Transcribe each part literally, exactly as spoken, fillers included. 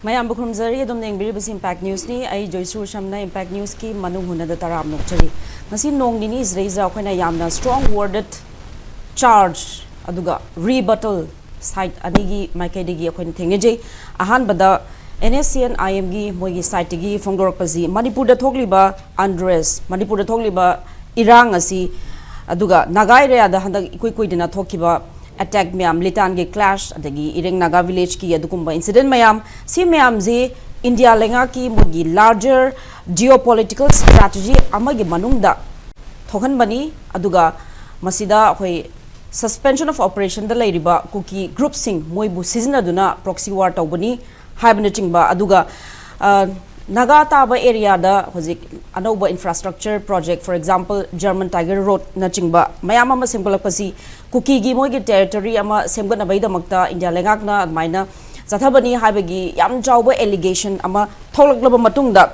ꯃꯌꯥꯝꯕꯨ ꯈꯨꯔꯨꯝꯖꯔꯤ꯫ ꯑꯗꯨꯝ ꯌꯦꯡꯕꯤꯔꯤꯕꯁꯤ ꯏꯝꯄꯦꯛ ꯅ꯭ꯌꯨꯁꯅꯤ꯫ ꯑꯩ ꯖꯣꯏꯁꯨ ꯁꯝꯅ ꯏꯝꯄꯦꯛ ꯅ꯭ꯌꯨꯁꯀꯤ ꯃꯅꯨꯡ ꯍꯨꯟꯅꯗ ꯇꯔꯥꯝ ꯅꯣꯛꯆꯔꯤ꯫ ꯉꯁꯤ ꯅꯣꯡ ꯅꯤꯅꯤ ꯁꯤꯗꯩꯁꯤꯗ ꯑꯩꯈꯣꯏꯅ ꯌꯥꯝꯅ ꯁ꯭ꯇ꯭ꯔꯣꯡ ꯋꯥꯔꯗꯦꯠ ꯆꯥꯔꯖ ꯑꯗꯨꯒ ꯔꯤꯕꯇꯜ ꯁꯥꯏꯠ ꯑꯅꯤꯒꯤ ꯃꯥꯏꯀꯩꯗꯒꯤ ꯑꯩꯈꯣꯏꯅ ꯊꯦꯡꯅꯖꯩ꯫ ꯑꯍꯥꯟꯕꯗ ꯑꯦꯟ ꯑꯦꯁ ꯁꯤ ꯑꯦꯟ ꯑꯥꯏ ꯑꯦꯝꯒꯤ ꯃꯣꯏꯒꯤ ꯁꯥꯏꯠꯇꯒꯤ ꯐꯣꯡꯗꯣꯔꯛꯄꯁꯤ ꯃꯅꯤꯄꯨꯔꯗ ꯊꯣꯛꯂꯤꯕ ꯑꯟꯗ꯭ꯔꯦꯁ, ꯃꯅꯤꯄꯨꯔꯗ ꯊꯣꯛꯂꯤꯕ ꯏꯔꯥꯡ ꯑꯁꯤ, ꯑꯗꯨꯒ ꯅꯥꯒꯥ ꯑꯦꯔꯤꯌꯥꯗ ꯍꯟꯗꯛ ꯏꯀꯨꯏ ꯀꯨꯏꯗꯅ ꯊꯣꯛꯈꯤꯕ ꯑꯦꯇꯦꯛ ꯃꯌꯥꯝ, ꯂꯤꯇꯥꯟꯒꯤ ꯀ꯭ꯂꯥꯁ, ꯑꯗꯒꯤ ꯏꯔꯦꯡ ꯅꯥꯒꯥ ꯚꯤꯂꯦꯖꯀꯤ ꯑꯗꯨꯒꯨꯝꯕ ꯏꯟꯁꯤꯗꯦꯟ ꯃꯌꯥꯝ, ꯁꯤ ꯃꯌꯥꯝꯁꯤ ꯏꯟꯗꯤꯌꯥ ꯂꯩꯉꯥꯛꯀꯤ ꯃꯣꯏꯒꯤ ꯂꯥꯔꯖꯔ ꯖꯤꯑꯣ ꯄꯣꯂꯤꯇꯤꯀꯦꯜ ꯁ꯭ꯇ꯭ꯔꯦꯇꯦꯖꯤ ꯑꯃꯒꯤ ꯃꯅꯨꯡꯗ ꯊꯣꯛꯍꯟꯕꯅꯤ꯫ ꯑꯗꯨꯒ ꯃꯁꯤꯗ ꯑꯩꯈꯣꯏ ꯁꯁꯄꯦꯟꯁꯟ ꯑꯣꯐ ꯑꯣꯄꯔꯦꯁꯟꯗ ꯂꯩꯔꯤꯕ ꯀꯨꯀꯤ ꯒ꯭ꯔꯨꯞꯁꯤꯡ ꯃꯣꯏꯕꯨ ꯁꯤꯖꯤꯟꯅꯗꯨꯅ ꯄ꯭ꯔꯣꯛꯁꯤ ꯋꯥꯔ ꯇꯧꯕꯅꯤ ꯍꯥꯏꯕꯅꯆꯤꯡꯕ, ꯑꯗꯨꯒ, ꯑ, ꯅꯥꯒꯥ ꯇꯥꯕ ꯑꯦꯔꯤꯌꯥꯗ ꯍꯧꯖꯤꯛ ꯑꯅꯧꯕ infrastructure project, for example, German Tiger Roadꯅꯆꯤꯡꯕ ꯃꯌꯥꯝ ꯑꯃ ꯁꯦꯝꯒꯠꯂꯛꯄꯁꯤ ꯀꯨꯀꯤꯒꯤ ꯃꯣꯏꯒꯤ ꯇꯦꯔꯤꯇꯣꯔꯤ ꯑꯃ ꯁꯦꯝꯒꯠꯅꯕꯒꯤꯗꯃꯛꯇ ꯏꯟꯗꯤꯌꯥ ꯂꯩꯉꯥꯛꯅ ꯑꯗꯨꯃꯥꯏꯅ ꯆꯠꯊꯕꯅꯤ ꯍꯥꯏꯕꯒꯤ ꯌꯥꯝ ꯆꯥꯎꯕ ꯑꯦꯂꯤꯒꯦꯁꯟ ꯑꯃ ꯊꯣꯛꯂꯛꯂꯕ ꯃꯇꯨꯡꯗ,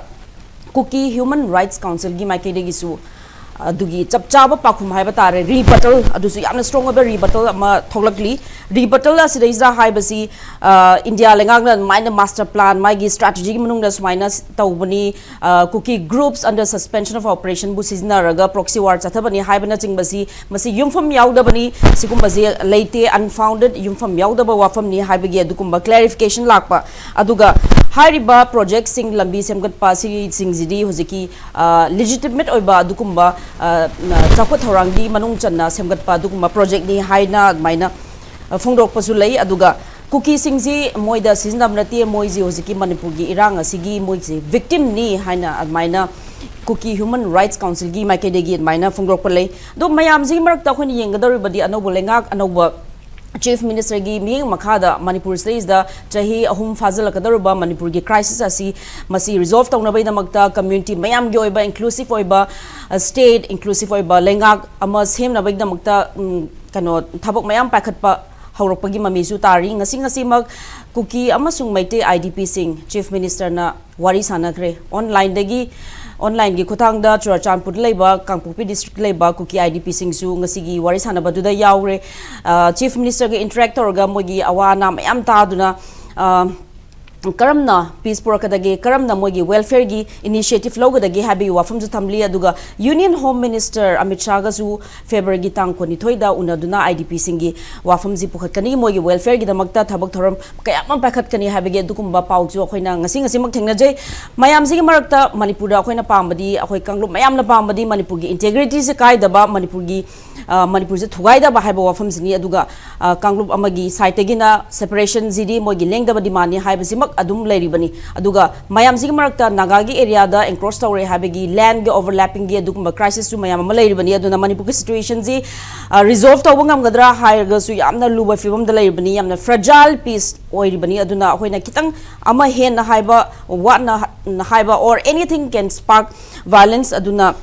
ꯀꯨꯀꯤ ꯍ꯭ꯌꯨꯃꯟ ꯔꯥꯏꯠꯁ ꯀꯥꯎꯟꯁꯤꯜꯒꯤ ꯃꯥꯏꯀꯩꯗꯒꯤꯁꯨ ꯑꯗꯨꯒꯤ ꯆꯞ ꯆꯥꯕ ꯄꯥꯎꯈꯨꯝ ꯍꯥꯏꯕ ꯇꯥꯔꯦ, ꯔꯤꯕꯇꯜ, ꯑꯗꯨꯁꯨ ꯌꯥꯝꯅ ꯁ꯭ꯇ꯭ꯔꯣꯡ ꯑꯣꯏꯕ ꯔꯤꯕꯇꯜ ꯑꯃ ꯊꯣꯛꯂꯛꯂꯤ꯫ ꯔꯤꯕꯇꯜ ꯑꯁꯤꯗꯩꯁꯤꯗ ꯍꯥꯏꯕꯁꯤ, ꯑ, ꯏꯟꯗꯤꯌꯥ ꯂꯩꯉꯥꯛꯅ ꯑꯗꯨꯃꯥꯏꯅ ꯃꯥꯁꯇꯔ ꯄ꯭ꯂꯥꯟ, ꯃꯥꯒꯤ ꯁ꯭ꯇ꯭ꯔꯦꯇꯦꯖꯤꯒꯤ ꯃꯅꯨꯡꯗ ꯁꯨꯃꯥꯏꯅ ꯇꯧꯕꯅꯤ, ꯑ, ꯀꯨꯀꯤ groups under suspension of operationꯕꯨ ꯁꯤꯖꯤꯟꯅꯔꯒ ꯄ꯭ꯔꯣꯛꯁꯤ ꯋꯥꯔ ꯆꯠꯊꯕꯅꯤ ꯍꯥꯏꯕꯅꯆꯤꯡꯕꯁꯤ, ꯃꯁꯤ ꯌꯨꯝꯐꯝ ꯌꯥꯎꯗꯕꯅꯤ, ꯁꯤꯒꯨꯝꯕꯁꯦ ꯂꯩꯇꯦ, ꯑꯟꯐꯥꯎꯟꯗꯦꯗ, ꯌꯨꯝꯐꯝ ꯌꯥꯎꯗꯕ ꯋꯥꯐꯝꯅꯤ ꯍꯥꯏꯕꯒꯤ ꯑꯗꯨꯒꯨꯝꯕ ꯀ꯭ꯂꯦꯔꯤꯐꯤꯀꯦꯁꯟ ꯂꯥꯛꯄ꯫ ꯑꯗꯨꯒ ꯍꯥꯏꯔꯤꯕ ꯄ꯭ꯔꯣꯖꯦꯛꯁꯤꯡ, ꯂꯝꯕꯤ ꯁꯦꯝꯒꯠꯄ ꯑꯁꯤꯁꯤꯡꯁꯤꯗꯤ ꯍꯧꯖꯤꯛꯀꯤ, ꯑ, ꯂꯤꯖꯤꯇꯤꯃꯦꯠ ꯑꯣꯏꯕ ꯑꯗꯨꯒꯨꯝꯕ, ꯑ, ꯆꯥꯎꯈꯠ ꯊꯧꯔꯥꯡꯒꯤ ꯃꯅꯨꯡ ꯆꯟꯅ ꯁꯦꯝꯒꯠꯄ ꯑꯗꯨꯒꯨꯝꯕ ꯄ꯭ꯔꯣꯖꯦꯛꯅꯤ ꯍꯥꯏꯅ ꯑꯗꯨꯃꯥꯏꯅ, ꯑ, ꯐꯣꯡꯗꯣꯔꯛꯄꯁꯨ ꯂꯩ꯫ ꯑꯗꯨꯒ ꯀꯨꯀꯤꯁꯤꯡꯁꯤ ꯃꯣꯏꯗ ꯁꯤꯖꯤꯟꯅꯕ ꯅꯠꯇꯦ, ꯃꯣꯏꯁꯤ ꯍꯧꯖꯤꯛꯀꯤ ꯃꯅꯤꯄꯨꯔꯒꯤ ꯏꯔꯥꯡ ꯑꯁꯤꯒꯤ ꯃꯣꯏꯁꯤ ꯚꯤꯛꯇꯤꯝꯅꯤ ꯍꯥꯏꯅ ꯑꯗꯨꯃꯥꯏꯅ ꯀꯨꯀꯤ ꯍ꯭ꯌꯨꯃꯟ ꯔꯥꯏꯠꯁ ꯀꯥꯎꯟꯁꯤꯜꯒꯤ ꯃꯥꯏꯀꯩꯗꯒꯤ ꯑꯗꯨꯃꯥꯏꯅ ꯐꯣꯡꯗꯣꯔꯛꯄ ꯂꯩ꯫ ꯑꯗꯣ ꯃꯌꯥꯝꯁꯤꯒꯤ ꯃꯔꯛꯇ ꯑꯩꯈꯣꯏꯅ ꯌꯦꯡꯒꯗꯧꯔꯤꯕꯗꯤ ꯑꯅꯧꯕ ꯂꯩꯉꯥꯛ, ꯑꯅꯧꯕ ꯆꯤꯐ ꯃꯤꯅꯤꯁꯇꯔꯒꯤ ꯃꯤꯠꯌꯦꯡ ꯃꯈꯥꯗ ꯃꯅꯤꯄꯨꯔꯁꯤꯗꯩꯁꯤꯗ ꯆꯍꯤ ꯑꯍꯨꯝ ꯐꯥꯖꯤꯜꯂꯛꯀꯗꯧꯔꯤꯕ ꯃꯅꯤꯄꯨꯔꯒꯤ ꯀ꯭ꯔꯥꯏꯁꯤꯁ ꯑꯁꯤ, ꯃꯁꯤ ꯔꯤꯖꯣꯜꯚ ꯇꯧꯅꯕꯒꯤꯗꯃꯛꯇ, ꯀꯝꯃ꯭ꯌꯨꯅꯤꯇꯤ ꯃꯌꯥꯝꯒꯤ ꯑꯣꯏꯕ, ꯏꯟꯀ꯭ꯂꯨꯁꯤꯚ ꯑꯣꯏꯕ, ꯑ, ꯁ꯭ꯇꯦꯠ ꯏꯟꯀ꯭ꯂꯨꯁꯤꯚ ꯑꯣꯏꯕ ꯂꯩꯉꯥꯛ ꯑꯃ ꯁꯦꯝꯅꯕꯒꯤꯗꯃꯛꯇ, ꯎꯝ, ꯀꯩꯅꯣ, ꯊꯕꯛ ꯃꯌꯥꯝ ꯄꯥꯏꯈꯠꯄ ꯍꯧꯔꯛꯄꯒꯤ ꯃꯃꯤꯁꯨ ꯇꯥꯔꯤ꯫ ꯉꯁꯤ ꯉꯁꯤꯃꯛ ꯀꯨꯀꯤ ꯑꯃꯁꯨꯡ ꯃꯩꯇꯩ ꯑꯥꯏ ꯗꯤ ꯄꯤꯁꯤꯡ ꯆꯤꯐ ꯃꯤꯅꯤꯁꯇꯔꯅ ꯋꯥꯔꯤ ꯁꯥꯟꯅꯈ꯭ꯔꯦ꯫ ꯑꯣꯟꯂꯥꯏꯟꯗꯒꯤ, ꯑꯣꯟꯂꯥꯏꯟꯒꯤ ꯈꯨꯠꯊꯥꯡꯗ ꯆꯨꯔꯆꯥꯟꯄꯨꯔꯗ ꯂꯩꯕ, ꯀꯥꯡꯄꯣꯛꯄꯤ ꯗꯤꯁꯇ꯭ꯔꯤꯛꯇ ꯂꯩꯕ ꯀꯨꯀꯤ ꯑꯥꯏ ꯗꯤ ꯄꯤꯁꯤꯡꯁꯨ ꯉꯁꯤꯒꯤ ꯋꯥꯔꯤ ꯁꯥꯟꯅꯕꯗꯨꯗ ꯌꯥꯎꯔꯦ꯫ ꯑ, ꯆꯤꯐ ꯃꯤꯅꯤꯁꯇꯔꯒ ꯏꯟꯇꯔꯦꯛ ꯇꯧꯔꯒ ꯃꯣꯏꯒꯤ ꯑꯋꯥ ꯑꯅꯥ ꯃꯌꯥꯝ ꯇꯥꯗꯨꯅ, ꯑ, ꯀꯔꯝꯅ ꯄꯤꯁ ꯄꯨꯔꯛꯀꯗꯒꯦ, ꯀꯔꯝꯅ ꯃꯣꯏꯒꯤ ꯋꯦꯜꯐꯤꯌꯔꯒꯤ ꯏꯅꯤꯁꯤꯌꯦꯇꯤꯚ ꯂꯧꯒꯗꯒꯦ ꯍꯥꯏꯕꯒꯤ ꯋꯥꯐꯝꯁꯨ ꯊꯝꯂꯤ꯫ ꯑꯗꯨꯒ ꯌꯨꯅꯤꯌꯟ ꯍꯣꯝ ꯃꯤꯅꯤꯁꯇꯔ ꯑꯃꯤꯠ ꯁꯥꯍꯒꯁꯨ ꯐꯦꯕ꯭ꯔꯨꯋꯥꯔꯤꯒꯤ ꯇꯥꯡ ꯀꯨꯟꯅꯤꯊꯣꯏꯗ ꯎꯅꯗꯨꯅ ꯑꯥꯏ ꯗꯤ ꯄꯤꯁꯤꯡꯒꯤ ꯋꯥꯐꯝꯁꯤ ꯄꯨꯈꯠꯀꯅꯤ, ꯃꯣꯏꯒꯤ ꯋꯦꯜꯐꯤꯌꯔꯒꯤꯗꯃꯛꯇ ꯊꯕꯛ ꯊꯧꯔꯝ ꯀꯌꯥ ꯑꯃ ꯄꯥꯏꯈꯠꯀꯅꯤ ꯍꯥꯏꯕꯒꯤ ꯑꯗꯨꯒꯨꯝꯕ ꯄꯥꯎꯁꯨ ꯑꯩꯈꯣꯏꯅ ꯉꯁꯤ ꯉꯁꯤꯃꯛ ꯊꯦꯡꯅꯖꯩ꯫ ꯃꯌꯥꯝꯁꯤꯒꯤ ꯃꯔꯛꯇ ꯃꯅꯤꯄꯨꯔꯗ ꯑꯩꯈꯣꯏꯅ ꯄꯥꯝꯕꯗꯤ, ꯑꯩꯈꯣꯏ ꯀꯥꯡꯂꯨꯞ ꯃꯌꯥꯝꯅ ꯄꯥꯝꯕꯗꯤ ꯃꯅꯤꯄꯨꯔꯒꯤ ꯏꯟꯇꯦꯒ꯭ꯔꯤꯇꯤꯁꯦ ꯀꯥꯏꯗꯕ, ꯃꯅꯤꯄꯨꯔꯒꯤ, ꯑ, ꯃꯅꯤꯄꯨꯔꯁꯦ ꯊꯨꯒꯥꯏꯗꯕ ꯍꯥꯏꯕ ꯋꯥꯐꯝꯁꯤꯅꯤ꯫ ꯑꯗꯨꯒ, ꯑ, ꯀꯥꯡꯂꯨꯞ ꯑꯃꯒꯤ ꯁꯥꯏꯠꯇꯒꯤꯅ ꯁꯦꯄꯔꯦꯁꯟꯁꯤꯗꯤ ꯃꯣꯏꯒꯤ ꯂꯦꯡꯗꯕ ꯗꯤꯃꯥꯟꯅꯤ ꯍꯥꯏꯕꯁꯤꯃꯛ ꯑꯗꯨꯝ ꯂꯩꯔꯤꯕꯅꯤ꯫ ꯑꯗꯨꯒ ꯃꯌꯥꯝꯁꯤꯒꯤ ꯃꯔꯛꯇ ꯅꯥꯒꯥꯒꯤ ꯑꯦꯔꯤꯌꯥꯗ ꯑꯦꯟꯀ꯭ꯔꯣꯁ ꯇꯧꯔꯦ ꯍꯥꯏꯕꯒꯤ ꯂꯦꯟꯒꯤ ꯑꯣꯚꯔꯂꯦꯄꯤꯡꯒꯤ ꯑꯗꯨꯒꯨꯝꯕ ꯀ꯭ꯔꯥꯏꯁꯤꯁꯁꯨ ꯃꯌꯥꯝ ꯑꯃ ꯂꯩꯔꯤꯕꯅꯤ꯫ ꯑꯗꯨꯅ ꯃꯅꯤꯄꯨꯔꯒꯤ ꯁꯤꯆꯨꯋꯦꯁꯟꯁꯤ, ꯑ, ꯔꯤꯖꯣꯜꯕ ꯇꯧꯕ ꯉꯝꯒꯗ꯭ꯔꯥ ꯍꯥꯏꯔꯒꯁꯨ ꯌꯥꯝꯅ ꯂꯨꯕ ꯐꯤꯕꯝꯗ ꯂꯩꯔꯤꯕꯅꯤ, ꯌꯥꯝꯅ ꯐ꯭ꯔꯦꯖꯥꯏꯜ ꯄꯤꯁ ꯑꯣꯏꯔꯤꯕꯅꯤ꯫ ꯑꯗꯨꯅ ꯑꯩꯈꯣꯏꯅ ꯈꯤꯇꯪ ꯑꯃ ꯍꯦꯟꯅ ꯍꯥꯏꯕ, ꯋꯥꯠꯅ ꯍꯥꯏꯕ, or anything can spark violence, ꯑꯗꯨꯅ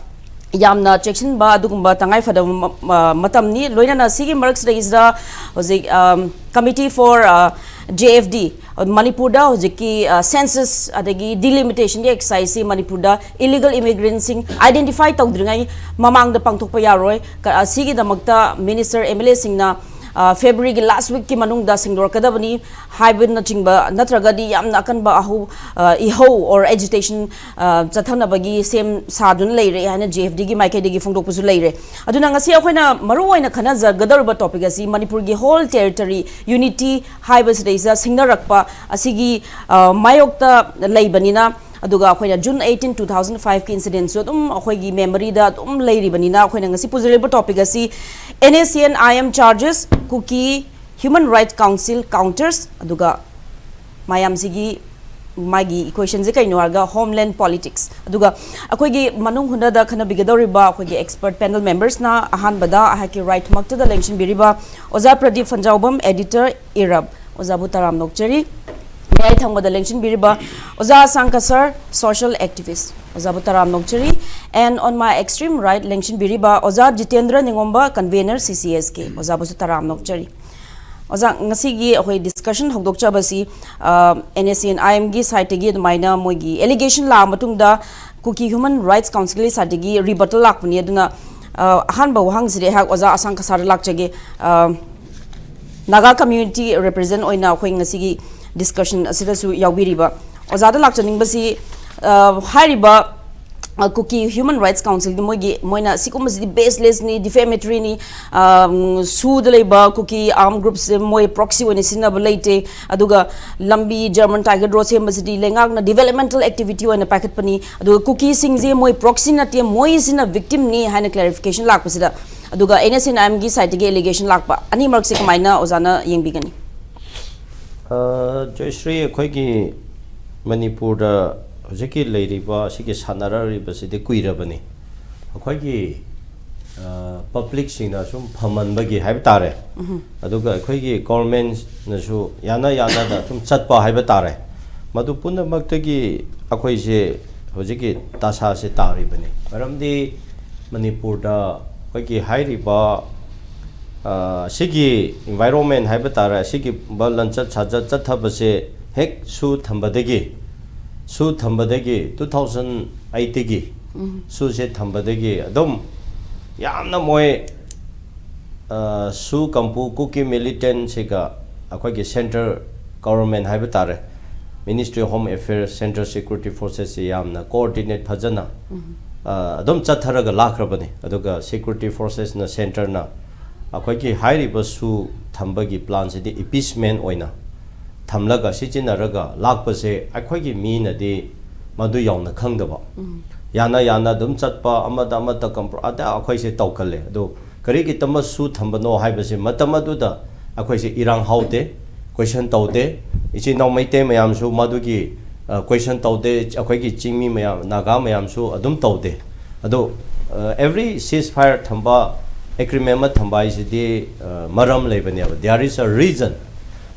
ꯌꯥꯝꯅ ꯆꯦꯛꯁꯤꯟꯕ ꯑꯗꯨꯒꯨꯝꯕ ꯇꯉꯥꯏꯐꯗꯕ ꯃ-, ꯃ-, ꯃꯇꯝꯅꯤ꯫ ꯂꯣꯏꯅꯅ ꯁꯤꯒꯤ ꯃꯔꯛꯁꯤꯗꯩꯁꯤꯗ ꯍꯧꯖꯤꯛ, ꯑꯝ, Committee for, ꯑ, J F D, ꯃꯅꯤꯄꯨꯔꯗ ꯍꯧꯖꯤꯛꯀꯤ, ꯑ, ꯁꯦꯟꯁꯁ ꯑꯗꯒꯤ ꯗꯤꯂꯤꯃꯤꯇꯦꯁꯟꯒꯤ ꯑꯦꯛꯁꯔꯁꯥꯏꯖꯁꯤ ꯃꯅꯤꯄꯨꯔꯗ ꯏꯂꯤꯒꯦꯜ ꯏꯃꯤꯒ꯭ꯔꯦꯟꯁꯤꯡ ꯑꯥꯏꯗꯦꯟꯇꯤꯐꯥꯏ ꯇꯧꯗ꯭ꯔꯤꯉꯩ ꯃꯃꯥꯡꯗ ꯄꯥꯡꯊꯣꯛꯄ ꯌꯥꯔꯣꯏ꯫ ꯀ-, ꯑꯁꯤꯒꯤꯗꯃꯛꯇ ꯃꯤꯅꯤꯁꯇꯔ, ꯑꯦꯝ ꯑꯦꯜ ꯑꯦꯁꯤꯡꯅ, ꯑ, ꯐꯦꯕ꯭ꯔꯨꯋꯥꯔꯤꯒꯤ ꯂꯥꯁ ꯋꯤꯛꯀꯤ ꯃꯅꯨꯡꯗ ꯁꯦꯡꯗꯣꯔꯛꯀꯗꯕꯅꯤ ꯍꯥꯏꯕꯅꯆꯤꯡꯕ, ꯅꯠꯇ꯭ꯔꯒꯗꯤ ꯌꯥꯝꯅ ꯑꯀꯟꯕ ꯑꯍꯧ-, ꯑ, ꯏꯍꯧ or agitation, ꯑ, ꯆꯠꯊꯅꯕꯒꯤ ꯁꯦꯝ ꯁꯥꯗꯨꯅ ꯂꯩꯔꯦ ꯍꯥꯏꯅ J F D ꯒꯤ ꯃꯥꯏꯀꯩꯗꯒꯤ ꯐꯣꯡꯗꯣꯛꯄꯁꯨ ꯂꯩꯔꯦ꯫ ꯑꯗꯨꯅ ꯉꯁꯤ ꯑꯩꯈꯣꯏꯅ ꯃꯔꯨ ꯑꯣꯏꯅ ꯈꯟꯅꯖꯒꯗꯧꯔꯤꯕ ꯇꯣꯄꯤꯛ ꯑꯁꯤ ꯃꯅꯤꯄꯨꯔꯒꯤ ꯍꯣꯜ ꯇꯦꯔꯤꯇꯣꯔꯤ ꯌꯨꯅꯤꯇꯤ ꯍꯥꯏꯕꯁꯤꯗꯩꯁꯤꯗ ꯁꯤꯡꯅꯔꯛꯄ ꯑꯁꯤꯒꯤ, ꯑ, ꯃꯥꯌꯣꯛꯇ ꯂꯩꯕꯅꯤꯅ, ꯑꯗꯨꯒ ꯑꯩꯈꯣꯏꯅ June eighteen, two thousand five ꯀꯤ ꯏꯟꯁꯤꯗꯦꯟꯁꯨ ꯑꯗꯨꯝ ꯑꯩꯈꯣꯏꯒꯤ ꯃꯦꯃꯣꯔꯤꯗ ꯑꯗꯨꯝ ꯂꯩꯔꯤꯕꯅꯤꯅ, ꯑꯩꯈꯣꯏꯅ ꯉꯁꯤ ꯄꯨꯖꯔꯤꯕ ꯇꯣꯄꯤꯛ ꯑꯁꯤ N S C N I M charges, Kuki Human Rights Council counters, ꯑꯗꯨꯒ ꯃꯌꯥꯝꯁꯤꯒꯤ ꯃꯥꯒꯤ ꯏꯀ꯭ꯋꯦꯁꯟꯁꯦ ꯀꯩꯅꯣ ꯍꯥꯏꯔꯒ ꯍꯣꯝꯂꯦꯟ ꯄꯣꯂꯤꯇꯤꯛꯁ꯫ ꯑꯗꯨꯒ ꯑꯩꯈꯣꯏꯒꯤ ꯃꯅꯨꯡ ꯍꯨꯟꯗꯗ ꯈꯟꯅꯕꯤꯒꯗꯧꯔꯤꯕ ꯑꯩꯈꯣꯏꯒꯤ ꯑꯦꯛꯁꯄꯔꯠ ꯄꯦꯅꯦꯜ ꯃꯦꯝꯕꯔꯁꯅ ꯑꯍꯥꯟꯕꯗ ꯑꯩꯍꯥꯛꯀꯤ ꯔꯥꯏꯠꯃꯛꯇꯗ ꯂꯦꯡꯁꯤꯟꯕꯤꯔꯤꯕ ꯑꯣꯖꯥ ꯄ꯭ꯔꯗꯤꯞ ꯐꯟꯖꯥꯎꯕꯝ, ꯑꯦꯗꯤꯇꯔ, ꯏꯔꯕ꯫ ꯑꯣꯖꯥꯕꯨ ꯇꯔꯥꯝꯅ ꯑꯣꯛꯆꯔꯤ꯫ ꯃꯌꯥꯏ ꯊꯪꯕꯗ ꯂꯦꯡꯁꯤꯟꯕꯤꯔꯤꯕ ꯑꯣꯖꯥ ꯑꯁꯥꯡꯀ ꯁꯔ, ꯁꯣꯁꯤꯌꯦꯜ ꯑꯦꯛꯇꯤꯚꯤꯁ, ꯑꯣꯖꯥꯕꯨ ꯇꯔꯥꯝꯅ ꯑꯣꯛꯆꯔꯤ꯫ And on my extreme right ꯂꯦꯡꯁꯤꯟꯕꯤꯔꯤꯕ ꯑꯣꯖꯥ Jitendra ꯅꯤꯉꯣꯝꯕ, convener C C S K, ꯑꯣꯖꯥꯕꯨꯁꯨ ꯇꯔꯥꯝꯅ ꯑꯣꯛꯆꯔꯤ꯫ ꯑꯣꯖꯥ, ꯉꯁꯤꯒꯤ ꯑꯩꯈꯣꯏ ꯗꯤꯁꯀꯁꯟ ꯍꯧꯗꯣꯛꯆꯕꯁꯤ, ꯑ, N S C N I M ꯒꯤ ꯁꯥꯏꯠꯇꯒꯤ ꯑꯗꯨꯃꯥꯏꯅ ꯃꯣꯏꯒꯤ ꯑꯦꯂꯤꯒꯦꯁꯟ ꯂꯥꯛꯑ ꯃꯇꯨꯡꯗ Kuki Human Rights Council ꯒꯤ ꯁꯥꯏꯠꯇꯒꯤ ꯔꯤꯕꯇꯜ ꯂꯥꯛꯄꯅꯤ꯫ ꯑꯗꯨꯅ, ꯑ, ꯑꯍꯥꯟꯕ ꯋꯥꯍꯪꯁꯤꯗꯤ ꯑꯩꯍꯥꯛ ꯑꯣꯖꯥ ꯑꯁꯥꯡꯀ ꯁꯔꯗ ꯂꯥꯛꯆꯒꯦ꯫ ꯑ, ꯅꯥꯒꯥ ꯀꯝꯃ꯭ꯌꯨꯅꯤꯇꯤ ꯔꯤꯄ꯭ꯔꯖꯦꯟ ꯑꯣꯏꯅ ꯑꯩꯈꯣꯏ ꯉꯁꯤꯒꯤ ꯗꯤꯁꯀꯁꯟ ꯑꯁꯤꯗꯁꯨ ꯌꯥꯎꯕꯤꯔꯤꯕ ꯑꯣꯖꯥꯗ ꯂꯥꯛꯆꯅꯤꯡꯕꯁꯤ, ꯑ, ꯍꯥꯏꯔꯤꯕ, ꯑ, ꯀꯨꯀꯤ ꯍ꯭ꯌꯨꯃꯦꯟ ꯔꯥꯏꯠꯁ ꯀꯥꯎꯟꯁꯤꯜꯒꯤ ꯃꯣꯏꯒꯤ, ꯃꯣꯏꯅ ꯁꯤꯒꯨꯝꯕꯁꯤꯗꯤ ꯕꯦꯁꯂꯦꯁꯅꯤ, ꯗꯤꯐꯦꯃꯦꯇꯔꯤꯅꯤ, ꯑ, ꯁꯨꯗ ꯂꯩꯕ ꯀꯨꯀꯤ ꯑꯥꯔꯝ ꯒ꯭ꯔꯨꯞꯁꯦ ꯃꯣꯏ ꯄ꯭ꯔꯣꯛꯁꯤ ꯑꯣꯏꯅ ꯁꯤꯖꯤꯟꯅꯕ ꯂꯩꯇꯦ, ꯑꯗꯨꯒ ꯂꯝꯕꯤ ꯖꯔꯃꯟ ꯇꯥꯏꯒꯔ ꯔꯣꯗ ꯁꯦꯝꯕꯁꯤꯗꯤ ꯂꯩꯉꯥꯛꯅ ꯗꯤꯕꯦꯂꯞꯃꯦꯟꯇꯦꯜ ꯑꯦꯛꯇꯤꯚꯤꯇꯤ ꯑꯣꯏꯅ ꯄꯥꯏꯈꯠꯄꯅꯤ, ꯑꯗꯨꯒ ꯀꯨꯀꯤꯁꯤꯡꯁꯦ ꯃꯣꯏ ꯄ꯭ꯔꯣꯛꯁꯤ ꯅꯠꯇꯦ, ꯃꯣꯏꯁꯤꯅ ꯚꯤꯛꯇꯤꯝꯅꯤ ꯍꯥꯏꯅ ꯀ꯭ꯂꯦꯔꯤꯐꯤꯀꯦꯁꯟ ꯂꯥꯛꯄꯁꯤꯗ, ꯑꯗꯨꯒ ꯑꯦꯟ ꯑꯦꯁ ꯑꯦꯟ ꯑꯥꯏ ꯑꯦꯝꯒꯤ ꯁꯥꯏꯠꯇꯒꯤ ꯑꯦꯂꯤꯒꯦꯁꯟ ꯂꯥꯛꯄ, ꯑꯅꯤꯃꯛꯁꯦ ꯀꯃꯥꯏꯅ ꯑꯣꯖꯥꯅ ꯌꯦꯡꯕꯤꯒꯅꯤ? ꯑ, ꯖꯣꯏꯁ꯭ꯔꯤ, ꯑꯩꯈꯣꯏꯒꯤ ꯃꯅꯤꯄꯨꯔꯗ ꯍꯧꯖꯤꯛꯀꯤ ꯂꯩꯔꯤꯕ ꯑꯁꯤꯒꯤ ꯁꯥꯟꯅꯔꯛꯂꯤꯕꯁꯤꯗꯤ ꯀꯨꯏꯔꯕꯅꯤ꯫ ꯑꯩꯈꯣꯏꯒꯤ, ꯑ, ꯄꯕ꯭ꯂꯤꯛꯁꯤꯡꯅ ꯁꯨꯝ ꯐꯝꯍꯟꯕꯒꯤ ꯍꯥꯏꯕ ꯇꯥꯔꯦ, ꯑꯗꯨꯒ ꯑꯩꯈꯣꯏꯒꯤ ꯒꯣꯔꯃꯦꯟꯅꯁꯨ ꯌꯥꯅ ꯌꯥꯅꯗ ꯁꯨꯝ ꯆꯠꯄ ꯍꯥꯏꯕ ꯇꯥꯔꯦ꯫ ꯃꯗꯨ ꯄꯨꯝꯅꯃꯛꯇꯒꯤ ꯑꯩꯈꯣꯏꯁꯦ ꯍꯧꯖꯤꯛꯀꯤ ꯗꯁꯥꯁꯦ ꯇꯥꯔꯤꯕꯅꯤ꯫ ꯃꯔꯝꯗꯤ ꯃꯅꯤꯄꯨꯔꯗ ꯑꯩꯈꯣꯏꯒꯤ ꯍꯥꯏꯔꯤꯕ, ꯑ, ꯁꯤꯒꯤ ꯏꯟꯚꯥꯏꯔꯣꯟꯃꯦꯟ ꯍꯥꯏꯕ ꯇꯥꯔꯦ, ꯑꯁꯤꯒꯨꯝꯕ ꯂꯝꯆꯠ ꯁꯥꯖꯠ ꯆꯠꯊꯕꯁꯦ ꯍꯦꯛ ꯁꯨ ꯊꯝꯕꯗꯒꯤ, ꯁꯨ ꯊꯝꯕꯗꯒꯤ, ꯇꯨ ꯊꯥꯎꯖꯟ ꯑꯩꯠꯇꯒꯤ ꯁꯨꯁꯦ ꯊꯝꯕꯗꯒꯤ ꯑꯗꯨꯝ ꯌꯥꯝꯅ ꯃꯣꯏ, ꯑ, ꯁꯨ ꯀꯥꯡꯄꯨ ꯀꯨꯀꯤ ꯃꯤꯂꯤꯇꯦꯟꯁꯤꯒ ꯑꯩꯈꯣꯏꯒꯤ ꯁꯦꯟꯇ꯭ꯔꯦꯜ ꯒꯣꯚꯔꯟꯃꯦꯟ ꯍꯥꯏꯕ ꯇꯥꯔꯦ, ministry of home affairs, central security ꯐꯣꯔꯁꯦꯁꯁꯤ ꯌꯥꯝꯅ ꯀꯣꯑꯣꯔꯗꯤꯅꯦꯠ ꯐꯖꯅ, ꯑ, ꯑꯗꯨꯝ ꯆꯠꯊꯔꯒ ꯂꯥꯛꯈ꯭ꯔꯕꯅꯤ꯫ ꯑꯗꯨꯒ ꯁꯦꯀ꯭ꯌꯨꯔꯤꯇꯤ ꯐꯣꯔꯁꯦꯁꯅ, ꯁꯦꯟꯇ꯭ꯔꯅ ꯑꯩꯈꯣꯏꯒꯤ ꯍꯥꯏꯔꯤꯕ ꯁꯨ ꯊꯝꯕꯒꯤ ꯄ꯭ꯂꯥꯟꯁꯤꯗꯤ ꯑꯦꯄꯤꯁꯃꯦꯟ ꯑꯣꯏꯅ ꯊꯝꯂꯒ, ꯁꯤꯖꯤꯟꯅꯔꯒ ꯂꯥꯛꯄꯁꯦ ꯑꯩꯈꯣꯏꯒꯤ ꯃꯤꯅꯗꯤ ꯃꯗꯨ ꯌꯥꯝꯅ ꯈꯪꯗꯕ, ꯌꯥꯅ ꯌꯥꯅ ꯑꯗꯨꯝ ꯆꯠꯄ, ꯑꯃꯗ ꯑꯃꯗ ꯀꯝꯄ꯭ꯔꯣ-, ꯑꯗ ꯑꯩꯈꯣꯏꯁꯦ ꯇꯧꯒꯜꯂꯦ꯫ ꯑꯗꯨ ꯀꯔꯤꯒꯤꯗꯃꯛ ꯁꯨ ꯊꯝꯕꯅꯣ ꯍꯥꯏꯕꯁꯦ ꯃꯇꯝ ꯑꯗꯨꯗ ꯑꯩꯈꯣꯏꯁꯦ ꯏꯔꯥꯡ ꯍꯧꯗꯦ, ꯀꯣꯏꯁꯟ ꯇꯧꯗꯦ꯫ ꯏꯆꯤꯟ ꯏꯅꯥꯎ ꯃꯩꯇꯩ ꯃꯌꯥꯝꯁꯨ ꯃꯗꯨꯒꯤ, ꯑ, ꯀꯣꯏꯁꯟ ꯇꯧꯗꯦ꯫ ꯑꯩꯈꯣꯏꯒꯤ ꯆꯤꯡꯃꯤ ꯃꯌꯥꯝ, ꯅꯥꯒꯥ ꯃꯌꯥꯝꯁꯨ ꯑꯗꯨꯝ ꯇꯧꯗꯦ꯫ ꯑꯗꯣ, ꯑ, ꯑꯦꯚ꯭ꯔꯤ ꯁꯤꯁ ꯐꯥꯌꯔ ꯊꯝꯕ, ꯑꯦꯒ꯭ꯔꯤꯃꯦꯟ ꯑꯃ ꯊꯝꯕ ꯍꯥꯏꯁꯤꯗꯤ, ꯑ, ꯃꯔꯝ ꯂꯩꯕꯅꯦꯕ, there is a reason.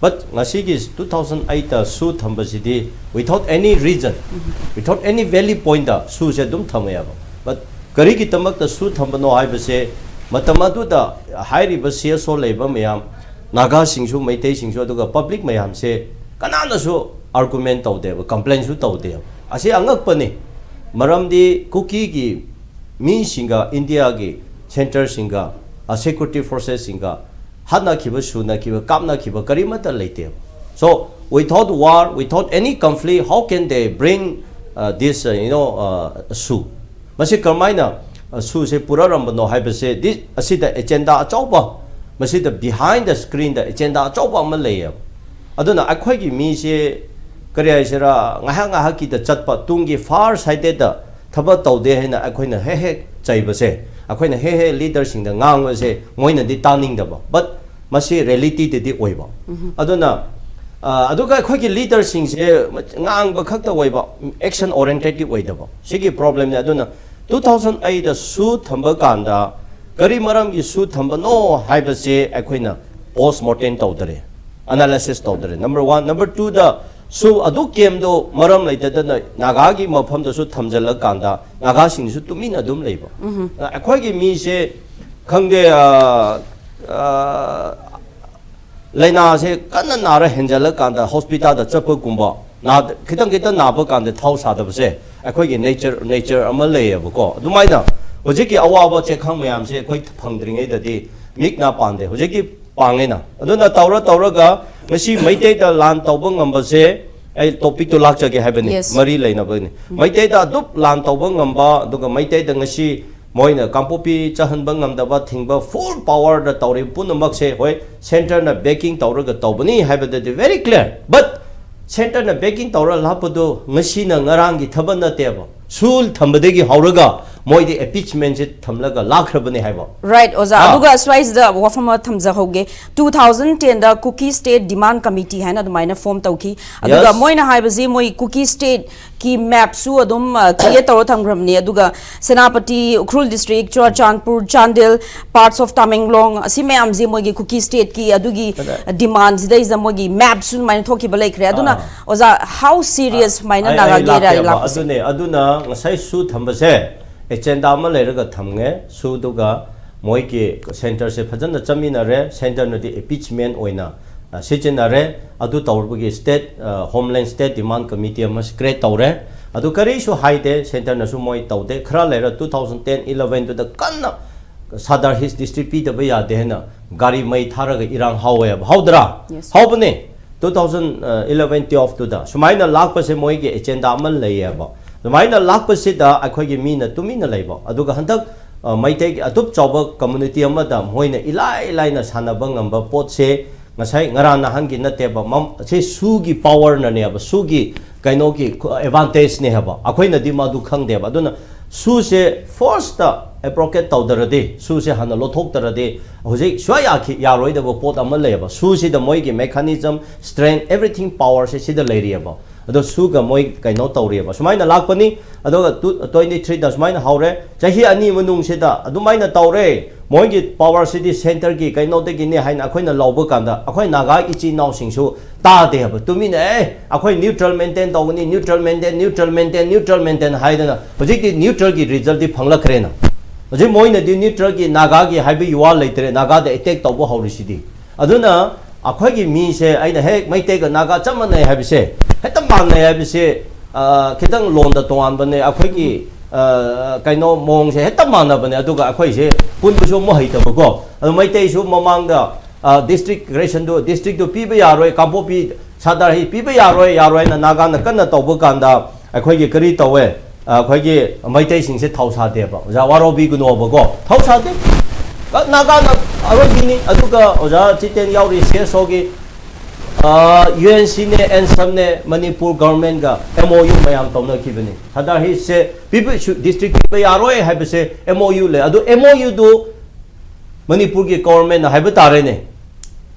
But ꯉꯁꯤꯒꯤ ꯇꯨ ꯊꯥꯎꯖꯟ ꯑꯩꯠꯇ ꯁꯨ ꯊꯝꯕꯁꯤꯗꯤ without any reason, without any valid pointꯇ ꯁꯨꯁꯦ ꯑꯗꯨꯝ ꯊꯝꯃꯦꯕ꯫ But ꯀꯔꯤꯒꯤꯗꯃꯛꯇ ꯁꯨ ꯊꯝꯕꯅꯣ ꯍꯥꯏꯕꯁꯦ, ꯃꯇꯝ ꯑꯗꯨꯗ ꯍꯥꯏꯔꯤꯕ ꯁꯤ ꯑꯦꯁ ꯑꯣ ꯂꯩꯕ ꯃꯌꯥꯝ, ꯅꯥꯒꯥꯁꯤꯡꯁꯨ, ꯃꯩꯇꯩꯁꯤꯡꯁꯨ, ꯑꯗꯨꯒ ꯄꯕ꯭ꯂꯤꯛ ꯃꯌꯥꯝꯁꯦ ꯀꯅꯥꯅꯁꯨ ꯑꯥꯔꯒꯨꯃꯦꯟ ꯇꯧꯗꯦꯕ, ꯀꯝꯄ꯭ꯂꯦꯟꯁꯨ ꯇꯧꯗꯦꯕ꯫ ꯑꯁꯤ ꯑꯉꯛꯄꯅꯤ꯫ ꯃꯔꯝꯗꯤ ꯀꯨꯀꯤꯒꯤ ꯃꯤꯁꯤꯡꯒ ꯏꯟꯗꯤꯌꯥꯒꯤ ꯁꯦꯟꯇ꯭ꯔꯦꯜꯁꯤꯡꯒ, ꯑ, ꯁꯦꯀ꯭ꯌꯨꯔꯤꯇꯤ ꯐꯣꯔꯁꯦꯁꯁꯤꯡꯒ ꯍꯥꯠꯅꯈꯤꯕ, ꯁꯨꯅꯈꯤꯕ, ꯀꯥꯞꯅꯈꯤꯕ ꯀꯔꯤꯃꯠꯇ ꯂꯩꯇꯦꯕ꯫ So without war, without any conflict, how can they bring uh, this uh, you know uh, issue? ꯃꯁꯤ ꯀꯔꯝꯍꯥꯏꯅ ꯁꯨꯁꯦ ꯄꯨꯔꯛꯂꯝꯕꯅꯣ ꯍꯥꯏꯕꯁꯦ ꯑꯁꯤꯗ ꯑꯦꯖꯦꯟꯗꯥ ꯑꯆꯧꯕ, ꯃꯁꯤꯗ behind the screenꯗ ꯑꯦꯖꯦꯟꯗꯥ ꯑꯆꯧꯕ ꯑꯃ ꯂꯩꯌꯦꯕ꯫ ꯑꯗꯨꯅ ꯑꯩꯈꯣꯏꯒꯤ ꯃꯤꯁꯦ ꯀꯔꯤ ꯍꯥꯏꯁꯤꯔꯥ, ꯉꯥꯏꯍꯥꯛ ꯉꯥꯏꯍꯥꯛꯀꯤꯗ ꯆꯠꯄ, ꯇꯨꯡꯒꯤ far sightedꯗ ꯊꯕꯛ ꯇꯧꯗꯦ ꯍꯥꯏꯅ ꯑꯩꯈꯣꯏꯅ ꯍꯦꯛ ꯍꯦꯛ ꯆꯩꯕꯁꯦ, ꯑꯩꯈꯣꯏꯅ ꯍꯦꯛ ꯍꯦꯛ leaderꯁꯤꯡꯗ ꯉꯥꯡꯕꯁꯦ ꯃꯣꯏꯅꯗꯤ ꯇꯥꯅꯤꯡꯗꯕ, but ꯃꯁꯤ realityꯗꯗꯤ ꯑꯣꯏꯕ꯫ ꯑꯗꯨꯅ ꯑꯗꯨꯒ ꯑꯩꯈꯣꯏꯒꯤ leaderꯁꯤꯡꯁꯦ ꯉꯥꯡꯕ ꯈꯛꯇ ꯑꯣꯏꯕ, action orientedꯗꯤ ꯑꯣꯏꯗꯕ, ꯁꯤꯒꯤ problemꯅꯤ꯫ ꯑꯗꯨꯅ two thousand eightꯇ ꯁꯨ ꯊꯝꯕ ꯀꯥꯟꯗ ꯀꯔꯤ ꯃꯔꯝꯒꯤ ꯁꯨ ꯊꯝꯕꯅꯣ ꯍꯥꯏꯕꯁꯦ ꯑꯩꯈꯣꯏꯅ post mortem ꯇꯧꯗꯔꯦ, analysis ꯇꯧꯗꯔꯦ꯫ Number one꯫ Number twoꯗ ꯁꯨ ꯑꯗꯨ campꯗꯣ ꯃꯔꯝ ꯂꯩꯇꯗꯅ ꯅꯥꯒꯥꯒꯤ ꯃꯐꯝꯗꯁꯨ ꯊꯝꯖꯤꯜꯂꯀꯥꯟꯗ ꯅꯥꯒꯥꯁꯤꯡꯁꯨ ꯇꯨꯃꯤꯟꯅ ꯑꯗꯨꯝ ꯂꯩꯕ꯫ ꯑꯩꯈꯣꯏꯒꯤ ꯃꯤꯁꯦ ꯈꯪꯗꯦ, ꯂꯥꯏꯅꯥꯁꯦ ꯀꯟꯅ ꯅꯥꯔ ꯍꯦꯟꯖꯜꯂꯀꯥꯟꯗ hospitalꯗ ꯆꯠꯄꯒꯨꯝꯕ, ꯈꯤꯇꯪ ꯈꯤꯇꯪ ꯅꯥꯕ ꯀꯥꯟꯗ ꯊꯧ ꯁꯥꯗꯕꯁꯦ ꯑꯩꯈꯣꯏꯒꯤ nature nature ꯑꯃ ꯂꯩꯌꯦꯕꯀꯣ꯫ ꯑꯗꯨꯃꯥꯏꯅ ꯍꯧꯖꯤꯛꯀꯤ ꯑꯋꯥꯕ ꯆꯦꯈꯪ ꯃꯌꯥꯝꯁꯦ ꯑꯩꯈꯣꯏ ꯐꯪꯗ꯭ꯔꯤꯉꯩꯗꯗꯤ ꯃꯤꯠ ꯅꯥ ꯄꯥꯟꯗꯦ꯫ ꯍꯧꯖꯤꯛꯇꯤ ꯄꯥꯡꯉꯦꯅ꯫ ꯑꯗꯨꯅ ꯇꯧꯔ ꯇꯧꯔꯒ ꯉꯁꯤ ꯃꯩꯇꯩꯗ ꯂꯥꯟ ꯇꯧꯕ ꯉꯝꯕꯁꯦ, ꯑꯩ topicꯇꯣ ꯂꯥꯛꯆꯒꯦ ꯍꯥꯏꯕꯅꯤ, ꯃꯔꯤ ꯂꯩꯅꯕꯅꯤ꯫ ꯃꯩꯇꯩꯗ ꯑꯗꯨꯞ ꯂꯥꯟ ꯇꯧꯕ ꯉꯝꯕ, ꯑꯗꯨꯒ ꯃꯩꯇꯩꯗ ꯉꯁꯤ ꯃꯣꯏꯅ ꯀꯥꯡꯄꯣꯛꯄꯤ ꯆꯠꯍꯟꯕ ꯉꯝꯗꯕ, ꯊꯤꯡꯕ, full powerꯗ ꯇꯧꯔꯤꯕ ꯄꯨꯝꯅꯃꯛꯁꯦ, ꯍꯣꯏ, centreꯅ backing ꯇꯧꯔꯒ ꯇꯧꯕꯅꯤ ꯍꯥꯏꯕꯗꯗꯤ very clear꯫ But centreꯅ backing ꯇꯧꯔ ꯂꯥꯛꯄꯗꯨ ꯉꯁꯤꯅ ꯉꯔꯥꯡꯒꯤ ꯊꯕꯛ ꯅꯠꯇꯦꯕ꯫ ꯁꯨ ꯊꯝꯕꯗꯒꯤ ꯍꯧꯔꯒ ꯃꯣꯏꯗꯤ appeasementꯁꯦ ꯊꯝꯂꯒ ꯂꯥꯛꯈ꯭ꯔꯕꯅꯤ ꯍꯥꯏꯕ꯫ Right, ꯑꯣꯖꯥ꯫ ꯑꯥ꯫ ꯑꯗꯨꯒ ꯁ꯭ꯋꯥꯏꯁꯤꯗ ꯋꯥꯐꯝ ꯑꯃ ꯊꯝꯖꯍꯧꯒꯦ꯫ Two thousand tenꯗ Kuki State Demand Committee ꯍꯥꯏꯅ ꯑꯗꯨꯃꯥꯏꯅ form ꯇꯧꯈꯤ꯫ ꯑꯗꯨꯒ ꯃꯣꯏꯅ ꯍꯥꯏꯕꯁꯤ ꯃꯣꯏ Kuki Stateꯀꯤ mapꯁꯨ ꯑꯗꯨꯝ, ꯑ, create ꯇꯧꯔ ꯊꯝꯈ꯭ꯔꯕꯅꯤ꯫ ꯑꯗꯨꯒ Senapati, Ukhrul district, Churachandpur, Chandel, parts of Tamenglong, ꯑꯁꯤ ꯃꯌꯥꯝꯁꯤ ꯃꯣꯏꯒꯤ Kuki Stateꯀꯤ ꯑꯗꯨꯒꯤ demandꯁꯤꯗꯩꯁꯤꯗ ꯃꯣꯏꯒꯤ mapꯁꯨ ꯑꯗꯨꯃꯥꯏꯅ ꯊꯣꯛꯈꯤꯕ ꯂꯩꯈ꯭ꯔꯦ꯫ ꯑꯗꯨꯅ ꯑꯥ꯫ ꯑꯣꯖꯥ, how serious ꯁꯨꯃꯥꯏꯅ ꯑꯩ, ꯑꯩ ꯅꯥꯒꯥꯒꯤ ꯂꯥꯛꯀꯦꯕ꯫ ꯔꯥꯏ ꯂꯥꯛꯄꯁꯦ? ꯑꯗꯨꯅꯦ, ꯑꯗꯨꯅ ꯉꯁꯥꯏ ꯁꯨ ꯊꯝꯕꯁꯦ agenda ꯑꯃ ꯂꯩꯔꯒ ꯊꯝꯉꯦ꯫ ꯁꯨꯗꯨꯒ ꯃꯣꯏꯒꯤ centreꯁꯦ ꯐꯖꯅ ꯆꯠꯃꯤꯟꯅꯔꯦ꯫ Centreꯅꯗꯤ appeasement ꯑꯣꯏꯅ, ꯑ, ꯁꯤꯖꯤꯟꯅꯔꯦ꯫ ꯑꯗꯨ ꯇꯧꯔꯕꯒꯤ state, ꯑ, Homeland State Demand Committee ꯑꯃ create ꯇꯧꯔꯦ꯫ ꯑꯗꯨ ꯀꯔꯤꯁꯨ ꯍꯥꯏꯗꯦ, centreꯅꯁꯨ ꯃꯣꯏ ꯇꯧꯗꯦ꯫ ꯈꯔ ꯂꯩꯔ two thousand ten elevenꯗꯨꯗ ꯀꯟꯅ ꯁꯥꯗꯥꯔ ꯍꯤꯜꯁ ꯗꯤꯁꯇ꯭ꯔꯤꯛ ꯄꯤꯗꯕ ꯌꯥꯗꯦ ꯍꯥꯏꯅ ꯒꯥꯔꯤ ꯃꯩ ꯊꯥꯔꯒ ꯏꯔꯥꯡ ꯍꯧꯋꯦꯕ, ꯍꯧꯗ꯭ꯔꯥ? Yes. ꯍꯧꯕꯅꯦ꯫ Two thousand eleven twelve ꯇꯨꯗ ꯁꯨꯃꯥꯏꯅ ꯂꯥꯛꯄꯁꯦ ꯃꯣꯏꯒꯤ ꯑꯦꯖꯦꯟꯗꯥ ꯑꯃ ꯂꯩꯌꯦꯕ꯫ ꯑꯗꯨꯃꯥꯏꯅ ꯂꯥꯛꯄꯁꯤꯗ ꯑꯩꯈꯣꯏꯒꯤ ꯃꯤꯅ ꯇꯨꯃꯤꯟꯅ ꯂꯩꯕ, ꯑꯗꯨꯒ ꯍꯟꯗꯛ ꯑ, ꯃꯩꯇꯩꯒꯤ ꯑꯗꯨꯛ ꯆꯥꯎꯕ ꯀꯝꯃꯨꯅꯤꯇꯤ ꯑꯃꯗ ꯃꯣꯏꯅ ꯏꯂꯥꯏ ꯂꯥꯏꯅ ꯁꯥꯟꯅꯕ ꯉꯝꯕ ꯄꯣꯠꯁꯦ, ꯉꯁꯥꯏ ꯉꯔꯥꯡ ꯅꯍꯥꯟꯒꯤ ꯅꯠꯇꯦꯕ, ꯃꯝ-, ꯁꯤ ꯁꯨꯒꯤ ꯄꯥꯋꯔꯅꯅꯦꯕ, ꯁꯨꯒꯤ ꯀꯩꯅꯣꯒꯤ ꯑꯦꯗꯚꯥꯟꯇꯦꯖꯅꯦ ꯍꯥꯏꯕ꯫ ꯑꯩꯈꯣꯏꯅꯗꯤ ꯃꯗꯨ ꯈꯪꯗꯦꯕ꯫ ꯑꯗꯨꯅ ꯁꯨꯁꯦ ꯐꯣꯔꯁꯇ ꯑꯦꯄ꯭ꯔꯣꯀꯦꯠ ꯇꯧꯗ꯭ꯔꯗꯤ, ꯁꯨꯁꯦ ꯍꯥꯟꯅ ꯂꯧꯊꯣꯛꯇ꯭ꯔꯗꯤ, ꯍꯧꯖꯤꯛ ꯁꯨꯡꯌꯥ ꯌꯥꯈꯤ-, ꯌꯥꯔꯣꯏꯗꯕ ꯄꯣꯠ ꯑꯃ ꯂꯩꯌꯦꯕ꯫ ꯁꯨꯁꯤꯗ ꯃꯣꯏꯒꯤ mechanism, strength, everything, powerꯁꯦ ꯁꯤꯗ ꯂꯩꯔꯤꯑꯕ꯫ ꯑꯗꯣ ꯁꯨꯒ ꯃꯣꯏ ꯀꯩꯅꯣ ꯇꯧꯔꯤꯑꯕ, ꯁꯨꯃꯥꯏꯅ ꯂꯥꯛꯄꯅꯤ꯫ ꯑꯗꯨꯒ ꯇꯨ-, twenty threeꯗ ꯁꯨꯃꯥꯏꯅ ꯍꯧꯔꯦ, ꯆꯍꯤ ꯑꯅꯤ ꯃꯅꯨꯡꯁꯤꯗ ꯑꯗꯨꯃꯥꯏꯅ ꯇꯧꯔꯦ, ꯃꯣꯏꯒꯤ ꯄꯥꯋꯔꯁꯤꯗꯤ ꯁꯦꯟꯇꯔꯒꯤ ꯀꯩꯅꯣꯗꯒꯤꯅꯤ ꯍꯥꯏꯅ ꯑꯩꯈꯣꯏꯅ ꯂꯧꯕ ꯀꯥꯟꯗ, ꯑꯩꯈꯣꯏ ꯅꯥꯒꯥ ꯏꯆꯤꯟ ꯏꯅꯥꯎꯁꯤꯡꯁꯨ ꯇꯥꯗꯦ ꯍꯥꯏꯕ, ꯇꯨꯃꯤꯟꯅ, "ꯑꯦ, ꯑꯩꯈꯣꯏ neutral maintain ꯇꯧꯒꯅꯤ, neutral maintain, neutral maintain, neutral maintain" ꯍꯥꯏꯗꯅ ꯍꯧꯖꯤꯛꯇꯤ neutralꯒꯤ resultꯗꯤ ꯐꯪꯂꯛꯈ꯭ꯔꯦꯅ꯫ ꯍꯧꯖꯤꯛ ꯃꯣꯏꯅꯗꯤ neutralꯒꯤ, ꯅꯥꯒꯥꯒꯤ ꯍꯥꯏꯕꯒꯤ ꯋꯥ ꯂꯩꯇ꯭ꯔꯦ, ꯅꯥꯒꯥꯗ ꯑꯦꯇꯦꯛ ꯇꯧꯕ ꯍꯧꯔꯤꯁꯤꯗꯤ꯫ ꯑꯗꯨꯅ ꯑꯩꯈꯣꯏꯒꯤ ꯃꯤꯁꯦ, ꯑꯩꯅ ꯍꯦꯛ ꯃꯩꯇꯩꯒ ꯅꯥꯒꯥ ꯆꯞ ꯃꯥꯟꯅꯩ ꯍꯥꯏꯕꯁꯦ, ꯍꯦꯛꯇ ꯃꯥꯟꯅꯩ ꯍꯥꯏꯕꯁꯦ, ꯑ, ꯈꯤꯇꯪ ꯂꯣꯟꯗ ꯇꯣꯉꯥꯟꯕꯅꯦ꯫ ꯑꯩꯈꯣꯏꯒꯤ, ꯑ, ꯀꯩꯅꯣ ꯃꯑꯣꯡꯁꯦ ꯍꯦꯛꯇ ꯃꯥꯟꯅꯕꯅꯦ, ꯑꯗꯨꯒ ꯑꯩꯈꯣꯏꯁꯦ ꯄꯨꯟꯕꯁꯨ ꯑꯃꯨꯛ ꯍꯩꯇꯕꯀꯣ꯫ ꯑꯗꯨ ꯃꯩꯇꯩꯁꯨ ꯃꯃꯥꯡꯗ, ꯑ, district creationꯗꯨ, districtꯗꯨ ꯄꯤꯕ ꯌꯥꯔꯣꯏ, ꯀꯥꯡꯄꯣꯛꯄꯤ ꯁꯥꯗꯥꯔ ꯍꯤ ꯄꯤꯕ ꯌꯥꯔꯣꯏ, ꯌꯥꯔꯣꯏ ꯍꯥꯏꯅ ꯅꯥꯒꯥꯅ ꯀꯟꯅ ꯇꯧꯕ ꯀꯥꯟꯗ, ꯑꯩꯈꯣꯏꯒꯤ ꯀꯔꯤ ꯇꯧꯋꯦ? ꯑꯩꯈꯣꯏꯒꯤ ꯃꯩꯇꯩꯁꯤꯡꯁꯦ ꯊꯧꯁꯥꯗꯦꯕ꯫ ꯑꯣꯖꯥ, ꯋꯥꯔꯧꯕꯤꯒꯅꯣꯕꯀꯣ, ꯊꯧꯁꯥꯗꯦ꯫ ꯀ-, ꯅꯥꯒꯥꯅ ꯑꯔꯣꯏꯕꯤꯅꯤ꯫ ꯑꯗꯨꯒ ꯑꯣꯖꯥ ꯖꯤꯇꯦꯟ ꯌꯥꯎꯔꯤ, CSOꯒꯤ, ꯑ, UNCꯅꯦ, ANSAMꯅꯦ, ꯃꯅꯤꯄꯨꯔ governmentꯒ MOU ꯃꯌꯥꯝ ꯇꯧꯅꯈꯤꯕꯅꯤ꯫ ꯁꯥꯗꯥꯔ ꯍꯤꯜꯁꯁꯦ ꯄꯤꯕ, ꯁꯨ-, district ꯄꯤꯕ ꯌꯥꯔꯣꯏ ꯍꯥꯏꯕꯁꯦ MOU ꯂꯩ꯫ ꯑꯗꯨ MOUꯗꯨ ꯃꯅꯤꯄꯨꯔꯒꯤ governmentꯅ ꯍꯥꯏꯕ ꯇꯥꯔꯦꯅꯦ꯫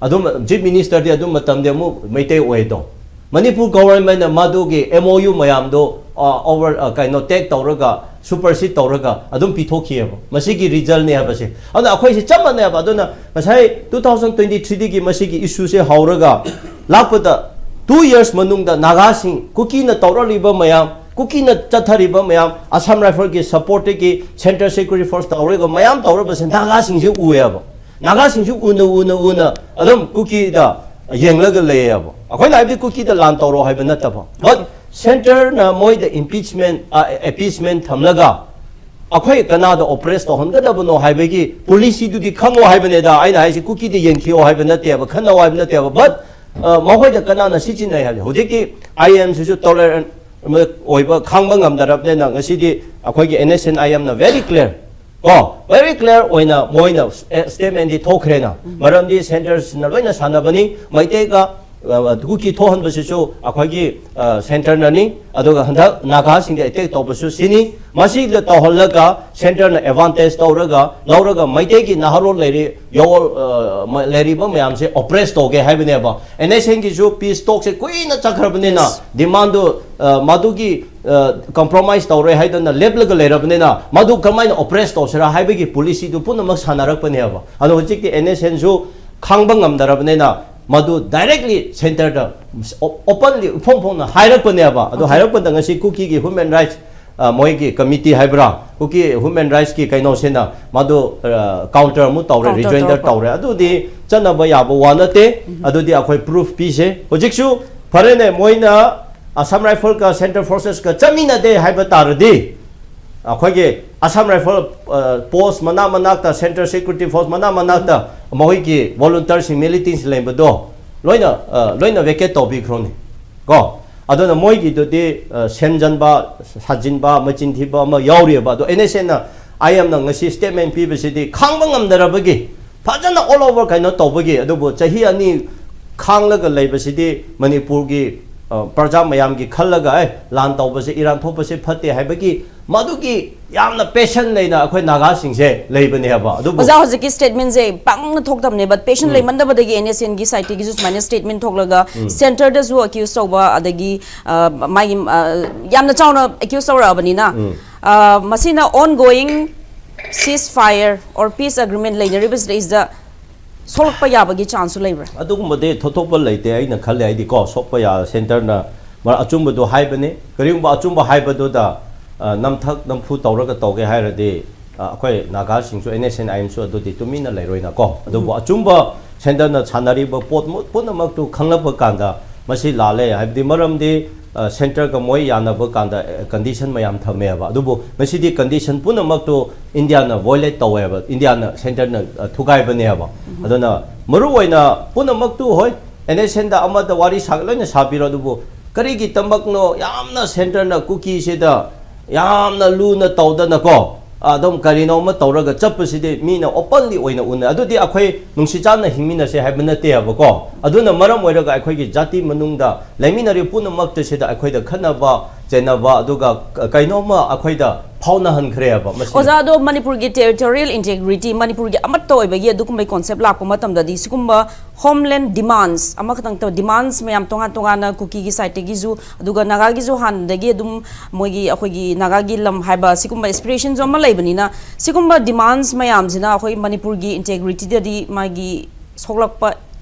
ꯑꯗꯨꯝ chief ministerꯗꯤ ꯑꯗꯨꯝ ꯃꯇꯝꯗꯤ ꯑꯃꯨꯛ ꯃꯩꯇꯩ ꯑꯣꯏꯗꯣ꯫ ꯃꯅꯤꯄꯨꯔ governmentꯅ ꯃꯗꯨꯒꯤ MOU ꯃꯌꯥꯝꯗꯣ, ꯑ, over, ꯑ, ꯀꯩꯅꯣ, take ꯇꯧꯔꯒ, supersede ꯇꯧꯔꯒ ꯑꯗꯨꯝ ꯄꯤꯊꯣꯛꯈꯤꯑꯕ꯫ ꯃꯁꯤꯒꯤ resultꯅꯦ ꯍꯥꯏꯕꯁꯦ꯫ ꯑꯗꯨꯅ ꯑꯩꯈꯣꯏꯁꯦ ꯆꯞ ꯃꯥꯟꯅꯩꯕ꯫ ꯑꯗꯨꯅ ꯉꯁꯥꯏ two thousand twenty threeꯗꯒꯤ ꯃꯁꯤꯒꯤ issueꯁꯦ ꯍꯧꯔꯒ ꯂꯥꯛꯄꯗ two years ꯃꯅꯨꯡꯗ ꯅꯥꯒꯥꯁꯤꯡ, ꯀꯨꯀꯤꯅ ꯇꯧꯔꯛꯂꯤꯕ ꯃꯌꯥꯝ, ꯀꯨꯀꯤꯅ ꯆꯠꯊꯔꯤꯕ ꯃꯌꯥꯝ, Assam Riflesꯀꯤ supportꯇꯒꯤ Central Security Force ꯇꯧꯔꯒ ꯃꯌꯥꯝ ꯇꯧꯔꯕꯁꯦ ꯅꯥꯒꯥꯁꯤꯡꯁꯦ ꯎꯑꯦꯕ꯫ ꯅꯥꯒꯥꯁꯤꯡꯁꯨ ꯎꯅ, ꯎꯅ, ꯎꯅ ꯑꯗꯨꯝ ꯀꯨꯀꯤꯗ ꯌꯦꯡꯂꯒ ꯂꯩꯌꯦꯕ꯫ ꯑꯩꯈꯣꯏꯅ ꯍꯥꯏꯕꯗꯤ ꯀꯨꯀꯤꯗ ꯂꯥꯟ ꯇꯧꯔꯣ ꯍꯥꯏꯕ ꯅꯠꯇꯕ, but centreꯅ ꯃꯣꯏꯗ impeachment, ꯑ, appeasement ꯊꯝꯂꯒ ꯑꯩꯈꯣꯏ ꯀꯅꯥꯗ ꯑꯣꯄ꯭ꯔꯦꯁ ꯇꯧꯍꯟꯒꯗꯕꯅꯣ ꯍꯥꯏꯕꯒꯤ ꯄꯣꯂꯤꯁꯤꯗꯨꯗꯤ ꯈꯪꯉꯣ ꯍꯥꯏꯕꯅꯤꯗ꯫ ꯑꯩꯅ ꯍꯥꯏꯁꯤ ꯀꯨꯀꯤꯗ ꯌꯦꯡꯈꯤꯌꯣ ꯍꯥꯏꯕ ꯅꯠꯇꯦꯕ, ꯈꯟꯅꯧ ꯍꯥꯏꯕ ꯅꯠꯇꯦꯕ꯫ But ꯃꯈꯣꯏꯗ ꯀꯅꯥꯅ ꯁꯤꯖꯤꯟꯅꯩ ꯍꯥꯏꯕ, ꯍꯧꯖꯤꯛꯇꯤ ꯑꯥꯏ ꯑꯦꯝꯁꯤꯁꯨ ꯇꯣꯂꯔꯦꯟ ꯑꯣꯏꯕ, ꯈꯥꯡꯕ ꯉꯝꯗ꯭ꯔꯕꯅꯤꯅ ꯉꯁꯤꯗꯤ ꯑꯩꯈꯣꯏꯒꯤ ꯑꯦꯟ ꯑꯦꯁ ꯑꯦꯟ ꯑꯥꯏ ꯑꯦꯝꯅ ꯚꯦꯔꯤ ꯀ꯭ꯂꯤꯌꯔ, ꯀꯣ, ꯚꯦꯔꯤ ꯀ꯭ꯂꯤꯌꯔ ꯑꯣꯏꯅ ꯃꯣꯏꯅ ꯁ꯭ꯇꯦꯠꯃꯦꯟꯗꯤ ꯊꯣꯛꯈ꯭ꯔꯦꯅ꯫ ꯃꯔꯝꯗꯤ ꯁꯦꯟꯇꯔꯁꯤꯅ ꯂꯣꯏꯅ ꯁꯥꯟꯅꯕꯅꯤ꯫ ꯃꯩꯇꯩꯒ ꯀꯨꯀꯤ ꯊꯣꯛꯍꯟꯕꯁꯤꯁꯨ ꯑꯩꯈꯣꯏꯒꯤ ꯁꯦꯟꯇꯔꯅꯅꯤ꯫ ꯑꯗꯨꯒ ꯍꯟꯗꯛ ꯅꯥꯒꯥꯁꯤꯡꯗ ꯑꯦꯇꯦꯛ ꯇꯧꯕꯁꯨ ꯁꯤꯅꯤ꯫ ꯃꯁꯤꯗ ꯇꯧꯍꯜꯂꯒ ꯁꯦꯟꯇꯔꯅ ꯑꯦꯗꯚꯥꯟꯇꯦꯖ ꯇꯧꯔꯒ ꯂꯧꯔꯒ ꯃꯩꯇꯩꯒꯤ ꯅꯍꯥꯔꯣꯜ ꯂꯩꯔꯤ, ꯌꯥꯑꯣꯜ, ꯑ, ꯃ-, ꯂꯩꯔꯤꯕ ꯃꯌꯥꯝꯁꯦ ꯑꯣꯄ꯭ꯔꯦꯁ ꯇꯧꯒꯦ ꯍꯥꯏꯕꯅꯦꯕ꯫ ꯑꯦꯟ ꯑꯦꯁ ꯑꯦꯟꯒꯤꯁꯨ ꯄꯤꯁ ꯇꯣꯛꯁꯦ ꯀꯨꯏꯅ ꯆꯠꯈ꯭ꯔꯕꯅꯤꯅ, ꯗꯤꯃꯥꯟꯗꯨ, ꯑ, ꯃꯗꯨꯒꯤ, ꯑ, ꯀꯝꯄ꯭ꯔꯣꯃꯥꯏꯁ ꯇꯧꯔꯣꯏ ꯍꯥꯏꯗꯅ ꯂꯦꯞꯂꯒ ꯂꯩꯔꯕꯅꯤꯅ, ꯃꯗꯨ ꯀꯔꯝꯍꯥꯏꯅ ꯑꯣꯄ꯭ꯔꯦꯁ ꯇꯧꯁꯤꯔꯥ ꯍꯥꯏꯕꯒꯤ ꯄꯣꯂꯤꯁꯤꯗꯨ ꯄꯨꯝꯅꯃꯛ ꯁꯥꯟꯅꯔꯛꯄꯅꯦꯕ꯫ ꯑꯗꯣ ꯍꯧꯖꯤꯛꯇꯤ ꯑꯦꯟ ꯑꯦꯁ ꯑꯦꯟꯁꯨ ꯈꯥꯡꯕ ꯉꯝꯗ꯭ꯔꯕꯅꯤꯅ, ꯃꯗꯨ ꯗꯥꯏꯔꯦꯛꯂꯤ ꯁꯦꯟꯇꯔꯗ ꯑꯣ-, ꯑꯣꯄꯟꯂꯤ ꯏꯐꯣꯡ ꯐꯣꯡꯅ ꯍꯥꯏꯔꯛꯄꯅꯦꯕ꯫ ꯑꯗꯨ ꯍꯥꯏꯔꯛꯄꯗ ꯉꯁꯤ ꯀꯨꯀꯤꯒꯤ ꯍ꯭ꯌꯨꯃꯦꯟ ꯔꯥꯏꯠꯁ, ꯑ, ꯃꯣꯏꯒꯤ ꯀꯃꯤꯇꯤ ꯍꯥꯏꯕ꯭ꯔꯥ, ꯀꯨꯀꯤ ꯍ꯭ꯌꯨꯃꯦꯟ ꯔꯥꯏꯠꯁꯀꯤ ꯀꯩꯅꯣꯁꯤꯅ ꯃꯗꯨ, ꯑ, ꯀꯥꯎꯟꯇꯔ ꯑꯃꯨꯛ ꯇꯧꯔꯦ, ꯀꯥꯎꯟꯇꯔ ꯔꯤꯖꯣꯏꯟꯗꯔ ꯇꯧꯔꯛꯄ꯫ ꯇꯧꯔꯦ꯫ ꯑꯗꯨꯗꯤ ꯆꯠꯅꯕ ꯌꯥꯕ ꯋꯥ ꯅꯠꯇꯦ꯫ ꯑꯗꯨꯗꯤ ꯑꯩꯈꯣꯏ ꯄ꯭ꯔꯨꯐ ꯄꯤꯁꯦ꯫ ꯍꯧꯖꯤꯛꯁꯨ ꯐꯔꯦꯅꯦ, ꯃꯣꯏꯅ ꯑꯁꯥꯝ ꯔꯥꯏꯐꯜꯒ ꯁꯦꯟꯇ꯭ꯔꯦꯜ ꯐꯣꯔꯁꯦꯁꯀ ꯆꯠꯃꯤꯟꯅꯗꯦ ꯍꯥꯏꯕ ꯇꯥꯔꯗꯤ, ꯑꯩꯈꯣꯏꯒꯤ ꯑꯁꯥꯝ ꯔꯥꯏꯐꯜ, ꯑ, ꯄꯣꯁ ꯃꯅꯥꯛ ꯃꯅꯥꯛꯇ, ꯁꯦꯟꯇ꯭ꯔꯦꯜ ꯁꯦꯀ꯭ꯌꯨꯔꯤꯇꯤ ꯐꯣꯔꯁ ꯃꯅꯥꯛ ꯃꯅꯥꯛꯇ ꯃꯈꯣꯏꯒꯤ ꯚꯣꯂꯨꯟꯇꯤꯌꯔꯁꯤꯡ, ꯃꯤꯂꯤꯇꯦꯟꯁꯤꯡ ꯂꯩꯕꯗꯣ ꯂꯣꯏꯅ, ꯑ, ꯂꯣꯏꯅ ꯚꯦꯀꯦꯠ ꯇꯧꯕꯤꯈ꯭ꯔꯣꯅꯦ, ꯀꯣ꯫ ꯑꯗꯨꯅ ꯃꯣꯏꯒꯤꯗꯨꯗꯤ, ꯑ, ꯁꯦꯝꯖꯟꯕ, ꯁꯥꯖꯤꯟꯕ, ꯃꯆꯤꯟ ꯊꯤꯕ ꯑꯃ ꯌꯥꯎꯔꯤꯑꯕ꯫ ꯑꯗꯣ ꯑꯦꯟ ꯑꯦꯁ ꯑꯦꯟꯅ, ꯑꯥꯏ ꯑꯦꯝꯅ ꯉꯁꯤ ꯁ꯭ꯇꯦꯠꯃꯦꯟ ꯄꯤꯕꯁꯤꯗꯤ ꯈꯥꯡꯕ ꯉꯝꯗꯔꯕꯒꯤ, ꯐꯖꯅ ꯑꯣꯜ ꯑꯣꯚꯔ ꯀꯩꯅꯣ ꯇꯧꯕꯒꯤ, ꯑꯗꯨꯕꯨ ꯆꯍꯤ ꯑꯅꯤ ꯈꯥꯡꯂꯒ ꯂꯩꯕꯁꯤꯗꯤ ꯃꯅꯤꯄꯨꯔꯒꯤ, ꯑ, ꯄ꯭ꯔꯖꯥ ꯃꯌꯥꯝꯒꯤ ꯈꯜꯂꯒ, "ꯑꯦ, ꯂꯥꯟ ꯇꯧꯕꯁꯦ, ꯏꯔꯥꯟ ꯊꯣꯛꯄꯁꯦ ꯐꯠꯇꯦ" ꯍꯥꯏꯕꯒꯤ ꯃꯗꯨꯒꯤ ꯌꯥꯝꯅ ꯄꯦꯁꯟ ꯂꯩꯅ ꯑꯩꯈꯣꯏ ꯅꯥꯒꯥꯁꯤꯡꯁꯦ ꯂꯩꯕꯅꯦꯕ꯫ ꯑꯗꯨꯕꯨ ꯑꯣꯖꯥ, ꯍꯧꯖꯤꯛꯀꯤ ꯁ꯭ꯇꯦꯠꯃꯦꯟꯁꯦ ꯄꯥꯛꯅ ꯊꯣꯛꯇꯕꯅꯦ, but ꯄꯦꯁꯟ ꯎꯝ꯫ ꯂꯩꯃꯟꯗꯕꯗꯒꯤ ꯑꯦꯟ ꯑꯦꯁ ꯑꯦꯟꯒꯤ ꯁꯥꯏꯠꯇꯒꯤꯁꯨ ꯁꯨꯃꯥꯏꯅ ꯁ꯭ꯇꯦꯠꯃꯦꯟ ꯊꯣꯛꯂꯒ ꯎꯝ꯫ ꯁꯦꯟꯇꯔꯗꯁꯨ ꯑꯦꯀ꯭ꯌꯨꯁ ꯇꯧꯕ, ꯑꯗꯒꯤ, ꯑ, ꯃꯥꯒꯤ, ꯑ, ꯌꯥꯝꯅ ꯆꯥꯎꯅ ꯑꯦꯀ꯭ꯌꯨꯁ ꯇꯧꯔꯛꯑꯕꯅꯤꯅ, ꯎꯝ꯫ ꯑ, ꯃꯁꯤꯅ ꯑꯣꯟ ꯒꯣꯌꯤꯡ ꯁꯤꯁ ꯐꯥꯌꯔ ꯑꯣꯔ ꯄꯤꯁ ꯑꯦꯒ꯭ꯔꯤꯃꯦꯟ ꯂꯩꯅꯔꯤꯕꯁꯤꯗꯩꯁꯤꯗ ꯁꯣꯛꯂꯛꯄ ꯌꯥꯕꯒꯤ ꯆꯥꯟꯁꯁꯨ ꯂꯩꯕ꯭ꯔꯥ? ꯑꯗꯨꯒꯨꯝꯕꯗꯤ ꯊꯣꯏꯗꯣꯛꯄ ꯂꯩꯇꯦ, ꯑꯩꯅ ꯈꯜꯂꯦ꯫ ꯍꯥꯏꯗꯤꯀꯣ, ꯁꯣꯛꯄ ꯌꯥ-, ꯁꯦꯟꯇꯔꯅ ꯃ-, ꯑꯆꯨꯝꯕꯗꯣ ꯍꯥꯏꯕꯅꯤ꯫ ꯀꯔꯤꯒꯨꯝꯕ ꯑꯆꯨꯝꯕ ꯍꯥꯏꯕꯗꯨꯗ, ꯑ, ꯅꯝꯊꯛ ꯅꯝꯐꯨ ꯇꯧꯔꯒ ꯇꯧꯒꯦ ꯍꯥꯏꯔꯗꯤ, ꯑ, ꯑꯩꯈꯣꯏ ꯅꯥꯒꯥꯁꯤꯡꯁꯨ, ꯑꯦꯟ ꯑꯦꯁ ꯑꯦꯟ ꯑꯥꯏ ꯑꯦꯝꯁꯨ ꯑꯗꯨꯗꯤ ꯇꯨꯃꯤꯟꯅ ꯂꯩꯔꯣꯏꯅꯀꯣ꯫ ꯑꯗꯨꯕꯨ ꯎꯝ꯫ ꯑꯆꯨꯝꯕ ꯁꯦꯟꯇꯔꯅ ꯁꯥꯟꯅꯔꯤꯕ ꯄꯣꯠ ꯃꯨ-, ꯄꯨꯝꯅꯃꯛꯇꯨ ꯈꯪꯂꯛꯄ ꯀꯥꯟꯗ ꯃꯁꯤ ꯂꯥꯜꯂꯦ꯫ ꯍꯥꯏꯕꯗꯤ ꯃꯔꯝꯗꯤ ꯁꯦꯟꯇꯔꯒ ꯃꯣꯏ ꯌꯥꯅꯕ ꯀꯥꯟꯗ ꯀꯟꯗꯤꯁꯟ ꯃꯌꯥꯝ ꯊꯝꯃꯦꯕ꯫ ꯑꯗꯨꯕꯨ ꯉꯁꯤꯗꯤ ꯀꯟꯗꯤꯁꯟ ꯄꯨꯝꯅꯃꯛꯇꯨ ꯏꯟꯗꯤꯌꯥꯅ ꯚꯣꯏꯂꯦꯠ ꯇꯧꯋꯦꯕ, ꯏꯟꯗꯤꯌꯥꯅ, ꯁꯦꯟꯇꯔꯅ ꯊꯨꯒꯥꯏꯕꯅꯦꯕ꯫ ꯑꯗꯨꯅ ꯃꯔꯨ ꯑꯣꯏꯅ ꯄꯨꯝꯅꯃꯛꯇꯨ, ꯍꯣꯏ, ꯑꯦꯟ ꯑꯦꯁ ꯑꯦꯟꯗ ꯑꯃꯗ ꯋꯥꯔꯤ ꯁꯥ ꯂꯣꯏꯅ ꯁꯥꯕꯤꯔꯣ, ꯑꯗꯨꯕꯨ ꯀꯔꯤꯒꯤꯗꯃꯛꯅꯣ ꯌꯥꯝꯅ ꯁꯦꯟꯇꯔꯅ ꯀꯨꯀꯤꯁꯤꯗ ꯌꯥꯝꯅ ꯂꯨꯅ ꯇꯧꯗꯅꯀꯣ, ꯑꯗꯨꯝ ꯀꯔꯤꯅꯣ ꯑꯃ ꯇꯧꯔꯒ ꯆꯠꯄꯁꯤꯗꯤ ꯃꯤꯅ ꯑꯣꯄꯟꯂꯤ ꯑꯣꯏꯅ ꯎꯅꯩ꯫ ꯑꯗꯨꯗꯤ ꯑꯩꯈꯣꯏ ꯅꯨꯡꯁꯤ ꯆꯥꯟꯅ ꯍꯤꯡꯃꯤꯟꯅꯁꯦ ꯍꯥꯏꯕ ꯅꯠꯇꯦꯕꯀꯣ꯫ ꯑꯗꯨꯅ ꯃꯔꯝ ꯑꯣꯏꯔꯒ ꯑꯩꯈꯣꯏꯒꯤ ꯖꯥꯇꯤ ꯃꯅꯨꯡꯗ ꯂꯩꯃꯤꯟꯅꯔꯤꯕ ꯄꯨꯝꯅꯃꯛꯇ ꯁꯤꯗ ꯑꯩꯈꯣꯏꯗ ꯈꯠꯅꯕ ꯆꯩꯅꯕ, ꯑꯗꯨꯒ ꯀꯩꯅꯣꯝꯃ ꯑꯩꯈꯣꯏꯗ ꯐꯥꯎꯅꯍꯟꯈ꯭ꯔꯦꯕ ꯃꯁꯤꯅ꯫ ꯑꯣꯖꯥ, ꯑꯗꯣ ꯃꯅꯤꯄꯨꯔꯒꯤ territorial integrity, ꯃꯅꯤꯄꯨꯔꯒꯤ ꯑꯃꯠꯇ ꯑꯣꯏꯕꯒꯤ ꯑꯗꯨꯒꯨꯝꯕꯒꯤ concept ꯂꯥꯛꯄ ꯃꯇꯝꯗꯗꯤ ꯁꯤꯒꯨꯝꯕ homeland demands ꯑꯃꯈꯛꯇꯪ ꯇꯧ, demands ꯃꯌꯥꯝ ꯇꯣꯉꯥꯟ ꯇꯣꯉꯥꯟꯅ ꯀꯨꯀꯤꯒꯤ ꯁꯥꯏꯠꯇꯒꯤꯁꯨ, ꯑꯗꯨꯒ ꯅꯥꯒꯥꯒꯤꯁꯨ ꯍꯥꯟꯅꯗꯒꯤ ꯑꯗꯨꯝ ꯃꯣꯏꯒꯤ ꯑꯩꯈꯣꯏꯒꯤ ꯅꯥꯒꯥꯒꯤ ꯂꯝ ꯍꯥꯏꯕ ꯁꯤꯒꯨꯝꯕ aspirationꯁꯨ ꯑꯃ ꯂꯩꯕꯅꯤꯅ, ꯁꯤꯒꯨꯝꯕ demands ꯃꯌꯥꯝꯁꯤꯅ ꯑꯩꯈꯣꯏ ꯃꯅꯤꯄꯨꯔꯒꯤ integrityꯗꯗꯤ ꯃꯥꯒꯤ ꯁꯣꯛꯂꯛꯄ,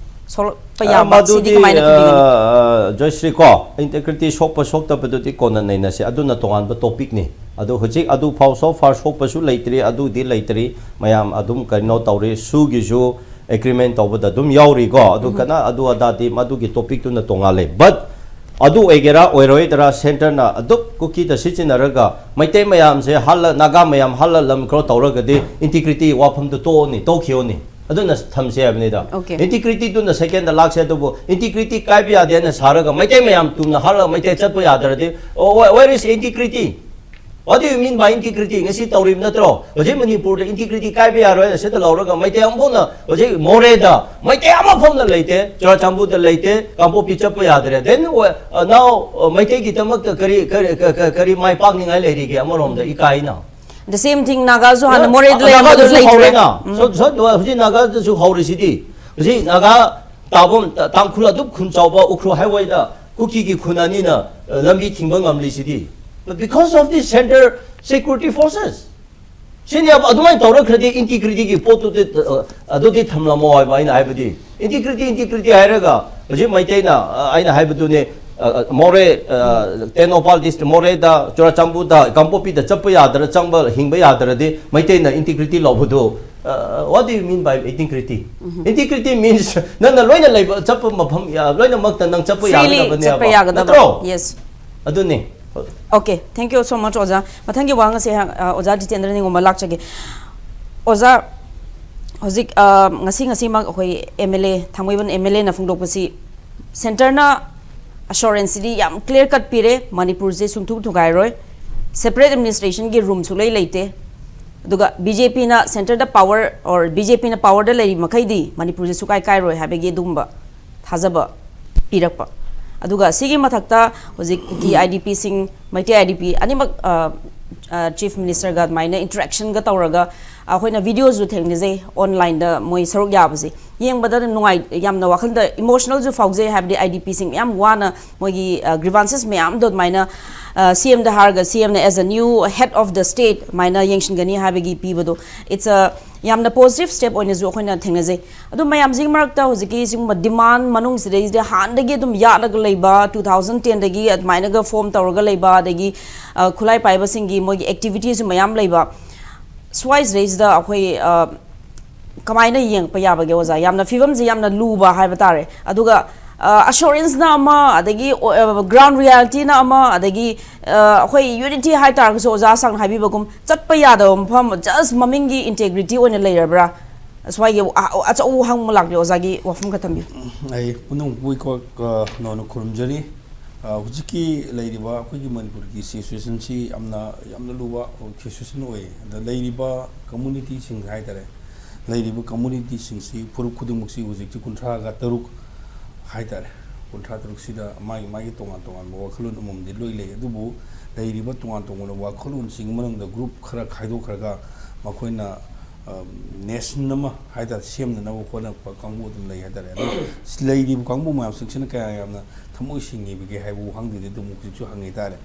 ꯁꯣꯛꯂꯛꯄ ꯑ, ꯌꯥꯕ, ꯁꯤꯗꯤ ꯃꯗꯨꯗꯤ, ꯀꯃꯥꯏꯅ ꯈꯟꯕꯤꯒꯅꯤ? ꯑ, ꯖꯣꯏꯁ꯭ꯔꯤ ꯀꯣ, integrity ꯁꯣꯛꯄ ꯁꯣꯛꯇꯕꯗꯨꯗꯤ ꯀꯣꯟꯅ ꯅꯩꯅꯁꯦ, ꯑꯗꯨꯅ ꯇꯣꯉꯥꯟꯕ topicꯅꯤ꯫ ꯑꯗꯨ ꯍꯧꯖꯤꯛ ꯑꯗꯨ ꯐꯥꯎ so far ꯁꯣꯛꯄꯁꯨ ꯂꯩꯇ꯭ꯔꯤ, ꯑꯗꯨꯗꯤ ꯂꯩꯇ꯭ꯔꯤ꯫ ꯃꯌꯥꯝ ꯑꯗꯨꯝ ꯀꯩꯅꯣ ꯇꯧꯔꯤ, ꯁꯨꯒꯤꯁꯨ agreement ꯇꯧꯕꯗ ꯑꯗꯨꯝ ꯌꯥꯎꯔꯤꯀꯣ꯫ ꯑꯗꯨ ꯀꯅꯥ, ꯑꯗꯨ ꯑꯗꯥꯗꯤ ꯃꯗꯨꯒꯤ topicꯇꯨꯅ ꯇꯣꯉꯥꯜꯂꯦ꯫ But ꯑꯗꯨ ꯑꯣꯏꯒꯦꯔꯥ ꯑꯣꯏꯔꯣꯏꯗ꯭ꯔꯥ, ꯁꯦꯟꯇꯔꯅ ꯑꯗꯨꯝ ꯀꯨꯀꯤꯗ ꯁꯤꯖꯤꯟꯅꯔꯒ ꯃꯩꯇꯩ ꯃꯌꯥꯝꯁꯦ ꯍꯥꯠꯂ, ꯅꯥꯒꯥ ꯃꯌꯥꯝ ꯍꯥꯠꯂ ꯂꯝ ꯈꯔ ꯇꯧꯔꯒꯗꯤ integrity ꯋꯥꯐꯝꯗꯨ ꯇꯣꯛꯑꯣꯅꯤ, ꯇꯣꯛꯈꯤꯑꯣꯅꯤ꯫ ꯑꯗꯨꯅ ꯊꯝꯁꯦ ꯍꯥꯏꯕꯅꯤꯗ꯫ Okay. Integrityꯗꯨꯅ secondꯗ ꯂꯥꯛꯁꯦ, ꯑꯗꯨꯕꯨ integrity ꯀꯥꯏꯕ ꯌꯥꯗꯦ ꯍꯥꯏꯅ ꯁꯥꯔꯒ ꯃꯩꯇꯩ ꯃꯌꯥꯝ ꯇꯨꯝꯅ ꯍꯥꯠꯂꯒ ꯃꯩꯇꯩ ꯆꯠꯄ ꯌꯥꯗ꯭ꯔꯗꯤ, oh, where is integrity? What do you mean by integrity? ꯉꯁꯤ ꯇꯧꯔꯤꯕ ꯅꯠꯇ꯭ꯔꯣ? ꯍꯧꯖꯤꯛ ꯃꯅꯤꯄꯨꯔꯗ integrity ꯀꯥꯏꯕ ꯌꯥꯔꯣꯏ ꯍꯥꯏꯅ ꯁꯤꯗ ꯂꯧꯔꯒ ꯃꯩꯇꯩ ꯑꯃꯐꯥꯎꯅ ꯍꯧꯖꯤꯛ ꯃꯣꯔꯦꯗ ꯃꯩꯇꯩ ꯑꯃꯐꯥꯎꯅ ꯂꯩꯇꯦ, ꯆꯨꯔꯥꯆꯥꯟꯄꯨꯔꯗ ꯂꯩꯇꯦ, ꯀꯥꯡꯄꯣꯛꯄꯤ ꯆꯠꯄ ꯌꯥꯗ꯭ꯔꯦ꯫ Then, uh, now, uh, ꯃꯩꯇꯩꯒꯤꯗꯃꯛꯇ ꯀꯔꯤ, ꯀꯔꯤ, ꯀ-, ꯀ-, ꯀꯔꯤ ꯃꯥꯏ ꯄꯥꯛꯅꯤꯡꯉꯥꯏ ꯂꯩꯔꯤꯒꯦ? ꯑꯃꯔꯣꯝꯗ ꯏꯀꯥꯏꯅ꯫ The same thing, ꯅꯥꯒꯥꯁꯨ ꯍꯥꯟꯅ ꯃꯣꯔꯦꯗ ꯂꯩꯔꯝꯕꯗꯨ ꯅꯥꯒꯥꯗꯁꯨ ꯂꯩꯇ꯭ꯔꯦ꯫ ꯍꯧꯔꯦꯅ꯫ ꯎꯝ꯫ ꯁꯣ-, ꯁꯣ-, ꯍꯧꯖꯤꯛ ꯅꯥꯒꯥꯗꯁꯨ ꯍꯧꯔꯤꯁꯤꯗꯤ꯫ ꯍꯧꯖꯤꯛ ꯅꯥꯒꯥ ꯇꯥꯕ ꯇꯥꯡꯈꯨꯜ ꯑꯗꯨꯝ ꯈꯨꯟ ꯆꯥꯎꯕ ꯎꯈ꯭ꯔꯨꯜ highwayꯗ ꯀꯨꯀꯤꯒꯤ ꯈꯨꯟ ꯑꯅꯤꯅ, ꯑ, ꯂꯝꯕꯤ ꯊꯤꯡꯕ ꯉꯝꯂꯤꯁꯤꯗꯤ꯫ But because of the center security forces꯫ ꯁꯤꯅꯤ ꯑꯗꯨꯃꯥꯏꯅ ꯇꯧꯔꯛꯈ꯭ꯔꯗꯤ integrityꯒꯤ ꯄꯣꯠꯇꯨꯗꯤ, ꯑ, ꯑꯗꯨꯗꯤ ꯊꯝꯂꯝꯃꯣ ꯍꯥꯏꯕ ꯑꯩꯅ ꯍꯥꯏꯕꯗꯤ꯫ Integrity, integrity ꯍꯥꯏꯔꯒ ꯍꯧꯖꯤꯛ ꯃꯩꯇꯩꯅ, ꯑ, ꯑꯩꯅ ꯍꯥꯏꯕꯗꯨꯅꯦ, ꯑ, ꯑ, ꯃꯣꯔꯦ, ꯑ, ꯇꯦꯡꯅꯧꯄꯥꯜ district, ꯃꯣꯔꯦꯗ, ꯆꯨꯔꯥꯆꯥꯟꯄꯨꯔꯗ, ꯀꯥꯡꯄꯣꯛꯄꯤꯗ ꯆꯠꯄ ꯌꯥꯗ꯭ꯔ, ꯆꯪꯕ, ꯍꯤꯡꯕ ꯌꯥꯗ꯭ꯔꯗꯤ ꯃꯩꯇꯩꯅ integrity ꯂꯧꯕꯗꯨ, Uh, what do you mean by integrity? Integrity means ꯅꯪꯅ ꯂꯣꯏꯅ ꯂꯩꯕ, ꯆꯠꯄ ꯃꯐꯝ, ꯌꯥ-, ꯂꯣꯏꯅꯃꯛꯇ ꯅꯪ ꯆꯠꯄ Freely ꯌꯥꯒꯗꯕꯅꯦꯕ, ꯆꯠꯄ ꯌꯥꯒꯗꯕ꯫ ꯅꯠꯇ꯭ꯔꯣ? Yes. ꯑꯗꯨꯅꯤ꯫ Okay, thank you so much, ꯑꯣꯖꯥ꯫ ꯃꯊꯪꯒꯤ ꯋꯥꯍꯪ ꯑꯁꯦ, ꯑ, ꯑꯣꯖꯥ ꯖꯤꯇꯦꯟꯗ꯭ꯔ ꯅꯤꯡꯉꯣꯝꯕ ꯂꯥꯛꯆꯒꯦ꯫ ꯑꯣꯖꯥ, ꯍꯧꯖꯤꯛ, ꯑ, ꯉꯁꯤ, ꯉꯁꯤꯃꯛ ꯑꯩꯈꯣꯏ M L A, Thangmeiband M L A ꯅ ꯐꯣꯡꯗꯣꯛꯄꯁꯤ, centre ꯅ assurance ꯁꯤꯗꯤ ꯌꯥꯝ clear cut ꯄꯤꯔꯦ, ꯃꯅꯤꯄꯨꯔꯁꯦ ꯁꯨꯡꯊꯨ ꯊꯨꯒꯥꯏꯔꯣꯏ, separate administration ꯒꯤ room ꯁꯨꯛꯂꯩ ꯂꯩꯇꯦ, ꯑꯗꯨꯒ B J P ꯅ centre the power, or B J P ꯅ power ꯗ ꯂꯩꯔꯤ ꯃꯈꯩꯗꯤ ꯃꯅꯤꯄꯨꯔꯁꯦ ꯁꯨꯀꯥꯏ ꯀꯥꯏꯔꯣꯏ ꯍꯥꯏꯕꯒꯤ ꯑꯗꯨꯒꯨꯝꯕ ꯊꯥꯖꯕ ꯄꯤꯔꯛꯄ꯫ ꯑꯗꯨꯒ ꯁꯤꯒꯤ ꯃꯊꯛꯇ ꯍꯧꯖꯤꯛ ꯀꯨꯀꯤ I D P ꯁꯤꯡ, ꯃꯩꯇꯩ I D P ꯑꯅꯤꯃꯛ, ꯑ, ꯑ, Chief Minister ꯒ ꯑꯗꯨꯃꯥꯏꯅ interaction ꯒ ꯇꯧꯔꯒ ꯑꯩꯈꯣꯏꯅ video ꯁꯨ ꯊꯦꯡꯅꯖꯩ, online ꯗ ꯃꯣꯏ ꯁꯔꯨꯛ ꯌꯥꯕꯁꯦ꯫ ꯌꯦꯡꯕꯗ ꯅꯨꯡꯉꯥꯏ-, ꯌꯥꯝꯅ ꯋꯥꯈꯜꯗ emotional ꯁꯨ ꯐꯥꯎꯖꯩ, ꯍꯥꯏꯕꯗꯤ I D P ꯁꯤꯡ ꯃꯌꯥꯝ ꯋꯥꯅ ꯃꯣꯏꯒꯤ, ꯑ, grievances ꯃꯌꯥꯝꯗꯣ ꯑꯗꯨꯃꯥꯏꯅ, ꯑ, C M ꯗ ꯍꯥꯏꯔꯒ, C M ꯅ as a new head of the state ꯑꯗꯨꯃꯥꯏꯅ ꯌꯦꯡꯁꯤꯟꯒꯅꯤ ꯍꯥꯏꯕꯒꯤ ꯄꯤꯕꯗꯣ, it's a ꯌꯥꯝꯅ positive step ꯑꯣꯏꯅꯁꯨ ꯑꯩꯈꯣꯏꯅ ꯊꯦꯡꯅꯖꯩ꯫ ꯑꯗꯨ ꯃꯌꯥꯝꯁꯤꯒꯤ ꯃꯔꯛꯇ ꯍꯧꯖꯤꯛꯀꯤ ꯁꯤꯒꯨꯝꯕ demand ꯃꯅꯨꯡꯁꯤꯗꯩꯁꯤꯗ ꯍꯥꯟꯅꯗꯒꯤ ꯑꯗꯨꯝ ꯌꯥꯠꯂꯒ ꯂꯩꯕ, two thousand ten ꯗꯒꯤ ꯑꯗꯨꯃꯥꯏꯅꯒ form ꯇꯧꯔꯒ ꯂꯩꯕ, ꯑꯗꯒꯤ, ꯑ, ꯈꯨꯠꯂꯥꯏ ꯄꯥꯏꯕꯁꯤꯡꯒꯤ ꯃꯣꯏꯒꯤ activities ꯁꯨ ꯃꯌꯥꯝ ꯂꯩꯕ, ꯁ꯭ꯋꯥꯏꯁꯤꯗꯩꯁꯤꯗ ꯑꯩꯈꯣꯏ, ꯑ, ꯀꯃꯥꯏꯅ ꯌꯦꯡꯉꯛꯄ ꯌꯥꯕꯒꯦ, ꯑꯣꯖꯥ? ꯌꯥꯝꯅ ꯐꯤꯕꯝꯁꯤ ꯌꯥꯝꯅ ꯂꯨꯕ ꯍꯥꯏꯕ ꯇꯥꯔꯦ꯫ ꯑꯗꯨꯒ, ꯑ, assurance ꯅ ꯑꯃ, ꯑꯗꯒꯤ, ꯑ, ground reality ꯅ ꯑꯃ, ꯑꯗꯒꯤ, ꯑ, ꯑꯩꯈꯣꯏ unity ꯍꯥꯏ ꯇꯥꯔꯒꯁꯨ, ꯑꯣꯖꯥ ꯁꯥꯡꯅ ꯍꯥꯏꯕꯤꯕꯒꯨꯝ, ꯆꯠꯄ ꯌꯥꯗꯕ ꯃꯐꯝ, just ꯃꯃꯤꯡꯒꯤ integrity ꯑꯣꯏꯅ ꯂꯩꯔꯕ꯭ꯔꯥ? ꯁ꯭ꯋꯥꯏꯒꯤ ꯑ-, ꯑ-, ꯑꯆꯧꯕ ꯋꯥꯍꯪ ꯑꯃ ꯂꯥꯛꯂꯦ, ꯑꯣꯖꯥꯒꯤ ꯋꯥꯐꯝ ꯈꯔ ꯊꯝꯕꯤꯌꯨ꯫ ꯑꯩ ꯄꯨꯝꯅꯃꯛꯄꯨ ꯏꯀꯣ-, ꯑ, ꯅꯧꯅ ꯈꯨꯔꯨꯝꯖꯔꯤ꯫ ꯑ, ꯍꯧꯖꯤꯛꯀꯤ ꯂꯩꯔꯤꯕ ꯑꯩꯈꯣꯏꯒꯤ ꯃꯅꯤꯄꯨꯔꯒꯤ situation ꯁꯤ ꯌꯥꯝꯅ, ꯌꯥꯝꯅ ꯂꯨꯕ situation ꯑꯣꯏꯌꯦ꯫ ꯑꯗ ꯂꯩꯔꯤꯕ community ꯁꯤꯡ ꯍꯥꯏ ꯇꯥꯔꯦ, ꯂꯩꯔꯤꯕ community ꯁꯤꯡꯁꯤ, ꯐꯨꯔꯨꯞ ꯈꯨꯗꯤꯡꯃꯛꯁꯤ ꯍꯧꯖꯤꯛꯇꯤ ꯀꯨꯟꯊ꯭ꯔꯥꯒ ꯇꯔꯨꯛ ꯍꯥꯏ ꯇꯥꯔꯦ, ꯀꯨꯟꯊ꯭ꯔꯥ ꯇꯔꯨꯛꯁꯤꯗ ꯃꯥꯒꯤ, ꯃꯥꯒꯤ ꯇꯣꯉꯥꯟ ꯇꯣꯉꯥꯟꯕ ꯋꯥꯈꯜꯂꯣꯟ ꯑꯃꯃꯝꯗꯤ ꯂꯣꯏ ꯂꯩ꯫ ꯑꯗꯨꯕꯨ ꯂꯩꯔꯤꯕ ꯇꯣꯉꯥꯟ ꯇꯣꯉꯥꯟꯕ ꯋꯥꯈꯜꯂꯣꯟꯁꯤꯡꯒꯤ ꯃꯅꯨꯡꯗ group ꯈꯔ ꯈꯥꯏꯗꯣꯛꯈ꯭ꯔꯒ ꯃꯈꯣꯏꯅ, ꯑ, nation ꯑꯃ ꯍꯥꯏ ꯇꯥꯔꯦ, ꯁꯦꯝꯅꯅꯕ ꯍꯣꯠꯅꯔꯛꯄ ꯀꯥꯡꯕꯨ ꯑꯗꯨꯝ ꯂꯩ ꯍꯥꯏ ꯇꯥꯔꯦ꯫ ꯑꯗꯣ ꯂꯩꯔꯤꯕ ꯀꯥꯡꯕꯨ ꯃꯌꯥꯝꯁꯤꯡꯁꯤꯅ ꯀꯌꯥ ꯌꯥꯝꯅ ꯊꯃꯣꯏ ꯁꯦꯡꯉꯤꯕꯒꯦ ꯍꯥꯏꯕ ꯋꯥꯍꯪꯗꯨꯗꯤ ꯑꯗꯨꯝ ꯍꯧꯖꯤꯛꯁꯨ ꯍꯪꯉꯤ ꯇꯥꯔꯦ꯫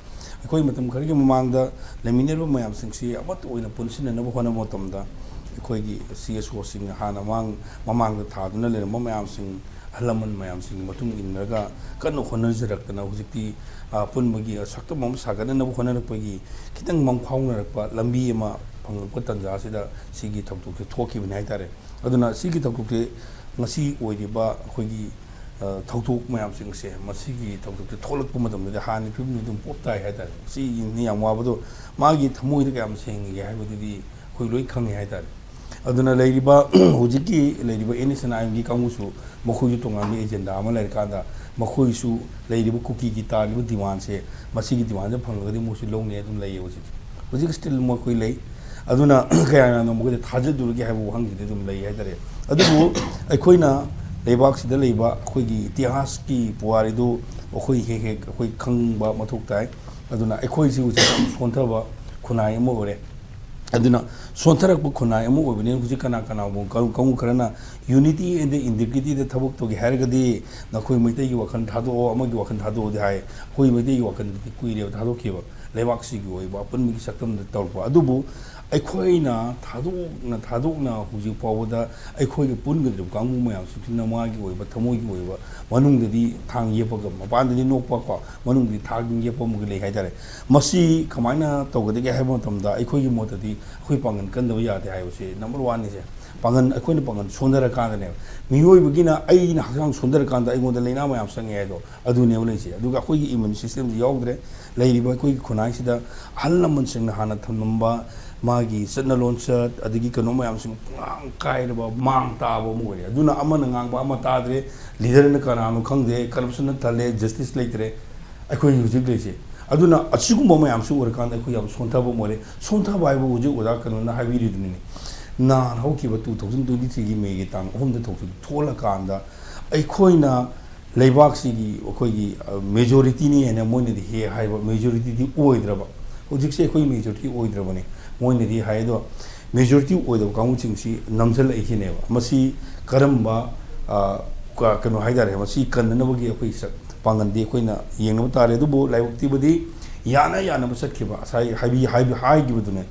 ꯑꯩꯈꯣꯏ ꯃꯇꯝ ꯈꯔꯒꯤ ꯃꯃꯥꯡꯗ ꯂꯩꯃꯤꯟꯅꯔꯤꯕ ꯃꯌꯥꯝꯁꯤꯡꯁꯤ ꯑꯃꯠꯇ ꯑꯣꯏꯅ ꯄꯨꯟꯁꯤꯟꯅꯅꯕ ꯍꯣꯠꯅꯕ ꯃꯇꯝꯗ ꯑꯩꯈꯣꯏꯒꯤ C S O ꯁꯤꯡ, ꯍꯥꯟꯅ ꯃꯃꯥꯡ, ꯃꯃꯥꯡꯗ ꯊꯥꯗꯨꯅ ꯂꯩꯔꯝꯕ ꯃꯌꯥꯝꯁꯤꯡ, ꯑꯍꯜ ꯂꯃꯟ ꯃꯌꯥꯝꯁꯤꯡꯒꯤ ꯃꯇꯨꯡ ꯏꯟꯅꯔꯒ ꯀꯟꯅ ꯍꯣꯠꯅꯖꯔꯛꯇꯅ ꯍꯧꯖꯤꯛꯇꯤ, ꯑ, ꯑꯄꯨꯟꯕꯒꯤ ꯁꯛꯇꯝ ꯑꯃ ꯁꯥꯒꯠꯅꯅꯕ ꯍꯣꯠꯅꯔꯛꯄꯒꯤ ꯈꯤꯇꯪ ꯃꯪꯐꯥꯎꯅꯔꯛꯄ ꯂꯝꯕꯤ ꯑꯃ ꯐꯪꯂꯛꯄ ꯇꯥꯟꯖꯥꯁꯤꯗ ꯁꯤꯒꯤ ꯊꯧꯗꯣꯛꯁꯦ ꯊꯣꯛꯈꯤꯕꯅꯤ ꯍꯥꯏꯇꯥꯔꯦ꯫ ꯑꯗꯨꯅ ꯁꯤꯒꯤ ꯊꯧꯗꯣꯛꯁꯦ ꯉꯁꯤ ꯑꯣꯏꯔꯤꯕ ꯑꯩꯈꯣꯏꯒꯤ, ꯑ, ꯊꯧꯗꯣꯛ ꯃꯌꯥꯝꯁꯤꯡꯁꯦ, ꯃꯁꯤꯒꯤ ꯊꯧꯗꯣꯛꯁꯦ ꯊꯣꯛꯂꯛꯄ ꯃꯇꯝꯗꯗꯤ ꯍꯥꯟꯅꯒꯤ ꯐꯤꯕꯝꯗꯨ ꯑꯗꯨꯝ ꯄꯣꯞ ꯇꯥꯏ ꯍꯥꯏꯇꯥꯔꯦ꯫ ꯁꯤꯅꯤ ꯌꯥꯝ ꯋꯥꯕꯗꯣ꯫ ꯃꯥꯒꯤ ꯊꯃꯣꯏꯗ ꯀꯌꯥꯝ ꯁꯦꯡꯉꯤꯒꯦ ꯍꯥꯏꯕꯗꯨꯗꯤ ꯑꯩꯈꯣꯏ ꯂꯣꯏ ꯈꯪꯉꯤ ꯍꯥꯏꯇꯥꯔꯦ꯫ ꯑꯗꯨꯅ ꯂꯩꯔꯤꯕ ꯍꯧꯖꯤꯛꯀꯤ ꯂꯩꯔꯤꯕ ꯑꯦꯟ ꯑꯦꯁ ꯑꯦꯟ ꯑꯥꯏ ꯑꯦꯝꯒꯤ ꯀꯥꯡꯕꯨꯁꯨ ꯃꯈꯣꯏꯁꯨ ꯇꯣꯉꯥꯟꯕ ꯑꯦꯖꯦꯟꯗꯥ ꯑꯃ ꯂꯩꯔꯀꯥꯟꯗ ꯃꯈꯣꯏꯁꯨ ꯂꯩꯔꯤꯕ ꯀꯨꯀꯤꯒꯤ ꯇꯥꯔꯤꯕ ꯗꯤꯃꯥꯟꯁꯦ, ꯃꯁꯤꯒꯤ ꯗꯤꯃꯥꯟꯁꯦ ꯐꯪꯉꯒꯗꯤ ꯃꯣꯏꯁꯨ ꯂꯧꯅꯤ ꯑꯗꯨꯝ ꯂꯩꯌꯦ ꯍꯧꯖꯤꯛ꯫ ꯍꯧꯖꯤꯛ ꯁ꯭ꯇꯤꯜ ꯃꯈꯣꯏ ꯂꯩ꯫ ꯑꯗꯨꯅ ꯀꯌꯥꯝ ꯌꯥꯝꯅ ꯃꯈꯣꯏꯗ ꯊꯥꯖꯗꯣꯔꯤꯒꯦ ꯍꯥꯏꯕ ꯋꯥꯍꯪꯁꯤꯗꯤ ꯑꯗꯨꯝ ꯂꯩ ꯍꯥꯏꯇꯥꯔꯦ꯫ ꯑꯗꯨꯕꯨ ꯑꯩꯈꯣꯏꯅ ꯂꯩꯕꯥꯛꯁꯤꯗ ꯂꯩꯕ ꯑꯩꯈꯣꯏꯒꯤ ꯏꯇꯤꯍꯥꯁꯀꯤ ꯄꯨꯋꯥꯔꯤꯗꯨ ꯑꯩꯈꯣꯏ ꯍꯦꯛ ꯍꯦꯛ ꯑꯩꯈꯣꯏ ꯈꯪꯕ ꯃꯊꯧ ꯇꯥꯏ꯫ ꯑꯗꯨꯅ ꯑꯩꯈꯣꯏꯁꯤ ꯍꯧꯖꯤꯛ ꯌꯥꯝ ꯁꯣꯟꯊꯕ ꯈꯨꯟꯅꯥꯏ ꯑꯃ ꯑꯣꯏꯔꯦ꯫ ꯑꯗꯨꯅ ꯁꯣꯟꯊꯔꯛꯄ ꯈꯨꯟꯅꯥꯏ ꯑꯃ ꯑꯣꯏꯕꯅꯤꯅ ꯍꯧꯖꯤꯛ ꯀꯅꯥ ꯀꯅꯥꯒꯨꯝꯕ ꯀꯥꯡ-, ꯀꯥꯡꯕꯨ ꯈꯔꯅ unity and integrityꯗ ꯊꯕꯛ ꯇꯧꯒꯦ ꯍꯥꯏꯔꯒꯗꯤ ꯅꯈꯣꯏ ꯃꯩꯇꯩꯒꯤ ꯋꯥꯈꯜ ꯊꯥꯗꯣꯛꯑꯣ, ꯑꯃꯒꯤ ꯋꯥꯈꯜ ꯊꯥꯗꯣꯛꯑꯣꯗꯤ ꯍꯥꯏ꯫ ꯑꯩꯈꯣꯏ ꯃꯩꯇꯩꯒꯤ ꯋꯥꯈꯜꯗꯨꯗꯤ ꯀꯨꯏꯔꯦꯕ ꯊꯥꯗꯣꯛꯈꯤꯕ, ꯂꯩꯕꯥꯛꯁꯤꯒꯤ ꯑꯣꯏꯕ ꯑꯄꯨꯟꯕꯒꯤ ꯁꯛꯇꯝꯗ ꯇꯧꯔꯛꯄ꯫ ꯑꯗꯨꯕꯨ ꯑꯩꯈꯣꯏꯅ ꯊꯥꯗꯣꯛꯅ ꯊꯥꯗꯣꯛꯅ ꯍꯧꯖꯤꯛ ꯐꯥꯎꯕꯗ ꯑꯩꯈꯣꯏꯒ ꯄꯨꯟꯒꯗꯧꯔꯤꯕ ꯀꯥꯡꯕꯨ ꯃꯌꯥꯝꯁꯤꯡꯁꯤꯅ ꯃꯥꯒꯤ ꯑꯣꯏꯕ ꯊꯃꯣꯏꯒꯤ ꯑꯣꯏꯕ ꯃꯅꯨꯡꯗꯗꯤ ꯊꯥꯡ ꯌꯦꯞꯄꯒ, ꯃꯄꯥꯟꯗꯗꯤ ꯅꯣꯛꯄ ꯀꯣ, ꯃꯅꯨꯡꯗꯗꯤ ꯊꯥꯡ ꯌꯦꯞꯄ ꯑꯃꯒ ꯂꯩ ꯍꯥꯏꯇꯥꯔꯦ꯫ ꯃꯁꯤ ꯀꯃꯥꯏꯅ ꯇꯧꯒꯗꯒꯦ ꯍꯥꯏꯕ ꯃꯇꯝꯗ ꯑꯩꯈꯣꯏꯒꯤ ꯃꯣꯠꯇꯗꯤ ꯑꯩꯈꯣꯏ ꯄꯥꯡꯒꯜ ꯀꯟꯗꯕ ꯌꯥꯗꯦ ꯍꯥꯏꯕꯁꯤ number oneꯅꯤꯁꯦ꯫ ꯄꯥꯡꯒꯜ, ꯑꯩꯈꯣꯏꯅ ꯄꯥꯡꯒꯜ ꯁꯣꯟꯊꯔꯀꯥꯟꯗꯅꯦꯕ꯫ ꯃꯤꯑꯣꯏꯕꯒꯤꯅ ꯑꯩꯅ ꯍꯛꯆꯥꯡ ꯁꯣꯟꯊꯔꯀꯥꯟꯗ ꯑꯩꯉꯣꯟꯗ ꯂꯥꯏꯅꯥ ꯃꯌꯥꯝ ꯆꯪꯉꯦ ꯍꯥꯏꯗꯣ ꯑꯗꯨꯅꯦꯕ ꯂꯩꯁꯦ꯫ ꯑꯗꯨꯒ ꯑꯩꯈꯣꯏꯒꯤ immune systemꯁꯤ ꯌꯥꯎꯗ꯭ꯔꯦ꯫ ꯂꯩꯔꯤꯕ ꯑꯩꯈꯣꯏꯒꯤ ꯈꯨꯟꯅꯥꯏꯁꯤꯗ ꯑꯍꯜ ꯂꯃꯟꯁꯤꯡꯅ ꯍꯥꯟꯅ ꯊꯝꯂꯝꯕ ꯃꯥꯒꯤ ꯆꯠꯅ ꯂꯣꯟꯆꯠ, ꯑꯗꯒꯤ ꯀꯩꯅꯣ ꯃꯌꯥꯝꯁꯤꯡ ꯄꯨꯡꯉꯥꯡ ꯀꯥꯏꯔꯕ, ꯃꯥꯡ ꯇꯥꯕ ꯑꯃ ꯑꯣꯏꯔꯦ꯫ ꯑꯗꯨꯅ ꯑꯃꯅ ꯉꯥꯡꯕ ꯑꯃ ꯇꯥꯗ꯭ꯔꯦ, leaderꯅ ꯀꯅꯥꯅꯣ ꯈꯪꯗꯦ, corruptionꯅ ꯊꯜꯂꯦ, justice ꯂꯩꯇ꯭ꯔꯦ꯫ ꯑꯩꯈꯣꯏ ꯍꯧꯖꯤꯛ ꯂꯩꯁꯦ꯫ ꯑꯗꯨꯅ ꯑꯁꯤꯒꯨꯝꯕ ꯃꯌꯥꯝꯁꯤ ꯎꯔꯀꯥꯟꯗ ꯑꯩꯈꯣꯏ ꯌꯥꯝ ꯁꯣꯟꯊꯕ ꯑꯃ ꯑꯣꯏꯔꯦ꯫ ꯁꯣꯟꯊꯕ ꯍꯥꯏꯕꯨ ꯍꯧꯖꯤꯛ ꯑꯣꯖꯥ ꯀꯩꯅꯣꯅ ꯍꯥꯏꯕꯤꯔꯤꯗꯨꯅꯤꯅꯦ, ꯅꯍꯥꯟ ꯍꯧꯈꯤꯕ two thousand twenty threeꯒꯤ Mayꯒꯤ ꯇꯥꯡ ꯑꯍꯨꯝꯗ ꯊꯣꯛꯈꯤꯕ, ꯊꯣꯛꯂꯀꯥꯟꯗ ꯑꯩꯈꯣꯏꯅ ꯂꯩꯕꯥꯛꯁꯤꯒꯤ ꯑꯩꯈꯣꯏꯒꯤ, ꯑ, majorityꯅꯤ ꯍꯥꯏꯅ ꯃꯣꯏꯅꯗꯤ ꯍꯦꯛ ꯍꯥꯏꯕ, majorityꯗꯤ ꯑꯣꯏꯗ꯭ꯔꯕ꯫ ꯍꯧꯖꯤꯛꯁꯦ ꯑꯩꯈꯣꯏ majority ꯑꯣꯏꯗ꯭ꯔꯕꯅꯤ꯫ ꯃꯣꯏꯅꯗꯤ ꯍꯥꯏ ꯑꯗꯣ majority ꯑꯣꯏꯗꯕ ꯀꯥꯡꯕꯨꯁꯤꯡꯁꯤ ꯅꯝꯁꯤꯜꯂꯛꯏꯁꯤꯅꯦꯕ꯫ ꯃꯁꯤ ꯀꯔꯝꯕ, ꯑ, ꯀ-, ꯀꯩꯅꯣ ꯍꯥꯏꯇꯥꯔꯦ, ꯃꯁꯤ ꯀꯟꯅꯅꯕꯒꯤ ꯑꯩꯈꯣꯏ ꯁꯛ-, ꯄꯥꯡꯒꯜꯗꯤ ꯑꯩꯈꯣꯏꯅ ꯌꯦꯡꯅꯕ ꯇꯥꯔꯦ꯫ ꯑꯗꯨꯕꯨ ꯂꯥꯏꯕꯛꯇꯤꯕꯗꯤ ꯌꯥꯅ ꯌꯥꯅꯕ ꯆꯠꯈꯤꯕ, ꯉꯁꯥꯏ ꯍꯥꯏꯕꯤ-, ꯍꯥꯏꯕꯤ-, ꯍꯥꯏꯈꯤꯕꯗꯨꯅꯦ꯫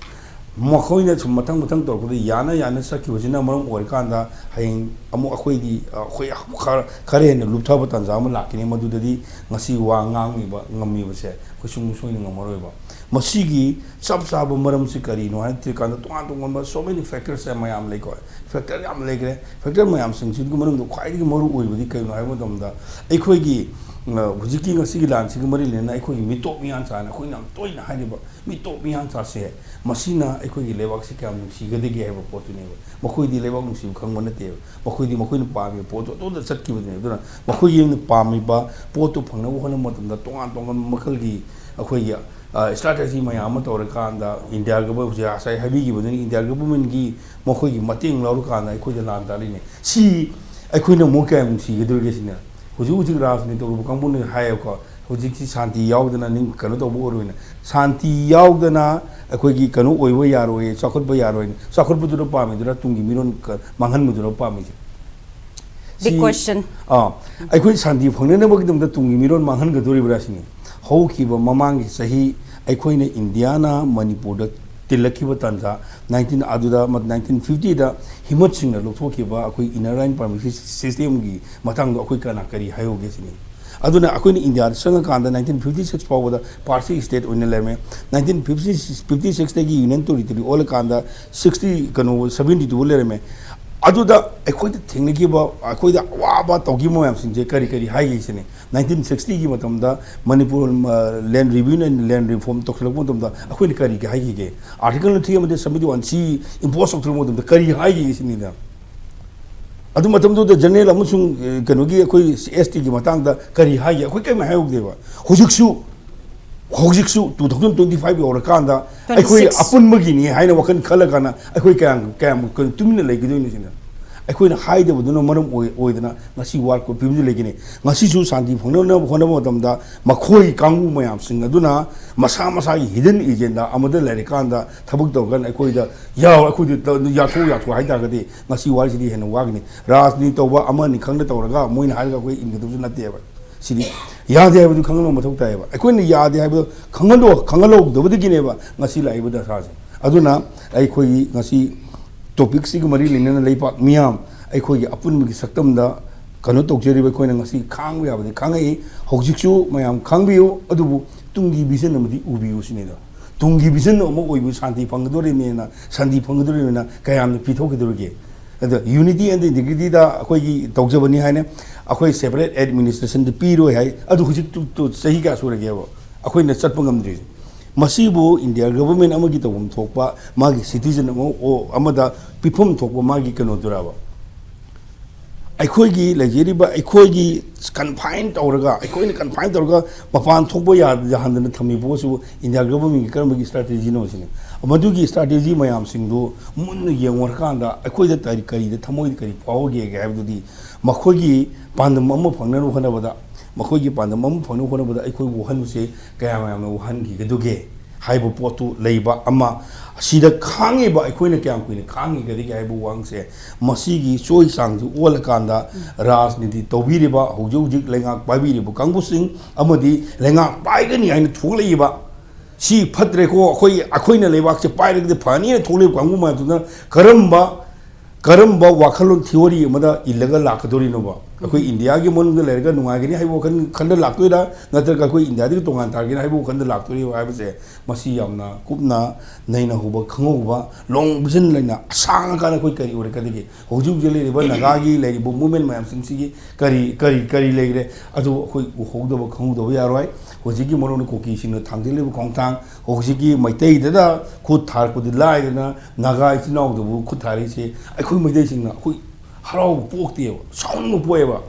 ꯃꯈꯣꯏꯅ ꯁꯨꯝ ꯃꯊꯪ ꯃꯊꯪ ꯇꯧꯔꯛꯄꯗ ꯌꯥꯅ ꯌꯥꯅ ꯆꯠꯈꯤꯕꯁꯤꯅ ꯃꯔꯝ ꯑꯣꯏꯔꯀꯥꯟꯗ, ꯍꯌꯦꯡ ꯑꯃꯨꯛ ꯑꯩꯈꯣꯏꯗꯤ, ꯑꯩꯈꯣꯏ ꯈꯔ ꯈꯔ ꯍꯦꯟꯅ ꯂꯨꯞꯊꯕ ꯇꯥꯟꯖꯥ ꯑꯃ ꯂꯥꯛꯈꯤꯅꯤ꯫ ꯃꯗꯨꯗꯗꯤ ꯉꯁꯤ ꯋꯥ ꯉꯥꯡꯉꯤꯕ, ꯉꯝꯃꯤꯕꯁꯦ ꯑꯩꯈꯣꯏ ꯁꯨꯡ ꯁꯣꯏꯅ ꯉꯝꯃꯔꯣꯏꯕ꯫ ꯃꯁꯤꯒꯤ ꯆꯞ ꯆꯥꯕ ꯃꯔꯝꯁꯤ ꯀꯔꯤꯅꯣ ꯍꯥꯏꯅ ꯊꯤꯔꯀꯥꯟꯗ, ꯇꯣꯉꯥꯟ ꯇꯣꯉꯥꯟꯕ so many factors ꯃꯌꯥꯝ ꯂꯩꯀꯣ꯫ Factor ꯌꯥꯝ ꯂꯩꯈ꯭ꯔꯦ꯫ Factor ꯃꯌꯥꯝꯁꯤꯡꯁꯤꯒꯤ ꯃꯅꯨꯡꯗ ꯈ꯭ꯋꯥꯏꯗꯒꯤ ꯃꯔꯨ ꯑꯣꯏꯕꯗꯤ ꯀꯩꯅꯣ ꯍꯥꯏꯕ ꯃꯇꯝꯗ, ꯑꯩꯈꯣꯏꯒꯤ, ꯑ, ꯍꯧꯖꯤꯛꯀꯤ ꯉꯁꯤꯒꯤ ꯂꯥꯟꯁꯤꯒꯤ ꯃꯔꯤ ꯂꯩꯅꯅ ꯑꯩꯈꯣꯏꯒꯤ ꯃꯤꯇꯣꯞ ꯃꯤꯌꯥꯟꯆꯥꯅ ꯑꯩꯈꯣꯏꯅ ꯌꯥꯝ ꯇꯣꯏꯅ ꯍꯥꯏꯔꯤꯕ ꯃꯤꯇꯣꯞ ꯃꯤꯌꯥꯟꯆꯥꯁꯦ, ꯃꯁꯤꯅ ꯑꯩꯈꯣꯏꯒꯤ ꯂꯩꯕꯥꯛꯁꯤ ꯀꯌꯥꯝ ꯅꯨꯡꯁꯤꯒꯗꯒꯦ ꯍꯥꯏꯕ ꯄꯣꯠꯇꯨꯅꯦꯕ꯫ ꯃꯈꯣꯏꯗꯤ ꯂꯩꯕꯥꯛ ꯅꯨꯡꯁꯤꯕ ꯈꯪꯕ ꯅꯠꯇꯦꯕ꯫ ꯃꯈꯣꯏꯗꯤ ꯃꯈꯣꯏꯅ ꯄꯥꯝꯃꯤꯕ ꯄꯣꯠꯇꯨ ꯑꯗꯨꯗ ꯆꯠꯈꯤꯕꯗꯨꯅꯦꯕ꯫ ꯑꯗꯨꯅ ꯃꯈꯣꯏꯒꯤ ꯄꯥꯝꯃꯤꯕ ꯄꯣꯠꯇꯨ ꯐꯪꯅꯕ ꯍꯣꯠꯅꯕ ꯃꯇꯝꯗ ꯇꯣꯉꯥꯟ ꯇꯣꯉꯥꯟꯕ ꯃꯈꯜꯒꯤ ꯑꯩꯈꯣꯏꯒꯤ, ꯑ, strategy ꯃꯌꯥꯝ ꯑꯃ ꯇꯧꯔꯀꯥꯟꯗ, ꯏꯟꯗꯤꯌꯥ ꯒꯚꯔ-, ꯍꯧꯖꯤꯛ ꯉꯁꯥꯏ ꯍꯥꯏꯕꯤꯈꯤꯕꯗꯨꯅꯤ, ꯏꯟꯗꯤꯌꯥ ꯒꯚꯔꯟꯃꯦꯟꯒꯤ ꯃꯈꯣꯏꯒꯤ ꯃꯇꯦꯡ ꯂꯧꯔꯀꯥꯟꯗ ꯑꯩꯈꯣꯏꯗ ꯂꯥꯟ ꯇꯥꯔꯤꯅꯦ꯫ ꯁꯤ ꯑꯩꯈꯣꯏꯅ ꯑꯃꯨꯛ ꯀꯌꯥꯝ ꯅꯨꯡꯁꯤꯒꯗꯧꯔꯤꯒꯦ ꯁꯤꯅ? ꯍꯧꯖꯤꯛ ꯍꯧꯖꯤꯛ ꯔꯥꯖꯅꯤꯇꯤ ꯇꯧꯔꯤꯕ ꯀꯥꯡꯕꯨꯅ ꯍꯥꯏꯌꯦꯕꯀꯣ, ꯍꯧꯖꯤꯛꯁꯤ ꯁꯥꯟꯇꯤ ꯌꯥꯎꯗꯅ ꯅꯤꯡ-, ꯀꯩꯅꯣ ꯇꯧꯕ ꯑꯣꯏꯔꯣꯏꯅ꯫ ꯁꯥꯟꯇꯤ ꯌꯥꯎꯗꯅ ꯑꯩꯈꯣꯏꯒꯤ ꯀꯩꯅꯣ ꯑꯣꯏꯕ ꯌꯥꯔꯣꯏ, ꯆꯥꯎꯈꯠꯄ ꯌꯥꯔꯣꯏꯅ꯫ ꯆꯥꯎꯈꯠꯄꯗꯨꯅ ꯄꯥꯝꯃꯤꯗꯨꯅ ꯇꯨꯡꯒꯤ ꯃꯤꯔꯣꯟ ꯀ-, ꯃꯥꯡꯍꯟꯕꯗꯨꯅ ꯄꯥꯝꯃꯤꯁꯦ꯫ Big ꯁꯤ, question. ꯑꯥ, ꯑꯩꯈꯣꯏ ꯁꯥꯟꯇꯤ ꯐꯪꯅꯅꯕꯒꯤꯗꯃꯛꯇ ꯇꯨꯡꯒꯤ ꯃꯤꯔꯣꯟ ꯃꯥꯡꯍꯟꯒꯗꯧꯔꯤꯕ꯭ꯔꯥ ꯁꯤꯅꯤ꯫ ꯍꯧꯈꯤꯕ ꯃꯃꯥꯡꯒꯤ ꯆꯍꯤ ꯑꯩꯈꯣꯏꯅ ꯏꯟꯗꯤꯌꯥꯅ ꯃꯅꯤꯄꯨꯔꯗ ꯇꯤꯜꯂꯛꯈꯤꯕ ꯇꯥꯟꯖꯥ, ꯅꯥꯏꯟꯇꯤꯟ, ꯑꯗꯨꯗ ꯃ-, ꯅꯥꯏꯟꯇꯤꯟ ꯐꯤꯐꯇꯤꯗ ꯍꯤꯃꯠ ꯁꯤꯡꯅ ꯂꯧꯊꯣꯛꯈꯤꯕ ꯑꯩꯈꯣꯏ Inner Line Permission system ꯒꯤ ꯃꯇꯥꯡꯗꯣ ꯑꯩꯈꯣꯏ ꯀꯅꯥ ꯀꯔꯤ ꯍꯥꯏꯍꯧꯒꯦ ꯁꯤꯅꯤ꯫ ꯑꯗꯨꯅ ꯑꯩꯈꯣꯏꯅ ꯏꯟꯗꯤꯌꯥꯗ ꯆꯪꯉꯀꯥꯟꯗ ꯅꯥꯏꯟꯇꯤꯟ ꯐꯤꯐꯇꯤ ꯁꯤꯛꯁ ꯐꯥꯎꯕꯗ ꯄꯥꯔꯁꯤ state ꯑꯣꯏꯅ ꯂꯩꯔꯝꯃꯦ꯫ ꯅꯥꯏꯟꯇꯤꯟ ꯐꯤꯐꯇꯤ ꯁꯤꯛꯁ, ꯐꯤꯐꯇꯤ ꯁꯤꯛꯁꯇꯒꯤ Union Territory ꯑꯣꯜꯂꯀꯥꯟꯗ ꯁꯤꯛꯁꯇꯤ, ꯀꯩꯅꯣ, ꯁꯚꯦꯟꯇꯤ ꯇꯨ ꯂꯩꯔꯝꯃꯦ꯫ ꯑꯗꯨꯗ ꯑꯩꯈꯣꯏꯗ ꯊꯦꯡꯅꯈꯤꯕ, ꯑꯩꯈꯣꯏꯗ ꯑꯋꯥꯕ ꯇꯧꯈꯤꯕ ꯃꯌꯥꯝꯁꯤꯡꯁꯦ ꯀꯔꯤ ꯀꯔꯤ ꯍꯥꯏꯒꯦ ꯁꯤꯅꯤ꯫ ꯅꯥꯏꯟꯇꯤꯟ ꯁꯤꯛꯁꯇꯤꯒꯤ ꯃꯇꯝꯗ ꯃꯅꯤꯄꯨꯔ, ꯑ, Land Review and Land Reform ꯇꯧꯁꯤꯜꯂꯛꯄ ꯃꯇꯝꯗ ꯑꯩꯈꯣꯏꯅ ꯀꯔꯤ ꯍꯥꯏꯈꯤꯒꯦ? Article three hundred seventy one C impose ꯇꯧꯁꯤꯜꯂꯛꯄ ꯃꯇꯝꯗ ꯀꯔꯤ ꯍꯥꯏꯈꯤꯒꯦ ꯁꯤꯅꯤꯗ꯫ ꯑꯗꯨ ꯃꯇꯝꯗꯨꯗ general ꯑꯃꯁꯨꯡ, ꯑ, ꯀꯩꯅꯣꯒꯤ ꯑꯩꯈꯣꯏ S T ꯒꯤ ꯃꯇꯥꯡꯗ ꯀꯔꯤ ꯍꯥꯏꯒꯦ? ꯑꯩꯈꯣꯏ ꯀꯔꯤꯝ ꯍꯥꯏꯍꯧꯗꯦꯕ꯫ ꯍꯧꯖꯤꯛꯁꯨ, ꯍꯧꯖꯤꯛꯁꯨ two thousand twenty five ꯌꯧꯔꯀꯥꯟꯗ ꯑꯩꯈꯣꯏ twenty six ꯑꯄꯨꯟꯕꯒꯤꯅꯤ ꯍꯥꯏꯅ ꯋꯥꯈꯜ ꯈꯜꯂꯀꯥꯟꯗ ꯑꯩꯈꯣꯏ ꯀꯌꯥꯝ, ꯀꯌꯥꯝ ꯀꯩꯅꯣ ꯇꯨꯃꯤꯟꯅ ꯂꯩꯒꯗꯣꯏꯅꯣ ꯁꯤꯅ? ꯑꯩꯈꯣꯏꯅ ꯍꯥꯏꯗꯕꯗꯨꯅ ꯃꯔꯝ ꯑꯣꯏ-, ꯑꯣꯏꯗꯅ ꯉꯁꯤ ꯋꯥꯔ ꯀꯞ ꯐꯤꯕꯝꯁꯤ ꯂꯩꯒꯅꯤ꯫ ꯉꯁꯤꯁꯨ ꯁꯥꯟꯇꯤ ꯐꯪꯅꯅꯕ ꯍꯣꯠꯅꯕ ꯃꯇꯝꯗ ꯃꯈꯣꯏ ꯀꯥꯡꯕꯨ ꯃꯌꯥꯝꯁꯤꯡ ꯑꯗꯨꯅ ꯃꯁꯥ ꯃꯁꯥꯒꯤ hidden agenda ꯑꯃꯗ ꯂꯩꯔꯀꯥꯟꯗ ꯊꯕꯛ ꯇꯧꯔꯀꯥꯟꯗ ꯑꯩꯈꯣꯏꯗ ꯌꯥꯎ-, ꯑꯩꯈꯣꯏꯗ ꯇ-, ꯌꯥꯊꯣꯛ ꯌꯥꯊꯣꯛ ꯍꯥꯏ ꯇꯥꯔꯒꯗꯤ ꯉꯁꯤ ꯋꯥꯔꯤꯁꯤꯗꯤ ꯍꯦꯟꯅ ꯋꯥꯒꯅꯤ꯫ ꯔꯥꯖꯅꯤꯇꯤ ꯇꯧꯕ ꯑꯃꯅꯤ ꯈꯪꯅ ꯇꯧꯔꯒ ꯃꯣꯏꯅ ꯍꯥꯏꯔꯒ ꯑꯩꯈꯣꯏ ꯏꯟꯒꯗꯕꯁꯨ ꯅꯠꯇꯦꯕ꯫ ꯁꯤꯗꯤ ꯌꯥꯗꯦ ꯍꯥꯏꯕꯗꯨ ꯈꯪꯍꯟꯕ ꯃꯊꯧ ꯇꯥꯏꯌꯦꯕ꯫ ꯑꯩꯈꯣꯏꯅ ꯌꯥꯗꯦ ꯍꯥꯏꯕꯗꯣ ꯈꯪꯍꯜꯂꯣ-, ꯈꯪꯍꯜꯍꯧꯗꯕꯗꯒꯤꯅꯦꯕ ꯉꯁꯤ ꯂꯥꯛꯏꯕ ꯗꯁꯥꯁꯦ꯫ ꯑꯗꯨꯅ ꯑꯩꯈꯣꯏꯒꯤ ꯉꯁꯤ ꯇꯣꯄꯤꯛꯁꯤꯒ ꯃꯔꯤ ꯂꯩꯅꯅ ꯂꯩꯕꯥꯛ ꯃꯤꯌꯥꯝ ꯑꯩꯈꯣꯏꯒꯤ ꯑꯄꯨꯟꯕꯒꯤ ꯁꯛꯇꯝꯗ ꯀꯩꯅꯣ ꯇꯧꯖꯔꯤꯕ ꯑꯩꯈꯣꯏꯅ ꯉꯁꯤ ꯈꯥꯡꯕ ꯌꯥꯕꯗꯤ ꯈꯥꯡꯉꯛꯏ꯫ ꯍꯧꯖꯤꯛꯁꯨ ꯃꯌꯥꯝ ꯈꯪꯕꯤꯌꯨ, ꯑꯗꯨꯕꯨ ꯇꯨꯡꯒꯤ ꯚꯤꯖꯟ ꯑꯃꯗꯤ ꯎꯕꯤꯌꯨ ꯁꯤꯅꯤꯗ꯫ ꯇꯨꯡꯒꯤ ꯚꯤꯖꯟ ꯑꯃ ꯑꯣꯏꯕ ꯁꯥꯟꯇꯤ ꯐꯪꯒꯗꯣꯔꯤꯕꯅꯤꯅ, ꯁꯥꯟꯇꯤ ꯐꯪꯒꯗꯣꯔꯤꯕꯅꯤꯅ ꯀꯌꯥꯝꯅ ꯄꯤꯊꯣꯛꯈꯤꯗꯣꯔꯤꯒꯦ? ꯑꯗ unity and integrityꯗ ꯑꯩꯈꯣꯏꯒꯤ ꯇꯧꯖꯕꯅꯤ ꯍꯥꯏꯅ ꯑꯩꯈꯣꯏ separate administrationꯗ ꯄꯤꯔꯣꯏ ꯍꯥꯏ꯫ ꯑꯗꯨ ꯍꯧꯖꯤꯛ ꯇꯨ-, ꯇꯨ-, ꯆꯍꯤ ꯀꯌꯥ ꯁꯨꯔꯒꯦꯕ ꯑꯩꯈꯣꯏꯅ ꯆꯠꯄ ꯉꯝꯗ꯭ꯔꯤꯁꯦ? ꯃꯁꯤꯕꯨ ꯏꯟꯗꯤꯌꯥ ꯒꯚꯔꯟꯃꯦꯟ ꯑꯃꯒꯤ ꯇꯧꯐꯝ ꯊꯣꯛꯄ, ꯃꯥꯒꯤ citizen ꯑꯃ, ꯑꯣ, ꯑꯃꯗ ꯄꯤꯐꯝ ꯊꯣꯛꯄ ꯃꯥꯒꯤ ꯀꯩꯅꯣꯗꯨꯔꯕ? ꯑꯩꯈꯣꯏꯒꯤ ꯂꯩꯖꯔꯤꯕ, ꯑꯩꯈꯣꯏꯒꯤ confine ꯇꯧꯔꯒ, ꯑꯩꯈꯣꯏꯅ confine ꯇꯧꯔꯒ ꯃꯄꯥꯟ ꯊꯣꯛꯄ ꯌꯥ-, ꯌꯥꯍꯟꯗꯅ ꯊꯝꯃꯤꯕ ꯄꯣꯠꯁꯤꯕꯨ ꯏꯟꯗꯤꯌꯥ ꯒꯚꯔꯟꯃꯦꯟꯒꯤ ꯀꯔꯝꯕꯒꯤ strategyꯅꯣ ꯁꯤꯅꯤ꯫ ꯃꯗꯨꯒꯤ strategy ꯃꯌꯥꯝꯁꯤꯡꯗꯨ ꯃꯨꯟꯅ ꯌꯦꯡꯉꯨꯔꯀꯥꯟꯗ ꯑꯩꯈꯣꯏꯗ ꯀꯔꯤ, ꯀꯔꯤꯗ ꯊꯃꯣꯏꯗ ꯀꯔꯤ ꯐꯥꯎꯒꯦ ꯍꯥꯏꯕꯗꯨꯗꯤ ꯃꯈꯣꯏꯒꯤ ꯄꯥꯟꯗꯝ ꯑꯃ ꯐꯪꯅꯕ ꯍꯣꯠꯅꯕꯗ, ꯃꯈꯣꯏꯒꯤ ꯄꯥꯟꯗꯝ ꯑꯃ ꯐꯪꯅꯕ ꯍꯣꯠꯅꯕꯗ ꯑꯩꯈꯣꯏ ꯋꯥꯍꯟꯕꯁꯦ ꯀꯌꯥꯝ ꯌꯥꯝꯅ ꯋꯥꯍꯟꯈꯤꯒꯗꯒꯦ ꯍꯥꯏꯕ ꯄꯣꯠꯇꯨ ꯂꯩꯕ ꯑꯃ, ꯑꯁꯤꯗ ꯈꯥꯡꯉꯤꯕ ꯑꯩꯈꯣꯏꯅ ꯀꯌꯥꯝ ꯀꯨꯏꯅ ꯈꯥꯡꯉꯤꯒꯗꯒꯦ ꯍꯥꯏꯕ ꯋꯥꯍꯪꯁꯦ, ꯃꯁꯤꯒꯤ ꯆꯣꯏ ꯆꯥꯡꯁꯤ ꯑꯣꯜꯂꯀꯥꯟꯗ ꯔꯥꯖꯅꯤꯇꯤ ꯇꯧꯕꯤꯔꯤꯕ, ꯍꯧꯖꯤꯛ ꯍꯧꯖꯤꯛ ꯂꯩꯉꯥꯛ ꯄꯥꯏꯕꯤꯔꯤꯕ ꯀꯥꯡꯕꯨꯁꯤꯡ ꯑꯃꯗꯤ ꯂꯩꯉꯥꯛ ꯄꯥꯏꯒꯅꯤ ꯍꯥꯏꯅ ꯊꯣꯛꯂꯛꯏꯕ, ꯁꯤ ꯐꯠꯇ꯭ꯔꯦꯀꯣ, ꯑꯩꯈꯣꯏ, ꯑꯩꯈꯣꯏꯅ ꯂꯩꯕꯥꯛꯁꯦ ꯄꯥꯏꯔꯒꯗꯤ ꯐꯅꯤꯅ ꯊꯣꯛꯂꯛꯏꯕ ꯀꯥꯡꯕꯨ ꯃꯌꯥꯝꯗꯨꯅ ꯀꯔꯝꯕ, ꯀꯔꯝꯕ ꯋꯥꯈꯜꯂꯣꯟ theory ꯑꯃꯗ ꯏꯜꯂꯒ ꯂꯥꯛꯀꯗꯣꯔꯤꯅꯣꯕ? ꯑꯩꯈꯣꯏ ꯏꯟꯗꯤꯌꯥꯒꯤ ꯃꯅꯨꯡꯗ ꯂꯩꯔꯒ ꯅꯨꯡꯉꯥꯏꯒꯅꯤ ꯍꯥꯏꯕ ꯋꯥꯈꯜ ꯈꯟꯗ ꯂꯥꯛꯇꯣꯏꯔꯥ, ꯅꯠꯇ꯭ꯔꯒ ꯑꯩꯈꯣꯏ ꯏꯟꯗꯤꯌꯥꯗꯒꯤ ꯇꯣꯉꯥꯟ ꯇꯥꯒꯅꯤ ꯍꯥꯏꯕ ꯋꯥꯈꯜꯗ ꯂꯥꯛꯇꯣꯔꯤꯕ ꯍꯥꯏꯕꯁꯦ, ꯃꯁꯤ ꯌꯥꯝꯅ ꯀꯨꯞꯅ ꯅꯩꯅꯍꯧꯕ, ꯈꯪꯍꯧꯕ, long vision ꯂꯩꯅ ꯑꯁꯥꯡ ꯑꯀꯥꯟ ꯑꯩꯈꯣꯏ ꯀꯔꯤ ꯑꯣꯏꯔꯛꯀꯗꯒꯦ? ꯍꯧꯖꯤꯛ ꯍꯧꯖꯤꯛ ꯂꯩꯔꯤꯕ ꯅꯥꯒꯥꯒꯤ ꯂꯩꯔꯤꯕ movement ꯃꯌꯥꯝꯁꯤꯡꯁꯤꯒꯤ ꯀꯔꯤ, ꯀꯔꯤ, ꯀꯔꯤ ꯂꯩꯈ꯭ꯔꯦ? ꯑꯗꯨ ꯑꯩꯈꯣꯏ ꯎꯍꯧꯗꯕ, ꯈꯪꯍꯧꯗꯕ ꯌꯥꯔꯣꯏ꯫ ꯍꯧꯖꯤꯛꯀꯤ ꯃꯔꯨ ꯑꯣꯏꯅ ꯀꯨꯀꯤꯁꯤꯡꯅ ꯊꯥꯡꯖꯤꯜꯂꯤꯕ ꯈꯣꯡꯊꯥꯡ, ꯍꯧꯖꯤꯛꯀꯤ ꯃꯩꯇꯩꯗꯗ ꯈꯨꯠ ꯊꯥꯔꯛꯄꯗꯤ ꯂꯥꯏꯗꯅ, ꯅꯥꯒꯥ ꯏꯆꯤꯟ ꯏꯅꯥꯎꯗꯕꯨ ꯈꯨꯠ ꯊꯥꯔꯛꯏꯁꯦ ꯑꯩꯈꯣꯏ ꯃꯩꯇꯩꯁꯤꯡꯅ ꯑꯩꯈꯣꯏ ꯍꯔꯥꯎꯕ ꯄꯣꯛꯇꯦꯕ, ꯁꯥꯎꯅꯤꯡꯕ ꯄꯣꯛꯑꯦꯕ,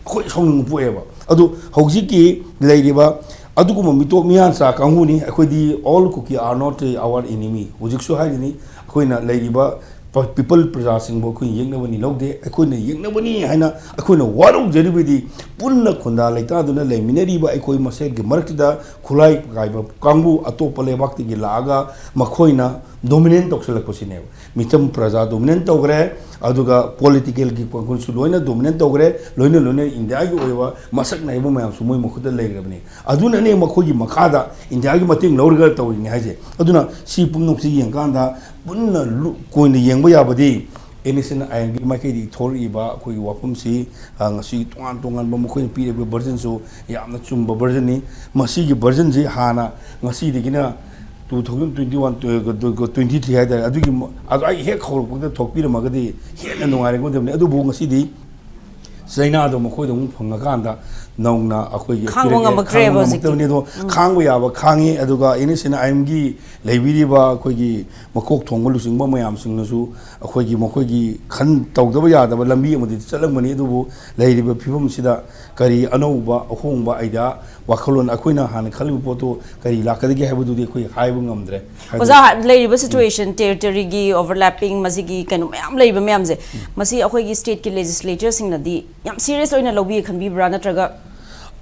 ꯑꯩꯈꯣꯏ ꯁꯥꯎꯅꯤꯡꯕ ꯄꯣꯛꯑꯦꯕ꯫ ꯑꯗꯨ ꯍꯧꯖꯤꯛꯀꯤ ꯂꯩꯔꯤꯕ ꯑꯗꯨꯒꯨꯝꯕ ꯃꯤꯇꯣꯞ ꯃꯤꯌꯥꯟꯆꯥ ꯀꯥꯡꯕꯨꯅꯤ꯫ ꯑꯩꯈꯣꯏꯗꯤ all Kuki are not our enemy꯫ ꯍꯧꯖꯤꯛꯁꯨ ꯍꯥꯏꯔꯤꯅꯤ, ꯑꯩꯈꯣꯏꯅ ꯂꯩꯔꯤꯕ ꯄ-, people ꯄ꯭ꯔꯖꯥꯁꯤꯡꯕꯨ ꯑꯩꯈꯣꯏꯅ ꯌꯦꯛꯅꯕꯅꯤ ꯂꯧꯗꯦ꯫ ꯑꯩꯈꯣꯏꯅ ꯌꯦꯛꯅꯕꯅꯤ ꯍꯥꯏꯅ ꯑꯩꯈꯣꯏꯅ ꯋꯥꯔꯧꯖꯔꯤꯕꯗꯤ ꯄꯨꯟꯅ ꯈꯨꯟꯗꯥ ꯂꯩꯇꯥꯗꯨꯅ ꯂꯩꯃꯤꯟꯅꯔꯤꯕ ꯑꯩꯈꯣꯏ ꯃꯁꯦꯜꯒꯤ ꯃꯔꯛꯇꯨꯗ ꯈꯨꯠꯂꯥꯏ ꯄꯥꯏꯕ ꯀꯥꯡꯕꯨ ꯑꯇꯣꯞꯄ ꯂꯩꯕꯥꯛꯇꯒꯤ ꯂꯥꯛꯑꯒ ꯃꯈꯣꯏꯅ ꯗꯣꯃꯤꯅꯦꯟ ꯇꯧꯁꯜꯂꯛꯄꯁꯤꯅꯦꯕ꯫ ꯃꯤꯆꯝ ꯄ꯭ꯔꯖꯥ ꯗꯣꯃꯤꯅꯦꯟ ꯇꯧꯈ꯭ꯔꯦ, ꯑꯗꯨꯒ ꯄꯣꯂꯤꯇꯤꯀꯦꯜꯒꯤ ꯄꯥꯡꯒꯜꯁꯨ ꯂꯣꯏꯅ ꯗꯣꯃꯤꯅꯦꯟ ꯇꯧꯈ꯭ꯔꯦ, ꯂꯣꯏꯅ ꯂꯣꯏꯅ ꯏꯟꯗꯤꯌꯥꯒꯤ ꯑꯣꯏꯕ ꯃꯁꯛ ꯅꯥꯏꯕ ꯃꯌꯥꯝꯁꯨ ꯃꯣꯏ ꯃꯈꯨꯠꯇ ꯂꯩꯈ꯭ꯔꯕꯅꯤ꯫ ꯑꯗꯨꯅꯅꯦ ꯃꯈꯣꯏꯒꯤ ꯃꯈꯥꯗ ꯏꯟꯗꯤꯌꯥꯒꯤ ꯃꯇꯦꯡ ꯂꯧꯔꯒ ꯇꯧꯔꯤꯅꯤ ꯍꯥꯏꯁꯦ꯫ ꯑꯗꯨꯅ ꯁꯤ ꯄꯨꯝꯅꯃꯛꯁꯤ ꯌꯦꯡꯀꯥꯟꯗ ꯄꯨꯟꯅ ꯂꯨ-, ꯀꯣꯏꯅ ꯌꯦꯡꯕ ꯌꯥꯕꯗꯤ ꯑꯦꯟ ꯑꯦꯁ ꯑꯦꯟ ꯑꯥꯏ ꯑꯦꯝꯒꯤ ꯃꯥꯏꯀꯩꯗꯒꯤ ꯊꯣꯛꯂꯛꯏꯕ ꯑꯩꯈꯣꯏꯒꯤ ꯋꯥꯐꯝꯁꯤ, ꯑ, ꯉꯁꯤ ꯇꯣꯉꯥꯟ ꯇꯣꯉꯥꯟꯕ ꯃꯈꯣꯏꯅ ꯄꯤꯔꯤꯕ ꯚꯔꯖꯟꯁꯨ ꯌꯥꯝꯅ ꯆꯨꯝꯕ ꯚꯔꯖꯟꯅꯤ꯫ ꯃꯁꯤꯒꯤ ꯚꯔꯖꯟꯁꯤ ꯍꯥꯟꯅ ꯉꯁꯤꯗꯒꯤꯅ two thousand twenty one, twenty three ꯍꯥꯏꯇꯥꯔꯦ, ꯑꯗꯨꯒꯤ ꯃ-, ꯑꯗꯨ ꯑꯩ ꯍꯦꯛ ꯍꯧꯔꯛꯄꯗ ꯊꯣꯛꯄꯤꯔꯝꯃꯒꯗꯤ ꯍꯦꯟꯅ ꯅꯨꯡꯉꯥꯏꯔꯝꯒꯗꯕꯅꯤ꯫ ꯑꯗꯨꯕꯨ ꯉꯁꯤꯗꯤ ꯆꯩꯅꯥꯗꯣ ꯃꯈꯣꯏꯗ ꯑꯃꯨꯛ ꯐꯪꯉꯀꯥꯟꯗ ꯅꯧꯅ ꯑꯩꯈꯣꯏꯒꯤ ꯈꯥꯡꯕ ꯄꯤꯔꯛꯑꯦ, ꯉꯝꯃꯛꯇ꯭ꯔꯦꯕ ꯈꯥꯡꯕ ꯍꯧꯖꯤꯛꯇꯤ꯫ ꯉꯝꯃꯛꯇꯕꯅꯤ꯫ ꯑꯗꯣ ꯎꯝ꯫ ꯈꯥꯡꯕ ꯌꯥꯕ ꯈꯥꯡꯉꯤ, ꯑꯗꯨꯒ ꯑꯦꯟ ꯑꯦꯁ ꯑꯦꯟ ꯑꯥꯏ ꯑꯦꯝꯒꯤ ꯂꯩꯕꯤꯔꯤꯕ ꯑꯩꯈꯣꯏꯒꯤ ꯃꯀꯣꯛ ꯊꯣꯡꯕ ꯂꯨꯆꯤꯡꯕ ꯃꯌꯥꯝꯁꯤꯡꯅꯁꯨ ꯑꯩꯈꯣꯏꯒꯤ ꯃꯈꯣꯏꯒꯤ ꯈꯟ ꯇꯧꯗꯕ ꯌꯥꯗꯕ ꯂꯝꯕꯤ ꯑꯃꯗꯤ ꯆꯠꯂꯝꯒꯅꯤ꯫ ꯑꯗꯨꯕꯨ ꯂꯩꯔꯤꯕ ꯐꯤꯕꯝꯁꯤꯗ ꯀꯔꯤ ꯑꯅꯧꯕ ꯑꯍꯣꯡꯕ ꯑꯥꯏꯗꯤꯌꯥ, ꯋꯥꯈꯜꯂꯣꯟ, ꯑꯩꯈꯣꯏꯅ ꯍꯥꯟꯅ ꯈꯜꯂꯤꯕ ꯄꯣꯠꯇꯨ ꯀꯔꯤ ꯂꯥꯛꯀꯗꯒꯦ ꯍꯥꯏꯕꯗꯨꯗꯤ ꯑꯩꯈꯣꯏ ꯍꯥꯏꯕ ꯉꯝꯗ꯭ꯔꯦ꯫ ꯍꯥꯏꯗꯤ ꯑꯣꯖꯥ, ꯂꯩꯔꯤꯕ ꯁꯤꯆꯨꯋꯦꯁꯟ, ꯇꯦꯔꯤꯇꯣꯔꯤꯒꯤ ꯑꯣꯚꯔꯂꯦꯄꯤꯡ, ꯃꯁꯤꯒꯤ ꯀꯩꯅꯣ ꯃꯌꯥꯝ ꯂꯩꯕ ꯃꯌꯥꯝꯁꯦ, ꯃꯁꯤ ꯑꯩꯈꯣꯏꯒꯤ ꯁ꯭ꯇꯦꯠꯀꯤ ꯂꯦꯖꯤꯁꯂꯦꯆꯔꯁꯤꯡꯅꯗꯤ ꯌꯥꯝ ꯁꯤꯔꯤꯌꯁ ꯑꯣꯏꯅ ꯂꯧꯕꯤ ꯈꯟꯕꯤꯕ꯭ꯔꯥ, ꯅꯠꯇ꯭ꯔꯒ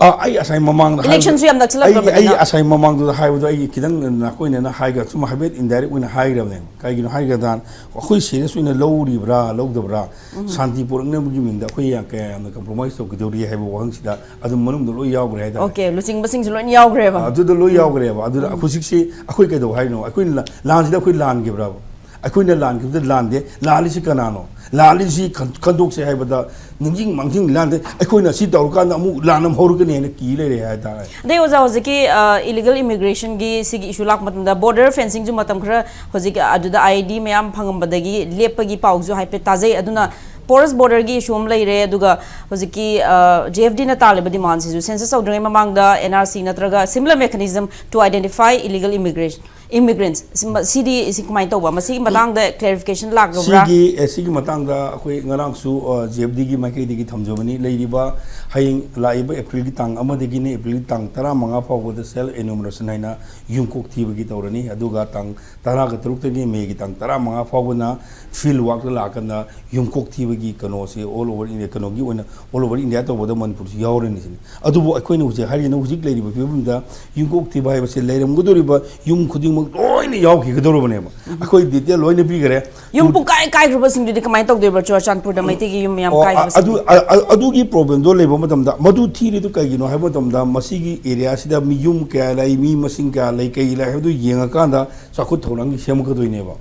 ꯑ, ꯑꯩ ꯉꯁꯥꯏ ꯃꯃꯥꯡꯗ ꯍꯥꯏꯕ-, ꯏꯂꯦꯛꯁꯟꯁꯨ ꯌꯥꯝ ꯅꯛꯁꯤꯜꯂꯛꯂꯕꯅꯤꯅ꯫ ꯑꯩ, ꯑꯩ ꯉꯁꯥꯏ ꯃꯃꯥꯡꯗꯨꯗ ꯍꯥꯏꯕꯗꯣ ꯑꯩ ꯈꯤꯇꯪ ꯅꯈꯣꯏꯅ ꯍꯥꯏꯒ ꯁꯨꯝ ꯍꯥꯏꯐꯦꯠ ꯏꯟꯗꯥꯏꯔꯦꯛ ꯑꯣꯏꯅ ꯍꯥꯏꯈ꯭ꯔꯕꯅꯦ꯫ ꯀꯩꯒꯤꯅꯣ ꯍꯥꯏꯔꯒꯗ ꯑꯩꯈꯣꯏ ꯁꯤꯔꯤꯌꯁ ꯑꯣꯏꯅ ꯂꯧꯔꯤꯕ꯭ꯔꯥ ꯂꯧꯗꯕ꯭ꯔꯥ, ꯁꯥꯟꯇꯤ ꯄꯨꯔꯛꯅꯕꯒꯤ ꯃꯤꯡꯗ ꯑꯩꯈꯣꯏ ꯌꯥꯝ, ꯀꯌꯥ ꯌꯥꯝꯅ ꯀꯝꯄ꯭ꯔꯣꯃꯥꯏꯁ ꯇꯧꯒꯗꯧꯔꯤ ꯍꯥꯏꯕ ꯋꯥꯍꯪꯁꯤꯗ ꯑꯗꯨꯝ ꯃꯅꯨꯡꯗ ꯂꯣꯏ ꯌꯥꯎꯈ꯭ꯔꯦ ꯍꯥꯏꯇꯥꯔꯦ꯫ ꯑꯣꯀꯦ, ꯂꯨꯆꯤꯡꯕꯁꯤꯡꯁꯨ ꯂꯣꯏ ꯌꯥꯎꯈ꯭ꯔꯦꯕ꯫ ꯑꯗꯨꯗ ꯂꯣꯏ ꯌꯥꯎꯈ꯭ꯔꯦꯕ꯫ ꯑꯗꯨꯗ ꯍꯧꯖꯤꯛꯁꯤ ꯑꯩꯈꯣꯏ ꯀꯩꯗꯧ ꯍꯥꯏꯅꯣ? ꯑꯩꯈꯣꯏ ꯂ-, ꯂꯥꯟꯁꯤꯗ ꯑꯩꯈꯣꯏ ꯂꯥꯟꯈꯤꯕ꯭ꯔꯕ? ꯑꯩꯈꯣꯏꯅ ꯂꯥꯟꯈꯤꯕꯗ ꯂꯥꯟꯗꯦ꯫ ꯂꯥꯜꯂꯤꯁꯤ ꯀꯅꯥꯅꯣ? ꯂꯥꯜꯂꯤꯁꯤ ꯈꯟ-, ꯈꯟꯗꯣꯛꯁꯦ ꯍꯥꯏꯕꯗ ꯅꯤꯡꯁꯤꯡ ꯃꯥꯡꯖꯤꯡ ꯂꯥꯟꯗꯦ꯫ ꯑꯩꯈꯣꯏꯅ ꯁꯤ ꯇꯧꯔꯀꯥꯟꯗ ꯑꯃꯨꯛ ꯂꯥꯟ ꯑꯃ ꯍꯧꯔꯛꯀꯅꯤ ꯍꯥꯏꯅ ꯀꯤ ꯂꯩꯔꯦ ꯍꯥꯏꯇꯥꯔꯦ꯫ ꯑꯗꯩ ꯑꯣꯖꯥ, ꯍꯧꯖꯤꯛꯀꯤ, ꯑ, ꯏꯂꯤꯒꯦꯜ ꯏꯃꯤꯒ꯭ꯔꯦꯁꯟꯒꯤ ꯁꯤꯒꯤ ꯏꯁꯨ ꯂꯥꯛꯄ ꯃꯇꯝꯗ, ꯕꯣꯔꯗꯔ ꯐꯦꯟꯁꯤꯡꯁꯨ ꯃꯇꯝ ꯈꯔ ꯍꯧꯖꯤꯛ ꯑꯗꯨꯗ ꯑꯥꯏ ꯗꯤ ꯃꯌꯥꯝ ꯐꯪꯉꯝꯕꯗꯒꯤ ꯂꯦꯞꯄꯒꯤ ꯄꯥꯎꯁꯨ ꯍꯥꯏꯐꯦꯠ ꯇꯥꯖꯩ꯫ ꯑꯗꯨꯅ ꯄꯣꯔꯁ ꯕꯣꯔꯗꯔꯒꯤ ꯏꯁꯨ ꯑꯃ ꯂꯩꯔꯦ, ꯑꯗꯨꯒ ꯍꯧꯖꯤꯛꯀꯤ, ꯑ, ꯖꯦ ꯑꯦꯐ ꯗꯤꯅ ꯇꯥꯜꯂꯤꯕ ꯗꯤꯃꯥꯟꯁꯤꯁꯨ ꯁꯦꯟꯁꯁ ꯇꯧꯗ꯭ꯔꯤꯉꯩ ꯃꯃꯥꯡꯗ ꯑꯦꯟ ꯑꯥꯔ ꯁꯤ ꯅꯠꯇ꯭ꯔꯒ similar mechanism to identify illegal immigrants, immigrants, ꯁꯤꯃ-, ꯁꯤꯗꯤ ꯁꯤ ꯀꯃꯥꯏꯅ ꯇꯧꯕ? ꯃꯁꯤꯒꯤ ꯃꯇꯥꯡꯗ ꯀ꯭ꯂꯦꯔꯤꯐꯤꯀꯦꯁꯟ ꯂꯥꯛꯂꯕ꯭ꯔꯥ? ꯁꯤꯒꯤ, ꯑꯦ, ꯁꯤꯒꯤ ꯃꯇꯥꯡꯗ ꯑꯩꯈꯣꯏ ꯉꯔꯥꯡꯁꯨ, ꯑ, ꯖꯦ ꯑꯦꯐ ꯗꯤꯒꯤ ꯃꯥꯏꯀꯩꯗꯒꯤ ꯊꯝꯖꯕꯅꯤ꯫ ꯂꯩꯔꯤꯕ ꯍꯌꯦꯡ ꯂꯥꯛꯏꯕ ꯑꯦꯄ꯭ꯔꯤꯜꯒꯤ ꯇꯥꯡ ꯑꯃꯗꯒꯤꯅ ꯑꯦꯄ꯭ꯔꯤꯜꯒꯤ ꯇꯥꯡ ꯇꯔꯥꯃꯉꯥ ꯐꯥꯎꯕꯗ self enumeration ꯍꯥꯏꯅ ꯌꯨꯝꯀꯣꯛ ꯊꯤꯕꯒꯤ ꯇꯧꯔꯅꯤ꯫ ꯑꯗꯨꯒ ꯇꯥꯡ ꯇꯔꯥꯒ ꯇꯔꯨꯛꯇꯒꯤ ꯃꯦꯒꯤ ꯇꯥꯡ ꯇꯔꯥꯃꯉꯥ ꯐꯥꯎꯕꯅ field workꯇ ꯂꯥꯛꯑꯀꯥꯟꯗ ꯌꯨꯝꯀꯣꯛ ꯊꯤꯕꯒꯤ ꯀꯩꯅꯣꯁꯦ all over India, ꯀꯩꯅꯣꯒꯤ ꯑꯣꯏꯅ all over India ꯇꯧꯕꯗ ꯃꯅꯤꯄꯨꯔꯁꯨ ꯌꯥꯎꯔꯅꯤ ꯁꯤꯅꯤ꯫ ꯑꯗꯨꯕꯨ ꯑꯩꯈꯣꯏꯅ ꯍꯧꯖꯤꯛ ꯍꯥꯏꯔꯤꯁꯤꯅ, ꯍꯧꯖꯤꯛ ꯂꯩꯔꯤꯕ ꯐꯤꯕꯝꯗ ꯌꯨꯝꯀꯣꯛ ꯊꯤꯕ ꯍꯥꯏꯕꯁꯦ ꯂꯩꯔꯝꯒꯗꯧꯔꯤꯕ ꯌꯨꯝ ꯈꯨꯗꯤꯡꯃꯛ ꯂꯣꯏꯅ ꯌꯥꯎꯈꯤꯒꯗꯧꯔꯕꯅꯦꯕ꯫ ꯑꯩꯈꯣꯏ detail ꯂꯣꯏꯅ ꯄꯤꯈꯔꯦ꯫ ꯌꯨꯝ ꯄꯨꯡꯀꯥꯏ ꯀꯥꯏꯈ꯭ꯔꯕꯁꯤꯡꯗꯨꯗꯤ ꯀꯃꯥꯏꯅ ꯇꯧꯗꯣꯏꯕ? ꯆꯨꯔꯆꯥꯟꯄꯨꯔꯗ ꯃꯩꯇꯩꯒꯤ ꯌꯨꯝ ꯃꯌꯥꯝ ꯑꯣ, ꯑ- ꯀꯥꯏꯈ꯭ꯔꯕꯁꯤꯡ ꯑꯗꯨ ꯑ- ꯑ- ꯑꯗꯨꯒꯤ problemꯗꯣ ꯂꯩꯕ ꯃꯇꯝꯗ, ꯃꯗꯨ ꯊꯤꯔꯤꯗꯨ ꯀꯩꯒꯤꯅꯣ ꯍꯥꯏꯕ ꯃꯇꯝꯗ, ꯃꯁꯤꯒꯤ areaꯁꯤꯗ ꯃꯤ ꯌꯨꯝ ꯀꯌꯥ ꯂꯩ, ꯃꯤ ꯃꯁꯤꯡ ꯀꯌꯥ ꯂꯩ, ꯀꯩ ꯂꯩ ꯍꯥꯏꯕꯗꯨ ꯌꯦꯡꯉꯀꯥꯟꯗ ꯆꯥꯎꯈꯠ ꯊꯧꯔꯥꯡꯒꯤ ꯁꯦꯝꯃꯛꯀꯗꯣꯏꯅꯦꯕ꯫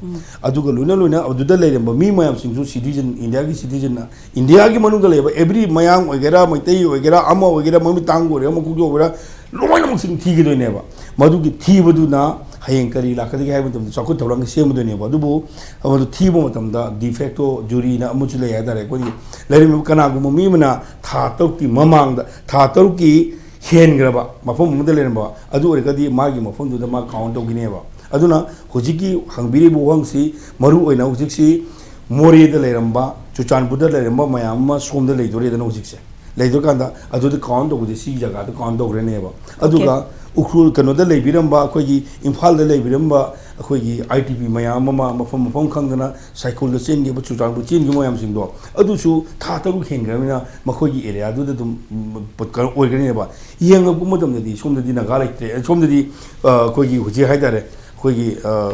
ꯑꯗꯨꯒ ꯂꯣꯏꯅ ꯂꯣꯏꯅ ꯑꯗꯨꯗ ꯂꯩꯔꯝꯕ ꯃꯤ ꯃꯌꯥꯝꯁꯤꯡꯁꯨ citizen, Indiaꯒꯤ citizen, Indiaꯒꯤ ꯃꯅꯨꯡꯗ ꯂꯩꯕ every ꯃꯌꯥꯡ ꯑꯣꯏꯒꯦꯔꯥ, ꯃꯩꯇꯩ ꯑꯣꯏꯒꯦꯔꯥ, ꯑꯃ ꯑꯣꯏꯒꯦꯔꯥ, ꯃꯃꯤꯠ ꯇꯥꯡꯕ ꯑꯣꯏꯒꯦꯔꯥ, ꯃꯀꯨꯀꯤ ꯑꯣꯏꯒꯦꯔꯥ, ꯂꯣꯏꯅꯃꯛꯁꯤꯡ ꯊꯤꯒꯗꯣꯏꯅꯦꯕ꯫ ꯃꯗꯨꯒꯤ ꯊꯤꯕꯗꯨꯅ ꯍꯌꯦꯡ ꯀꯔꯤ ꯂꯥꯛꯀꯗꯒꯦ ꯍꯥꯏꯕ ꯃꯇꯝꯗ ꯆꯥꯎꯈꯠ ꯊꯧꯔꯥꯡꯒꯤ ꯁꯦꯝꯒꯗꯣꯏꯅꯦꯕ꯫ ꯑꯗꯨꯕꯨ ꯃꯗꯨ ꯊꯤꯕ ꯃꯇꯝꯗ de facto juryꯅ ꯑꯃꯁꯨ ꯂꯩ ꯍꯥꯏꯇꯥꯔꯦ꯫ ꯑꯩꯈꯣꯏꯒꯤ ꯂꯩꯔꯝꯃꯤꯕ ꯀꯅꯥꯒꯨꯝꯕ ꯃꯤ ꯑꯃꯅ ꯊꯥ ꯇꯔꯨꯛꯀꯤ ꯃꯃꯥꯡꯗ, ꯊꯥ ꯇꯔꯨꯛꯀꯤ ꯍꯦꯟꯈ꯭ꯔꯕ ꯃꯐꯝ ꯑꯃꯗ ꯂꯩꯔꯝꯕ, ꯑꯗꯨ ꯑꯣꯏꯔꯒꯗꯤ ꯃꯥꯒꯤ ꯃꯐꯝꯗꯨꯗ ꯃꯥ count ꯇꯧꯈꯤꯅꯦꯕ꯫ ꯑꯗꯨꯅ ꯍꯧꯖꯤꯛꯀꯤ ꯍꯪꯕꯤꯔꯤꯕ ꯋꯥꯍꯪꯁꯤ ꯃꯔꯨ ꯑꯣꯏꯅ ꯍꯧꯖꯤꯛꯁꯤ ꯃꯣꯔꯦꯗ ꯂꯩꯔꯝꯕ, ꯆꯨꯔꯆꯥꯟꯄꯨꯔꯗ ꯂꯩꯔꯝꯕ ꯃꯌꯥꯝ ꯑꯃ ꯁꯣꯝꯗ ꯂꯩꯗꯣꯔꯦꯗꯅ ꯍꯧꯖꯤꯛꯁꯦ꯫ ꯂꯩꯗꯣꯔꯀꯥꯟꯗ ꯑꯗꯨꯗ count ꯇꯧꯕꯁꯦ ꯁꯤꯒꯤ ꯖꯒꯥꯗ count ꯇꯧꯈ꯭ꯔꯅꯦꯕ꯫ ꯑꯗꯨꯒ ꯎꯈ꯭ꯔꯨꯜ ꯀꯩꯅꯣꯗ ꯂꯩꯕꯤꯔꯝꯕ, ꯑꯩꯈꯣꯏꯒꯤ ꯏꯝꯐꯥꯜꯗ ꯂꯩꯕꯤꯔꯝꯕ ꯑꯩꯈꯣꯏꯒꯤ IDP ꯃꯌꯥꯝ ꯑꯃ ꯃꯐꯝ ꯃꯐꯝ ꯈꯪꯗꯅ ꯁꯥꯏꯈꯣꯜꯗ ꯆꯦꯟꯈꯤꯕ, ꯆꯨꯔꯆꯥꯟꯄꯨꯔ ꯆꯦꯟꯈꯤꯕ ꯃꯌꯥꯝꯁꯤꯡꯗꯣ, ꯑꯗꯨꯁꯨ ꯊꯥ ꯇꯔꯨꯛ ꯍꯦꯟꯈ꯭ꯔꯕꯅꯤꯅ ꯃꯈꯣꯏꯒꯤ areaꯗꯨꯗ ꯑꯗꯨꯝ, ꯎꯝ, ꯀꯩꯅꯣ ꯑꯣꯏꯈ꯭ꯔꯅꯦꯕ꯫ ꯌꯦꯡꯉꯛꯄ ꯃꯇꯝꯗꯗꯤ ꯁꯣꯝꯗꯗꯤ ꯅꯥꯒꯥ ꯂꯩꯇ꯭ꯔꯦ, ꯁꯣꯝꯗꯗꯤ ꯑ, ꯑꯩꯈꯣꯏꯒꯤ ꯍꯧꯖꯤꯛ ꯍꯥꯏꯇꯥꯔꯦ, ꯑꯩꯈꯣꯏꯒꯤ ꯑ,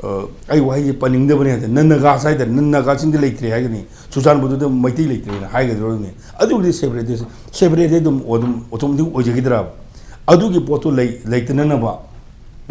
ꯑ, ꯑꯩ ꯋꯥꯍꯩꯁꯦ ꯄꯟꯅꯤꯡꯗꯕꯅꯤ ꯍꯥꯏꯇꯥꯔꯦ, ꯅꯟ ꯅꯥꯒꯥꯁ ꯍꯥꯏꯇꯥꯔꯦ, ꯅꯟ ꯅꯥꯒꯥꯁꯤꯡꯗꯤ ꯂꯩꯇ꯭ꯔꯦ ꯍꯥꯏꯒꯅꯤ, ꯆꯨꯔꯆꯥꯟꯄꯨꯔꯗꯨꯗ ꯃꯩꯇꯩ ꯂꯩꯇ꯭ꯔꯦꯅ ꯍꯥꯏꯒꯗ꯭ꯔꯣꯅꯦ? ꯑꯗꯨꯕꯨꯗꯤ separate, separate ꯑꯗꯨꯝ, ꯑꯗꯨꯝ automatic ꯑꯣꯏꯖꯈꯤꯗ꯭ꯔꯕ? ꯑꯗꯨꯒꯤ ꯄꯣꯠꯇꯨ ꯂꯩ-, ꯂꯩꯇꯅꯅꯕ,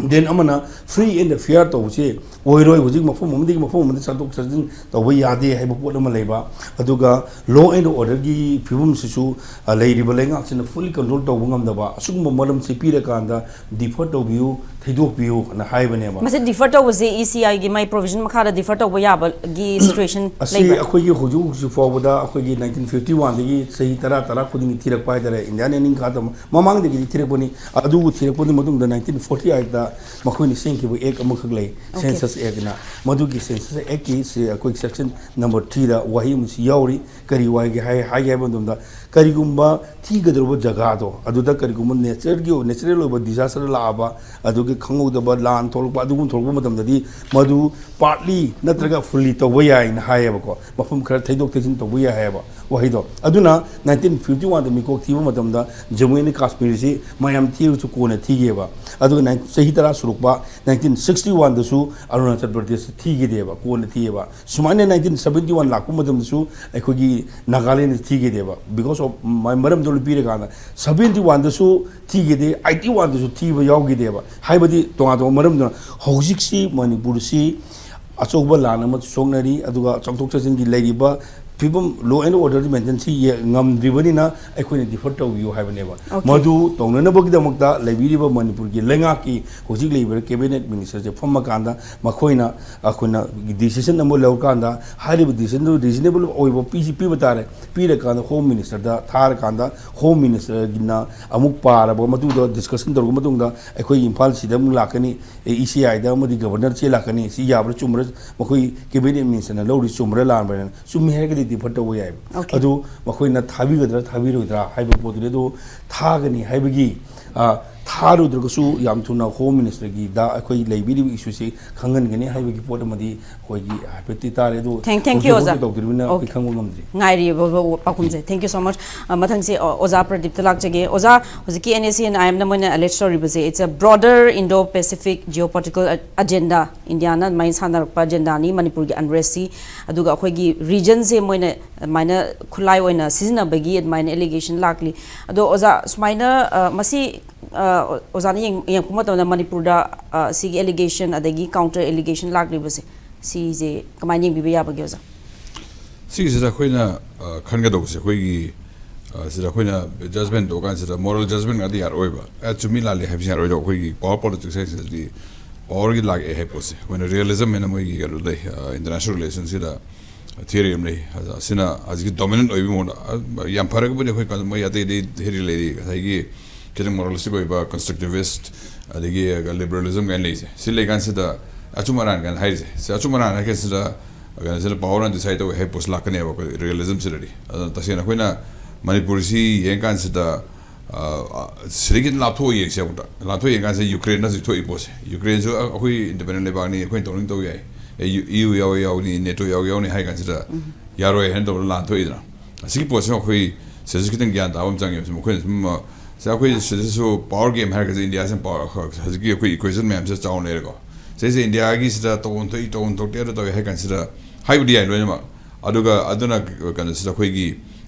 then ꯑꯃꯅ free and fair ꯇꯧꯕꯁꯦ ꯑꯣꯏꯔꯣꯏ꯫ ꯍꯧꯖꯤꯛ ꯃꯐꯝ ꯑꯃꯗꯒꯤ ꯃꯐꯝ ꯑꯃꯗ ꯆꯠꯊꯣꯛ ꯆꯠꯁꯤꯟ ꯇꯧꯕ ꯌꯥꯗꯦ ꯍꯥꯏꯕ ꯄꯣꯠ ꯑꯃ ꯂꯩꯕ, ꯑꯗꯨꯒ law and orderꯒꯤ ꯐꯤꯕꯝꯁꯤꯁꯨ, ꯑ, ꯂꯩꯔꯤꯕ ꯂꯩꯉꯥꯛꯁꯤꯅ fully control ꯇꯧꯕ ꯉꯝꯗꯕ, ꯑꯁꯤꯒꯨꯝꯕ ꯃꯔꯝꯁꯤ ꯄꯤꯔꯀꯥꯟꯗ defer ꯇꯧꯕꯤꯌꯨ, ꯊꯩꯗꯣꯛꯄꯤꯌꯨ ꯑꯅ ꯍꯥꯏꯕꯅꯦꯕ꯫ ꯃꯁꯤ defer ꯇꯧꯕꯁꯦ ECIꯒꯤ ꯃꯥꯏ provision ꯃꯈꯥꯗ defer ꯇꯧꯕ ꯌꯥꯕꯒꯤ situation ꯑꯁꯤ ꯂꯩꯕ꯭ꯔꯥ? ꯑꯩꯈꯣꯏꯒꯤ ꯍꯧꯖꯤꯛ ꯍꯧꯖꯤꯛ ꯐꯥꯎꯕꯗ ꯑꯩꯈꯣꯏꯒꯤ nineteen fifty oneꯗꯒꯤ ꯆꯍꯤ ꯇꯔꯥ, ꯇꯔꯥ ꯈꯨꯗꯤꯡꯒꯤ ꯊꯤꯔꯛꯄ ꯍꯥꯏꯇꯥꯔꯦ, Indian ꯅꯤꯡꯈꯥꯗ ꯃꯃꯥꯡꯗꯒꯤꯗꯤ ꯊꯤꯔꯛꯄꯅꯤ꯫ ꯑꯗꯨꯕꯨ ꯊꯤꯔꯛꯄꯒꯤ ꯃꯇꯨꯡꯗ nineteen forty eightꯇ ꯃꯈꯣꯏꯅ ꯁꯦꯝꯈꯤꯕ ꯑꯦꯛ ꯑꯃꯈꯛ ꯂꯩ, Okay. Census Act ꯅ꯫ ꯃꯗꯨꯒꯤ Census Act ꯀꯤ ꯁꯤ ꯑꯩꯈꯣꯏ section number three ꯗ ꯋꯥꯍꯩ ꯑꯃꯁꯨ ꯌꯥꯎꯔꯤ꯫ ꯀꯔꯤ ꯋꯥꯍꯩꯒꯤ ꯍꯥꯏ-, ꯍꯥꯏꯒꯦ ꯍꯥꯏꯕ ꯃꯇꯝꯗ, ꯀꯔꯤꯒꯨꯝꯕ ꯊꯤꯒꯗꯧꯔꯤꯕ ꯖꯒꯥꯗꯣ ꯑꯗꯨꯗ ꯀꯔꯤꯒꯨꯝꯕ nature ꯒꯤ, natural ꯑꯣꯏꯕ disaster ꯂꯥꯛꯑꯕ, ꯑꯗꯨꯒꯤ ꯈꯪꯍꯧꯗꯕ ꯂꯥꯟ ꯊꯣꯛꯂꯛꯄ, ꯑꯗꯨꯒꯨꯝꯕ ꯊꯣꯛꯂꯛꯄ ꯃꯇꯝꯗꯗꯤ ꯃꯗꯨ partly ꯅꯠꯇ꯭ꯔꯒ fully ꯇꯧꯕ ꯌꯥꯏꯅ ꯍꯥꯏꯌꯦꯕꯀꯣ꯫ ꯃꯐꯝ ꯈꯔ ꯊꯩꯗꯣꯛ ꯊꯩꯖꯤꯟ ꯇꯧꯕ ꯌꯥꯏ ꯍꯥꯏꯌꯦꯕ ꯋꯥꯍꯩꯗꯣ꯫ ꯑꯗꯨꯅ nineteen fifty one ꯗ ꯃꯤꯀꯣꯛ ꯊꯤꯕ ꯃꯇꯝꯗ ꯖꯝꯃꯨ ꯑꯦꯟ ꯀꯥꯁꯃꯤꯔꯁꯤ ꯃꯌꯥꯝ ꯊꯤꯔꯁꯨ ꯀꯣꯟꯅ ꯊꯤꯒꯦꯕ꯫ ꯑꯗꯨꯒ ꯅꯥꯏꯟ-, ꯆꯍꯤ ꯇꯔꯥ ꯁꯨꯔꯛꯄ nineteen sixty one ꯗꯁꯨ ꯑꯔꯨꯅꯥꯆꯜ ꯄ꯭ꯔꯗꯦꯁꯇ ꯊꯤꯈꯤꯗꯦꯕ, ꯀꯣꯟꯅ ꯊꯤꯌꯦꯕ꯫ ꯁꯨꯃꯥꯏꯅ nineteen seventy one ꯂꯥꯛꯄ ꯃꯇꯝꯗꯁꯨ ꯑꯩꯈꯣꯏꯒꯤ ꯅꯥꯒꯥꯂꯦꯟꯗ ꯊꯤꯈꯤꯗꯦꯕ, because of ꯃ-, ꯃꯔꯝꯗꯣ ꯂꯣꯏ ꯄꯤꯔꯀꯥꯟꯗ seventy one ꯗꯁꯨ ꯊꯤꯈꯤꯗꯦ, eighty one ꯗꯁꯨ ꯊꯤꯕ ꯌꯥꯎꯈꯤꯗꯦꯕ꯫ ꯍꯥꯏꯕꯗꯤ ꯇꯣꯉꯥꯟ ꯇꯣꯉꯥꯟꯕ ꯃꯔꯝꯗꯨꯅ ꯍꯧꯖꯤꯛꯁꯤ ꯃꯅꯤꯄꯨꯔꯁꯤ ꯑꯆꯧꯕ ꯂꯥꯟ ꯑꯃ ꯁꯣꯛꯅꯔꯤ, ꯑꯗꯨꯒ ꯆꯪꯊꯣꯛ ꯆꯪꯁꯤꯟꯒꯤ ꯂꯩꯔꯤꯕ ꯐꯤꯕꯝ, law and order D maintain ꯁꯤ ꯌꯦ-, ꯉꯝꯗ꯭ꯔꯤꯕꯅꯤꯅ ꯑꯩꯈꯣꯏꯅ defer ꯇꯧꯕꯤꯌꯨ ꯍꯥꯏꯕꯅꯦꯕ꯫ Okay. ꯃꯗꯨ ꯇꯧꯅꯅꯕꯒꯤꯗꯃꯛꯇ ꯂꯩꯕꯤꯔꯤꯕ ꯃꯅꯤꯄꯨꯔꯒꯤ ꯂꯩꯉꯥꯛꯀꯤ ꯍꯧꯖꯤꯛ ꯂꯩꯔꯤꯕ cabinet minister ꯁꯦ ꯐꯝꯃꯀꯥꯟꯗ ꯃꯈꯣꯏꯅ ꯑꯩꯈꯣꯏꯅ decision ꯑꯃ ꯂꯧꯔꯀꯥꯟꯗ ꯍꯥꯏꯔꯤꯕ decision ꯗꯨ reasonable ꯑꯣꯏꯕ ꯄꯤꯁꯤ ꯄꯤꯕ ꯇꯥꯔꯦ꯫ ꯄꯤꯔꯀꯥꯟꯗ Home Minister ꯗ ꯊꯥꯔꯀꯥꯟꯗ Home Minister ꯒꯤꯅ ꯑꯃꯨꯛ ꯄꯥꯔꯕ ꯃꯇꯨꯡꯗ discussion ꯇꯧꯔꯕ ꯃꯇꯨꯡꯗ ꯑꯩꯈꯣꯏ ꯏꯝꯐꯥꯜꯁꯤꯗ ꯑꯃꯨꯛ ꯂꯥꯛꯀꯅꯤ꯫ ꯑꯦ, E C I ꯗ ꯑꯃꯗꯤ Governor ꯆꯦ ꯂꯥꯛꯀꯅꯤ꯫ ꯁꯤ ꯌꯥꯕ꯭ꯔꯥ ꯆꯨꯝꯕ꯭ꯔꯥ, ꯃꯈꯣꯏ cabinet minister ꯅ ꯂꯧꯔꯤ ꯆꯨꯝꯕ꯭ꯔꯥ ꯂꯥꯟꯕ꯭ꯔꯥ ꯍꯥꯏꯅ꯫ ꯆꯨꯝꯃꯤ ꯍꯥꯏꯔꯒꯗꯤ defer ꯇꯧꯕ ꯌꯥꯏꯕ꯫ Okay. ꯑꯗꯨ ꯃꯈꯣꯏꯅ ꯊꯥꯕꯤꯒꯗ꯭ꯔꯥ ꯊꯥꯕꯤꯔꯣꯏꯗ꯭ꯔꯥ ꯍꯥꯏꯕ ꯄꯣꯠꯇꯨꯗꯤ, ꯑꯗꯨ ꯊꯥꯒꯅꯤ ꯍꯥꯏꯕꯒꯤ, ꯑ, ꯊꯥꯔꯨꯗ꯭ꯔꯒꯁꯨ ꯌꯥꯝ ꯊꯨꯅ Home Minister ꯒꯤꯗ ꯑꯩꯈꯣꯏ ꯂꯩꯕꯤꯔꯤꯕ issue ꯁꯤ ꯈꯪꯍꯟꯒꯅꯤ ꯍꯥꯏꯕꯒꯤ ꯄꯣꯠ ꯑꯃꯗꯤ ꯑꯩꯈꯣꯏꯒꯤ ꯍꯥꯏꯐꯦꯠꯇꯤ ꯇꯥꯔꯦ꯫ ꯑꯗꯨ Thank, thank you, ꯍꯧꯖꯤꯛ ꯑꯣꯖꯥ꯫ ꯍꯧꯖꯤꯛ ꯇꯧꯗ꯭ꯔꯤꯕꯅꯤꯅ ꯑꯩꯈꯣꯏ Okay. ꯈꯪꯕ ꯉꯝꯗ꯭ꯔꯤ꯫ ꯉꯥꯏꯔꯤꯕ ꯄꯥꯎꯈꯨꯝꯁꯦ꯫ Thank you so much꯫ ꯑ, ꯃꯊꯪꯁꯦ, ꯑ, ꯑꯣꯖꯥ ꯄ꯭ꯔꯗꯤꯞꯇ ꯂꯥꯛꯆꯒꯦ꯫ ꯑꯣꯖꯥ, ꯍꯧꯖꯤꯛꯀꯤ N S C N I M ꯅ ꯃꯣꯏꯅ allege ꯇꯧꯔꯤꯕꯁꯦ, it's a broader Indo-Pacific geopolitical agenda꯫ ꯏꯟꯗꯤꯌꯥꯅ ꯑꯗꯨꯃꯥꯏꯅ ꯁꯥꯟꯅꯔꯛꯄ agenda ꯅꯤ, ꯃꯅꯤꯄꯨꯔꯒꯤ unrest ꯁꯤ꯫ ꯑꯗꯨꯒ ꯑꯩꯈꯣꯏꯒꯤ region ꯁꯦ ꯃꯣꯏꯅ ꯑꯗꯨꯃꯥꯏꯅ ꯈꯨꯠꯂꯥꯏ ꯑꯣꯏꯅ ꯁꯤꯖꯤꯟꯅꯕꯒꯤ ꯑꯗꯨꯃꯥꯏꯅ allegation ꯂꯥꯛꯂꯤ꯫ ꯑꯗꯣ ꯑꯣꯖꯥ, ꯁꯨꯃꯥꯏꯅ, ꯑ, ꯃꯁꯤ, ꯑ, ꯑꯣꯖꯥꯅ ꯌꯦꯡ-, ꯌꯦꯡꯉꯛꯄ ꯃꯇꯝꯗ ꯃꯅꯤꯄꯨꯔꯗ, ꯑ, ꯁꯤꯒꯤ allegation ꯑꯗꯒꯤ counter allegation ꯂꯥꯛꯂꯤꯕꯁꯦ, ꯁꯤꯁꯦ ꯀꯃꯥꯏꯅ ꯌꯦꯡꯕꯤꯕ ꯌꯥꯕꯒꯦ, ꯑꯣꯖꯥ? ꯁꯤꯒꯤꯁꯤꯗ ꯑꯩꯈꯣꯏꯅ, ꯑ, ꯈꯟꯒꯗꯧꯕꯁꯦ, ꯑꯩꯈꯣꯏꯒꯤ, ꯑ, ꯁꯤꯗ ꯑꯩꯈꯣꯏꯅ judgment ꯇꯧ ꯀꯥꯟꯁꯤꯗ moral judgment ꯉꯥꯛꯇ ꯌꯥꯔꯛꯑꯣꯏꯕ꯫ ꯑꯦ, ꯆꯨꯝꯃꯤ ꯂꯥꯜꯂꯤ ꯍꯥꯏꯕꯁꯤ ꯌꯥꯔꯣꯏꯗꯕ꯫ ꯑꯩꯈꯣꯏꯒꯤ power politics ꯍꯥꯏꯁꯤꯗꯗꯤ power ꯒꯤ ꯂꯥꯛꯑꯦ ꯍꯥꯏꯕ ꯄꯣꯠꯁꯦ ꯑꯩꯈꯣꯏꯅ realism ꯍꯥꯏꯅ ꯃꯣꯏꯒꯤ ꯀꯩꯅꯣ ꯂꯩ, ꯑ, international relation ꯁꯤꯗ theory ꯑꯃ ꯂꯩ꯫ ꯑꯗ ꯑꯁꯤꯅ ꯍꯧꯖꯤꯛꯀꯤ dominant ꯑꯣꯏꯕ ꯃꯑꯣꯡꯗ, ꯑ, ꯌꯥꯝ ꯐꯔꯒꯕꯨꯗꯤ ꯑꯩꯈꯣꯏ ꯀ-, ꯃꯣꯏ ꯑꯇꯩ ꯑꯇꯩ theory ꯂꯩꯔꯤ꯫ ꯉꯁꯥꯏꯒꯤ ꯁꯤꯗ ꯃꯣꯔꯦꯂꯤꯁꯇꯤꯛ ꯑꯣꯏꯕ, ꯀꯟꯁꯇ꯭ꯔꯛꯇꯤꯚꯤꯁ꯭ꯠ, ꯑꯗꯒꯤ ꯂꯤꯕꯔꯦꯂꯤꯖꯝ ꯀꯥꯏꯅ ꯂꯩꯁꯦ꯫ ꯁꯤ ꯂꯩꯀꯥꯟꯁꯤꯗ ꯑꯆꯨꯝ ꯑꯔꯥꯟ ꯀꯥꯏꯅ ꯍꯥꯏꯔꯤꯁꯦ, ꯁꯤ ꯑꯆꯨꯝ ꯑꯔꯥꯟ ꯍꯥꯏꯔꯀꯥꯟꯁꯤꯗ ꯀꯩꯅꯣꯁꯤꯗ ꯄꯥꯋꯔꯅ ꯗꯤꯁꯥꯏꯠ ꯇꯧꯋꯦ ꯍꯥꯏ ꯄꯣꯠꯁꯤ ꯂꯥꯛꯀꯅꯦꯕ ꯑꯩꯈꯣꯏ ꯔꯤꯌꯦꯂꯤꯖꯝꯁꯤꯗꯗꯤ꯫ ꯑꯗꯨꯅ ꯇꯁꯦꯡꯅ ꯑꯩꯈꯣꯏꯅ ꯃꯅꯤꯄꯨꯔꯁꯤ ꯌꯦꯡꯀꯥꯟꯁꯤꯗ, ꯑ, ꯑ, ꯁꯤꯗꯒꯤ ꯂꯥꯞꯊꯣꯛꯑ ꯌꯦꯡꯁꯦ ꯑꯃꯨꯛꯇ꯫ ꯂꯥꯞꯊꯣꯛꯑ ꯌꯦꯡꯀꯥꯟꯁꯤꯗ ꯌꯨꯀ꯭ꯔꯦꯟꯅ ꯍꯧꯖꯤꯛ ꯊꯣꯛꯏ ꯄꯣꯠꯁꯦ꯫ ꯌꯨꯀ꯭ꯔꯦꯟꯁꯨ ꯑ-, ꯑꯩꯈꯣꯏ ꯏꯟꯗꯤꯄꯦꯟꯗꯦꯟ ꯂꯩꯕꯥꯛꯅꯤ, ꯑꯩꯈꯣꯏꯅ ꯇꯧꯅꯤꯡ ꯇꯧ ꯌꯥꯏ꯫ ꯑꯦ, ꯌꯨ-, ꯏꯌꯨ ꯌꯥꯎꯋꯦ ꯌꯥꯎꯅꯤ, ꯅꯦꯇꯣ ꯌꯥꯎꯋꯦ ꯌꯥꯎꯅꯤ ꯍꯥꯏ ꯀꯥꯟꯁꯤꯗ ꯌꯥꯔꯣꯏ ꯍꯥꯏꯅ ꯇꯧꯔꯒ ꯂꯥꯟ ꯊꯣꯛꯏꯗꯅ꯫ ꯑꯁꯤꯒꯤ ꯄꯣꯠꯁꯤꯃ ꯑꯩꯈꯣꯏ ꯁꯤꯗꯁꯨ ꯈꯤꯇꯪ ꯒ꯭ꯌꯥꯟ ꯇꯥꯕ ꯑꯃ ꯆꯪꯉꯦꯕ꯫ ꯁꯨꯝ ꯑꯩꯈꯣꯏꯅ ꯁꯨꯝ, ꯑ, ꯁꯤ ꯑꯩꯈꯣꯏ ꯁꯤꯗꯁꯨ ꯄꯥꯋꯔ ꯒꯦꯝ ꯍꯥꯏꯔꯒꯁꯨ ꯏꯟꯗꯤꯌꯥꯁꯤꯅ ꯄꯥꯋꯔ, ꯍꯧꯖꯤꯛꯀꯤ ꯑꯩꯈꯣꯏ ꯏꯀ꯭ꯋꯦꯁꯟ ꯃꯌꯥꯝꯁꯤꯗ ꯆꯥꯎꯅ ꯂꯩꯔꯦꯀꯣ꯫ ꯁꯤꯁꯦ ꯏꯟꯗꯤꯌꯥꯒꯤꯁꯤꯗ ꯇꯧꯐꯝ ꯊꯣꯛꯏ, ꯇꯧꯐꯝ ꯊꯣꯛꯇꯦ, ꯑꯗꯨ ꯇꯧꯏ ꯍꯥꯏ ꯀꯥꯟꯁꯤꯗ ꯍꯥꯏꯕꯗꯤ ꯌꯥꯏ ꯂꯣꯏꯅꯃꯛ꯫ ꯑꯗꯨꯒ ꯑꯗꯨꯅ ꯀꯩꯅꯣꯁꯤꯗ ꯑꯩꯈꯣꯏꯒꯤ,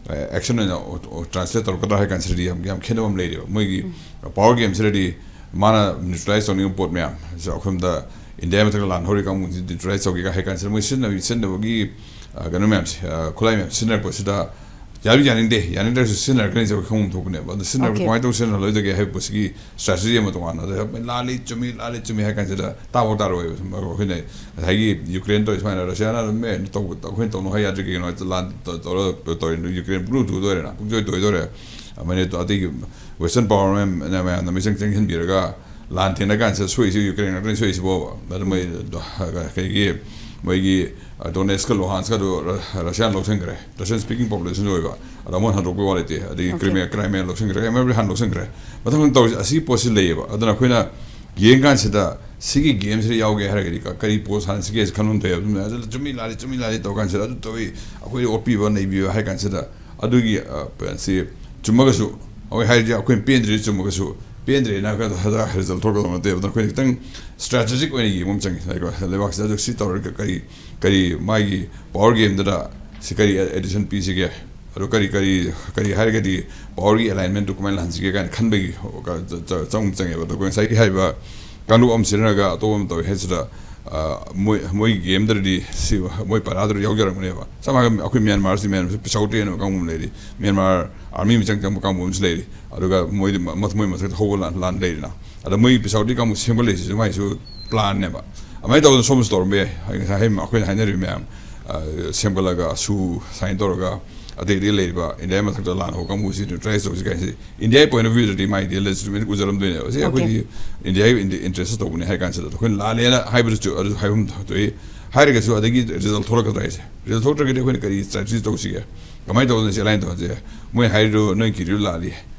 ꯑ, ꯑꯦꯛꯁꯟ ꯑꯣꯏꯅ ꯑꯣ-, ꯑꯣ-, ꯇ꯭ꯔꯥꯟꯁꯂꯦꯠ ꯇꯧꯔꯛꯀꯗ꯭ꯔꯥ ꯍꯥꯏ ꯀꯥꯟꯁꯤꯗꯗꯤ ꯌꯥꯝ, ꯌꯥꯝ ꯈꯦꯠꯅꯕ ꯑꯃ ꯂꯩꯔꯦꯕ꯫ ꯃꯣꯏꯒꯤ ꯄꯥꯋꯔ ꯒꯦꯝꯁꯤꯗꯗꯤ ꯃꯥꯅ ꯅ꯭ꯌꯨꯇ꯭ꯔꯦꯂꯥꯏꯁ ꯇꯧꯅꯤꯡꯕ ꯄꯣꯠ ꯃꯌꯥꯝ, ꯑꯩꯈꯣꯏꯔꯣꯝꯗ ꯏꯟꯗꯤꯌꯥ ꯃꯊꯛꯇ ꯂꯥꯟ ꯍꯧꯔꯤ ꯀꯥꯡꯕꯨꯁꯤ ꯅ꯭ꯌꯨꯇ꯭ꯔꯦꯂꯥꯏꯁ ꯇꯧꯒꯦꯒ ꯍꯥꯏ ꯀꯥꯟꯁꯤꯗ ꯃꯣꯏ ꯁꯤꯖꯤꯟꯅꯕ, ꯁꯤꯖꯤꯟꯅꯕꯒꯤ, ꯑ, ꯀꯩꯅꯣ ꯃꯌꯥꯝꯁꯦ, ꯑ, ꯈꯨꯠꯂꯥꯏ ꯃꯌꯥꯝ ꯁꯤꯖꯤꯟꯅꯔꯛꯄꯁꯤꯗ ꯌꯥꯔꯤ ꯌꯥꯅꯤꯡꯗꯦ, ꯌꯥꯅꯤꯡꯗ꯭ꯔꯁꯨ ꯁꯤꯖꯤꯟꯅꯔꯛꯀꯅꯤ ꯍꯥꯏꯁꯦ ꯑꯩꯈꯣꯏ ꯈꯪꯐꯝ ꯊꯣꯛꯄꯅꯦꯕ꯫ ꯑꯗꯣ ꯁꯤꯖꯤꯟꯅꯔꯛꯄ Okay. ꯀꯃꯥꯏꯅ ꯇꯧ ꯁꯤꯖꯤꯟꯅꯍꯜꯂꯣꯏꯗꯒꯦ ꯍꯥꯏꯕ ꯄꯣꯠꯁꯤꯒꯤ ꯁ꯭ꯇ꯭ꯔꯦꯇꯦꯖꯤ ꯑꯃ ꯇꯣꯉꯥꯟꯅ꯫ ꯑꯗ ꯂꯥꯜꯂꯤ ꯆꯨꯝꯃꯤ, ꯂꯥꯜꯂꯤ ꯆꯨꯝꯃꯤ ꯍꯥꯏ ꯀꯥꯟꯁꯤꯗ ꯇꯥꯕ ꯇꯥꯔꯣꯏꯕ꯫ ꯁꯨꯝ ꯑꯩꯈꯣꯏꯅ ꯉꯁꯥꯏꯒꯤ ꯌꯨꯀ꯭ꯔꯦꯟ ꯇꯧꯔꯤ ꯁꯨꯃꯥꯏꯅ ꯔꯁꯤꯌꯥꯅ ꯑꯗꯨꯝ, "ꯑꯦ, ꯇꯧ-, ꯑꯩꯈꯣꯏꯅ ꯇꯧꯅꯨ ꯍꯥꯏ ꯌꯥꯗ꯭ꯔꯤ ꯀꯩꯒꯤꯅꯣ?" ꯍꯥꯏꯗ ꯂꯥꯟ ꯇꯧ-, ꯇꯧꯔ ꯇꯧꯔꯤ, ꯌꯨꯀ꯭ꯔꯦꯟ ꯄꯨꯡꯇꯨ ꯇꯨꯗꯣꯏꯔꯦꯅ, ꯄꯨꯡꯆꯣꯏ ꯇꯣꯏꯗꯣꯏꯔꯦ꯫ ꯑꯃꯅ ꯑꯇꯩꯒꯤ ꯋꯦꯁꯇꯔꯟ ꯄꯥꯋꯔ ꯃꯌꯥꯝ, ꯃꯌꯥꯝꯅ ꯃꯤꯆꯪ ꯆꯪꯁꯤꯟꯕꯤꯔꯒ ꯂꯥꯟ ꯊꯦꯡꯅ ꯀꯥꯟꯁꯤꯗ ꯁꯣꯏꯁꯤ ꯌꯨꯀ꯭ꯔꯦꯟ ꯉꯥꯛꯇꯅꯤ ꯁꯣꯏꯁꯤꯕꯣꯕ꯫ ꯑꯗꯨ ꯃꯣꯏ ꯗꯣ-, ꯀꯩꯒꯤ, ꯃꯣꯏꯒꯤ, ꯑ, ꯗꯣꯅꯦꯠꯁꯀ ꯂꯨꯍꯥꯟꯁꯀꯗꯨ ꯔ-, ꯔꯁꯤꯌꯥꯅ ꯂꯧꯁꯤꯟꯈ꯭ꯔꯦ꯫ ꯔꯁꯤꯌꯟ ꯁ꯭ꯄꯤꯀꯤꯡ ꯄꯣꯄꯨꯂꯦꯁꯟꯁꯨ ꯑꯣꯏꯕ꯫ ꯑꯗ ꯑꯃꯨꯛ ꯍꯟꯗꯣꯛꯄꯒꯤ ꯋꯥ ꯂꯩꯇꯦ꯫ ꯑꯗꯒꯤ Okay. ꯀ꯭ꯔꯤꯃꯤꯌꯥ, ꯀ꯭ꯔꯥꯏꯃꯤꯌꯥ ꯂꯧꯁꯤꯟꯈ꯭ꯔꯦ꯫ ꯑꯦꯝ ꯑꯦꯐ ꯍꯥꯟꯅ ꯂꯧꯁꯤꯟꯈ꯭ꯔꯦ꯫ ꯃꯊꯪ ꯃꯊꯪ ꯇꯧꯔꯤꯁꯦ ꯑꯁꯤꯒꯤ ꯄꯣꯠꯁꯤ ꯂꯩꯌꯦꯕ꯫ ꯑꯗꯨꯅ ꯑꯩꯈꯣꯏꯅ ꯌꯦꯡꯀꯥꯟꯁꯤꯗ ꯁꯤꯒꯤ ꯒꯦꯝꯁꯤꯗ ꯌꯥꯎꯒꯦ ꯍꯥꯏꯔꯒꯗꯤ ꯀ-, ꯀꯔꯤ ꯄꯣꯠ ꯁꯥꯟꯅꯁꯤꯒꯦ ꯁꯤ ꯈꯟꯐꯝ ꯊꯣꯛꯑꯦꯕ꯫ ꯑꯗꯨꯝ ꯑꯗꯨ ꯆꯨꯝꯃꯤ ꯂꯥꯜꯂꯤ, ꯆꯨꯝꯃꯤ ꯂꯥꯜꯂꯤ ꯇꯧ ꯀꯥꯟꯁꯤꯗ ꯑꯗꯨ ꯇꯧꯏ, ꯑꯩꯈꯣꯏ ꯑꯣꯠꯄꯤꯕ ꯅꯩꯕꯤꯕ ꯍꯥꯏ ꯀꯥꯟꯁꯤꯗ ꯑꯗꯨꯒꯤ, ꯑ, ꯁꯤ ꯆꯨꯝꯃꯒꯁꯨ, ꯑꯩꯈꯣꯏ ꯍꯥꯏꯔꯤꯁꯦ ꯑꯩꯈꯣꯏꯅ ꯄꯦꯟꯗ꯭ꯔꯤ ꯆꯨꯝꯃꯒꯁꯨ, ꯄꯦꯟꯗ꯭ꯔꯦꯅ ꯍꯦꯛꯇ ꯍꯦꯛꯇ ꯔꯤꯖꯜ ꯊꯣꯛꯀꯗꯕ ꯅꯠꯇꯦꯕ꯫ ꯑꯗꯨꯅ ꯑꯩꯈꯣꯏꯅ ꯈꯤꯇꯪ ꯁ꯭ꯇ꯭ꯔꯦꯇꯦꯖꯤꯛ ꯑꯣꯏꯅ ꯌꯦꯡꯕ ꯑꯃ ꯆꯪꯉꯤ꯫ ꯂꯩꯕꯥꯛ-, ꯂꯩꯕꯥꯛꯁꯤꯗ ꯍꯧꯖꯤꯛ ꯁꯤ ꯇꯧꯔꯒ ꯀꯔꯤ, ꯀꯔꯤ ꯃꯥꯒꯤ ꯄꯥꯋꯔ ꯒꯦꯝꯗꯨꯗ ꯁꯤ ꯀꯔꯤ ꯑꯦꯗꯤꯁꯟ ꯄꯤꯁꯤꯒꯦ? ꯑꯗꯣ ꯀꯔꯤ, ꯀꯔꯤ, ꯀꯔꯤ ꯍꯥꯏꯔꯒꯗꯤ ꯄꯥꯋꯔꯒꯤ ꯑꯦꯂꯥꯏꯟꯃꯦꯟꯗꯨ ꯀꯃꯥꯏꯅ ꯂꯥꯛꯍꯟꯁꯤꯒꯦ ꯀꯥꯏꯅ ꯈꯟꯕꯒꯤ ꯆ-, ꯆ-, ꯆꯪ-, ꯆꯪꯉꯦꯕ꯫ ꯑꯗꯣ ꯑꯩꯈꯣꯏ ꯉꯁꯥꯏꯒꯤ ꯍꯥꯏꯔꯤꯕ ꯀꯥꯡꯂꯨꯞ ꯑꯃ ꯁꯤꯖꯤꯟꯅꯔꯒ ꯑꯇꯣꯞꯄ ꯑꯃ ꯇꯧꯋꯦ ꯍꯥꯏꯁꯤꯗ, ꯑ, ꯃꯣꯏ, ꯃꯣꯏꯒꯤ ꯒꯦꯝꯗꯗꯤ ꯁꯤ ꯃꯣꯏ ꯄꯔꯥꯗꯨꯗ ꯌꯥꯎꯖꯔꯝꯒꯅꯦꯕ꯫ ꯆꯞ ꯃꯥꯟꯅꯅ ꯑꯩꯈꯣꯏ ꯃ꯭ꯌꯥꯟꯃꯥꯔꯁꯤ, ꯃ꯭ꯌꯥꯟꯃꯥꯔꯁꯤ ꯄꯩꯁꯥ ꯇꯦꯟꯕ ꯀꯥꯡꯕꯨ ꯑꯃ ꯂꯩꯔꯤ, ꯃ꯭ꯌꯥꯟꯃꯥꯔ ꯑꯥꯔꯃꯤ ꯃꯤꯆꯪ ꯆꯪꯕ ꯀꯥꯡꯕꯨ ꯑꯃꯁꯨ ꯂꯩꯔꯤ, ꯑꯗꯨꯒ ꯃꯣꯏꯗꯤ ꯃ-, ꯃꯣꯏ ꯃꯊꯛꯇ ꯍꯧꯕ ꯂꯥꯟ, ꯂꯥꯟ ꯂꯩꯔꯤꯅ꯫ ꯑꯗ ꯃꯣꯏꯒꯤ ꯄꯩꯁꯥ ꯇꯦꯟ ꯀꯥꯡꯕꯨ ꯁꯦꯝꯒꯠꯂꯛꯏꯁꯤꯁꯨ ꯃꯥꯏꯁꯨ ꯄ꯭ꯂꯥꯟꯅꯦꯕ꯫ ꯑꯗꯨꯃꯥꯏꯅ ꯇꯧꯗꯅ ꯁꯣꯝꯗꯁꯨ ꯇꯧꯔꯝꯕ ꯌꯥꯏ꯫ ꯑꯩ ꯉꯁꯥꯏ ꯍꯥꯏ-, ꯑꯩꯈꯣꯏꯅ ꯍꯥꯏꯅꯔꯤꯕ ꯃꯌꯥꯝ, ꯑ, ꯁꯦꯝꯒꯠꯂꯒ ꯁꯨ ꯁꯥꯏꯟ ꯇꯧꯔꯒ, ꯑꯇꯩ ꯑꯇꯩ ꯂꯩꯔꯤꯕ ꯏꯟꯗꯤꯌꯥ ꯃꯊꯛꯇ ꯂꯥꯟ ꯍꯧꯕ ꯀꯥꯡꯕꯨꯁꯤ ꯅ꯭ꯌꯨꯇ꯭ꯔꯦꯂꯥꯏꯁ ꯇꯧꯁꯤ ꯀꯥꯏꯁꯤ ꯏꯟꯗꯤꯌꯥꯒꯤ ꯄꯣꯏꯟ ꯑꯣꯐ ꯚ꯭ꯌꯨꯗꯗꯤ ꯃꯥꯏꯗꯤ ꯂꯦꯖꯤꯇꯤꯃꯦꯠ ꯎꯖꯔꯝꯗꯣꯏꯅꯦꯕ꯫ ꯁꯤ ꯑꯩꯈꯣꯏꯗꯤ ꯏꯟꯗꯤꯌꯥꯒꯤ ꯏꯟꯇꯔꯦꯁꯇ ꯇꯧꯕꯅꯤ ꯍꯥꯏ ꯀꯥꯟꯁꯤꯗ ꯑꯩꯈꯣꯏꯅ ꯂꯥꯜꯂꯦꯅ ꯍꯥꯏꯕꯗꯨꯁꯨ ꯑꯗꯨꯁꯨ ꯍꯥꯏꯐꯝ ꯊꯣꯛꯏ꯫ ꯍꯥꯏꯔꯒꯁꯨ ꯑꯗꯒꯤ ꯔꯤꯖꯜ ꯊꯣꯛꯂꯛꯀꯗ꯭ꯔꯥ ꯍꯥꯏꯁꯦ? ꯔꯤꯖꯜ ꯊꯣꯛꯇ꯭ꯔꯒꯗꯤ ꯑꯩꯈꯣꯏꯅ ꯀꯔꯤ ꯁ꯭ꯇ꯭ꯔꯦꯇꯦꯖꯤ ꯇꯧꯁꯤꯒꯦ? ꯀꯃꯥꯏꯅ ꯇꯧꯗꯣꯏꯅꯣ ꯁꯤ ꯑꯦꯂꯥꯏꯟ ꯇꯧꯍꯟꯁꯦ? ꯃꯣꯏꯅ ꯍꯥꯏꯔꯤꯗꯨ ꯅꯣꯏ ꯀꯤꯔꯤꯗꯨ ꯂꯥꯜꯂꯤ,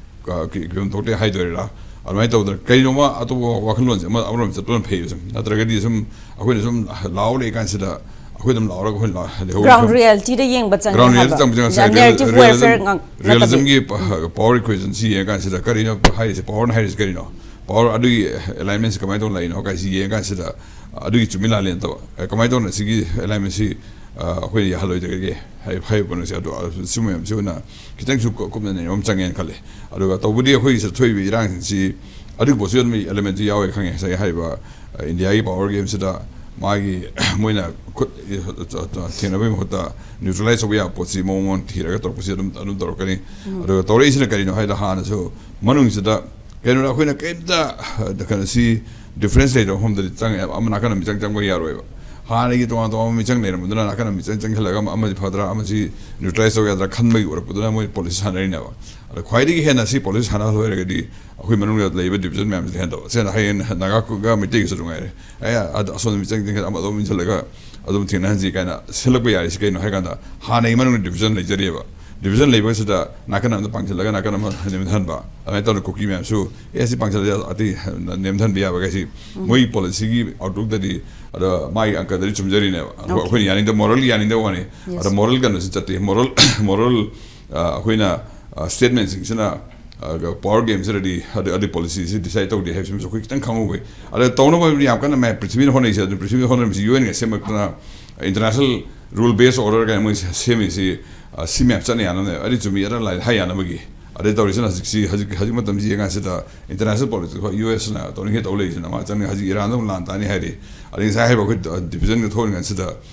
ꯀ-, ꯀꯤ-, ꯀꯤꯐꯝ ꯊꯣꯛꯇꯦ ꯍꯥꯏꯗꯣꯏꯔꯥ? ꯑꯗꯨꯃꯥꯏꯅ ꯇꯧꯗꯅ ꯀꯔꯤꯅꯣꯃ ꯑꯇꯣꯞꯄ ꯋꯥꯈꯜꯂꯣꯟꯁꯦ ꯑꯃ, ꯑꯃꯔꯣꯝ ꯆꯠꯄꯅ ꯐꯩ꯫ ꯁꯨꯝ ꯅꯠꯇ꯭ꯔꯒꯗꯤ ꯁꯨꯝ ꯑꯩꯈꯣꯏꯅ ꯁꯨꯝ ꯂꯥꯎ ꯂꯩ ꯀꯥꯟꯁꯤꯗ ꯑꯩꯈꯣꯏ ꯑꯗꯨꯝ ꯂꯥꯎꯔꯒ ꯑꯩꯈꯣꯏ ꯂꯥꯎ-, ꯂꯩꯍꯧꯕ ꯒ꯭ꯔꯥꯎꯟ ꯁꯨꯝ ꯔꯤꯌꯦꯂꯤꯇꯤꯗ ꯌꯦꯡꯕ ꯆꯪꯉꯦ ꯒ꯭ꯔꯥꯎꯟ ꯔꯤꯌꯦꯂꯤꯇꯤ ꯍꯥꯏꯕ꯫ ꯆꯪꯕ ꯆꯪꯉꯦ꯫ ꯅꯦꯔꯦꯇꯤꯚ ꯔꯤꯌꯦꯂꯤꯖꯝ, ꯋꯥꯔꯐꯤꯌꯔ ꯉꯥꯛ ꯅꯠꯇꯕꯤ꯫ ꯔꯤꯌꯦꯂꯤꯖꯝꯒꯤ ꯄ-, ꯄꯋꯥꯔ ꯏꯀ꯭ꯋꯦꯁꯟꯁꯤ ꯌꯦꯡꯉ ꯀꯥꯟꯁꯤꯗ ꯀꯔꯤꯅꯣ ꯍꯥꯏꯔꯤꯁꯦ? ꯄꯋꯥꯔꯅ ꯍꯥꯏꯔꯤꯁꯤ ꯀꯔꯤꯅꯣ? ꯄꯋꯥꯔ ꯑꯗꯨꯒꯤ ꯑꯦꯂꯥꯏꯟꯃꯦꯟꯁꯤ ꯀꯃꯥꯏꯅ ꯇꯧꯅ ꯂꯥꯛꯏꯅꯣ ꯀꯥꯏꯁꯤ ꯌꯦꯡꯉ ꯀꯥꯟꯁꯤꯗ ꯑꯗꯨꯒꯤ ꯆꯨꯝꯃꯤ ꯂꯥꯜꯂꯤ ꯅꯠꯇꯕ, ꯑꯦ, ꯀꯃꯥꯏꯅ ꯇꯧꯅ ꯁꯤꯒꯤ ꯑꯦꯂꯥꯏꯟꯃꯦꯟꯁꯤ, ꯑ, ꯑꯩꯈꯣꯏꯅ ꯌꯥꯍꯜꯂꯣꯏꯗꯒꯦ ꯍꯥꯏ-, ꯍꯥꯏꯔꯤꯕ ꯄꯣꯠꯁꯦ꯫ ꯑꯗꯣ, ꯑ, ꯁꯤ ꯃꯌꯥꯝꯁꯤ ꯑꯣꯏꯅ ꯈꯤꯇꯪꯁꯨ ꯀꯨꯞ-, ꯀꯨꯞꯅ ꯅꯩꯅꯕ ꯑꯃ ꯆꯪꯉꯦꯅ ꯈꯜꯂꯦ꯫ ꯑꯗꯨꯒ ꯇꯧꯕꯗꯤ ꯑꯩꯈꯣꯏꯒꯤ ꯁꯤꯗ ꯊꯣꯛꯏꯕ ꯏꯔꯥꯡꯁꯤꯡꯁꯤ ꯑꯗꯨꯒꯤ ꯄꯣꯠꯁꯨ ꯑꯗꯨꯝ ꯑꯦꯂꯤꯃꯦꯟꯁꯤ ꯌꯥꯎꯋꯦ ꯈꯪꯉꯦ꯫ ꯉꯁꯥꯏ ꯍꯥꯏꯔꯤꯕ, ꯑ, ꯏꯟꯗꯤꯌꯥꯒꯤ ꯄꯋꯥꯔ ꯒꯦꯝꯁꯤꯗ ꯃꯥꯒꯤ ꯃꯣꯏꯅ ꯈꯨꯠ ꯊꯦꯡꯅꯕꯒꯤ ꯃꯍꯨꯠꯇ ꯅ꯭ꯌꯨꯇ꯭ꯔꯦꯂꯥꯏꯁ ꯇꯧꯕ ꯌꯥꯕ ꯄꯣꯠꯁꯤ ꯃꯑꯣꯡ ꯃꯑꯣꯡ ꯊꯤꯔꯒ ꯇꯧꯔꯛꯄꯁꯤ ꯑꯗꯨꯝ, ꯑꯗꯨꯝ ꯇꯧꯔꯛꯀꯅꯤ꯫ ꯑꯗꯨꯒ ꯇꯧꯔꯛꯏꯁꯤꯅ ꯀꯔꯤꯅꯣ ꯍꯥꯏꯗ ꯍꯥꯟꯅꯁꯨ ꯃꯅꯨꯡꯁꯤꯗ ꯀꯩꯅꯣꯅ ꯑꯩꯈꯣꯏꯅ ꯀꯩꯝꯇ, ꯑ, ꯀꯩꯅꯣꯁꯤ ꯗꯤꯐ꯭ꯔꯦꯟꯁ ꯂꯩꯇꯕ ꯃꯐꯝꯗꯗꯤ ꯆꯪꯉꯦ, ꯑꯃ ꯅꯥꯀꯟ ꯑꯃ ꯃꯤꯆꯪ ꯆꯪꯕ ꯌꯥꯔꯣꯏꯕ꯫ ꯍꯥꯟꯅꯒꯤ ꯇꯣꯉꯥꯟ ꯇꯣꯉꯥꯟꯕ ꯃꯤꯆꯪ ꯂꯩꯔꯝꯕꯗꯨꯅ ꯅꯥꯀꯟ ꯑꯃ ꯃꯤꯆꯪ ꯆꯪꯁꯤꯜꯂꯒ ꯑꯃ-, ꯑꯃꯗꯤ ꯐꯗ꯭ꯔꯥ, ꯑꯃꯁꯤ ꯅ꯭ꯌꯨꯇ꯭ꯔꯦꯂꯥꯏꯁ ꯇꯧꯕ ꯌꯥꯗ꯭ꯔꯥ ꯈꯟꯕꯒꯤ ꯑꯣꯏꯔꯛꯄꯗꯨꯅ ꯃꯣꯏ ꯄꯣꯂꯤꯁꯤ ꯁꯥꯟꯅꯔꯤꯅꯦꯕ꯫ ꯑꯗ ꯈ꯭ꯋꯥꯏꯗꯒꯤ ꯍꯦꯟꯅ ꯁꯤ ꯄꯣꯂꯤꯁꯤ ꯁꯥꯟꯅꯍꯜꯂꯣꯏꯔꯒꯗꯤ ꯑꯩꯈꯣꯏ ꯃꯅꯨꯡꯗ ꯂꯩꯕ ꯗꯤꯕꯤꯖꯟ ꯃꯌꯥꯝꯁꯤ ꯂꯩꯍꯟꯗꯕ꯫ ꯁꯦꯡꯅ ꯍꯌꯦꯡ ꯅꯥꯒꯥ ꯈꯨꯒ ꯃꯩꯇꯩꯒꯤꯁꯨ ꯅꯨꯡꯉꯥꯏꯔꯦ꯫ ꯑꯦ, ꯑꯗ ꯑꯁꯣꯝꯗ ꯃꯤꯆꯪ ꯆꯪꯁꯤꯜꯂꯒ ꯑꯃ ꯑꯗꯨꯝ ꯃꯤꯁꯤꯜꯂꯒ ꯑꯗꯨꯝ ꯊꯦꯡꯅꯍꯟꯁꯤ ꯀꯥꯏꯅ ꯁꯤꯜꯂꯛꯄ ꯌꯥꯔꯤꯁꯤ ꯀꯩꯅꯣ ꯍꯥꯏ ꯀꯥꯟꯗ ꯍꯥꯟꯅꯒꯤ ꯃꯅꯨꯡꯗ ꯗꯤꯕꯤꯖꯟ ꯂꯩꯖꯔꯤꯑꯕ꯫ ꯗꯤꯕꯤꯖꯟ ꯂꯩꯕꯁꯤꯗ ꯅꯥꯀꯟ ꯑꯃꯗ ꯄꯥꯡꯁꯤꯜꯂꯒ ꯅꯥꯀꯟ ꯑꯃ ꯅꯦꯝꯊꯍꯟꯕ꯫ ꯑꯗꯨꯃꯥꯏꯅ ꯇꯧꯗꯅ ꯀꯨꯀꯤ ꯃꯌꯥꯝꯁꯨ, "ꯑꯦ, ꯁꯤ ꯄꯥꯡꯁꯤꯜꯂꯗꯤ ꯑꯇꯩ ꯅꯦꯝꯊꯍꯟꯕ ꯌꯥꯕ" ꯀꯥꯏꯁꯤ ꯃꯣꯏꯒꯤ ꯄꯣꯂꯤꯁꯤꯒꯤ ꯑꯥꯎꯠꯂꯨꯛꯇꯗꯤ, ꯑꯗ ꯃꯥꯒꯤ ꯑꯪꯀꯗꯗꯤ ꯆꯨꯝꯖꯔꯤꯅꯦꯕ꯫ ꯑꯗꯣ ꯑꯣꯀꯦ꯫ ꯑꯩꯈꯣꯏꯅ ꯌꯥꯅꯤꯡꯗꯕ, ꯃꯣꯔꯦꯜꯒꯤ ꯌꯥꯅꯤꯡꯗꯕ ꯋꯥꯅꯤ꯫ ꯌꯦꯁ꯫ ꯑꯗ ꯃꯣꯔꯦꯜ ꯀꯩꯅꯣꯁꯤ ꯆꯠꯇꯦ꯫ ꯃꯣꯔꯦꯜ, ꯃꯣꯔꯦꯜ, ꯑ, ꯑꯩꯈꯣꯏꯅ, ꯑ, ꯁ꯭ꯇꯦꯠꯃꯦꯟꯁꯤꯡꯁꯤꯅ, ꯑ, ꯄꯋꯥꯔ ꯒꯦꯝꯁꯤꯗꯗꯤ ꯑꯗꯨ, ꯑꯗꯨ ꯄꯣꯂꯤꯁꯤꯁꯤ ꯗꯤꯁꯥꯏꯠ ꯇꯧꯗꯦ ꯍꯥꯏꯕꯁꯤꯃꯁꯨ ꯑꯩꯈꯣꯏ ꯈꯤꯇꯪ ꯈꯪꯍꯧꯕ ꯐꯩ꯫ ꯑꯗ ꯇꯧꯅꯕ ꯌꯥꯝ ꯀꯟꯅ ꯃꯌꯥꯝ ꯄ꯭ꯔꯤꯊꯤꯕꯤꯅ ꯍꯣꯠꯅꯩꯁꯦ, ꯑꯗꯨ ꯄ꯭ꯔꯤꯊꯤꯕꯤꯅ ꯍꯣꯠꯅꯔꯤꯕꯁꯤ ꯌꯨ ꯑꯦꯟꯒ ꯁꯦꯝꯃꯛꯇꯅ ꯏꯟꯇꯔꯅꯦꯁꯅꯦꯜ ꯔꯨꯜ ꯕꯦꯁ ꯑꯣꯔꯗꯔ ꯀꯥꯏꯅ ꯃꯣꯏ ꯁꯦꯝꯃꯤꯁꯤ, ꯑ, ꯁꯤ ꯃꯌꯥꯝ ꯆꯠꯅ ꯌꯥꯅꯕꯅꯦ꯫ ꯑꯗꯨ ꯆꯨꯝꯃꯤ ꯑꯔꯥꯟ ꯂꯥꯏ ꯍꯥꯏ ꯌꯥꯅꯕꯒꯤ꯫ ꯑꯗꯩ ꯇꯧꯔꯤꯁꯤꯅ ꯍꯧꯖꯤꯛꯁꯤ, ꯍꯧꯖꯤꯛ, ꯍꯧꯖꯤꯛ ꯃꯇꯝꯁꯤ ꯌꯦꯡꯀꯥꯟꯁꯤꯗ ꯏꯟꯇꯔꯅꯦꯁꯅꯦꯜ ꯄꯣꯂꯤꯇꯤꯛꯁ ꯍꯣꯏ ꯌꯨ ꯑꯦꯁꯅ ꯇꯧꯅꯤꯡꯉꯦ ꯇꯧ ꯂꯩꯔꯤꯁꯤꯅ ꯃꯥ ꯆꯪꯅꯤ꯫ ꯍꯧꯖꯤꯛ ꯏꯔꯥꯟꯗ ꯑꯃꯨꯛ ꯂꯥꯟ ꯇꯥꯅꯤ ꯍꯥꯏꯔꯤ꯫ ꯑꯗꯩ ꯉꯁꯥꯏ ꯍꯥꯏꯕ ꯑꯩꯈꯣꯏ ꯗꯤꯕꯤꯖꯟꯒ ꯊꯣꯛꯂꯤꯉꯩꯁꯤꯗ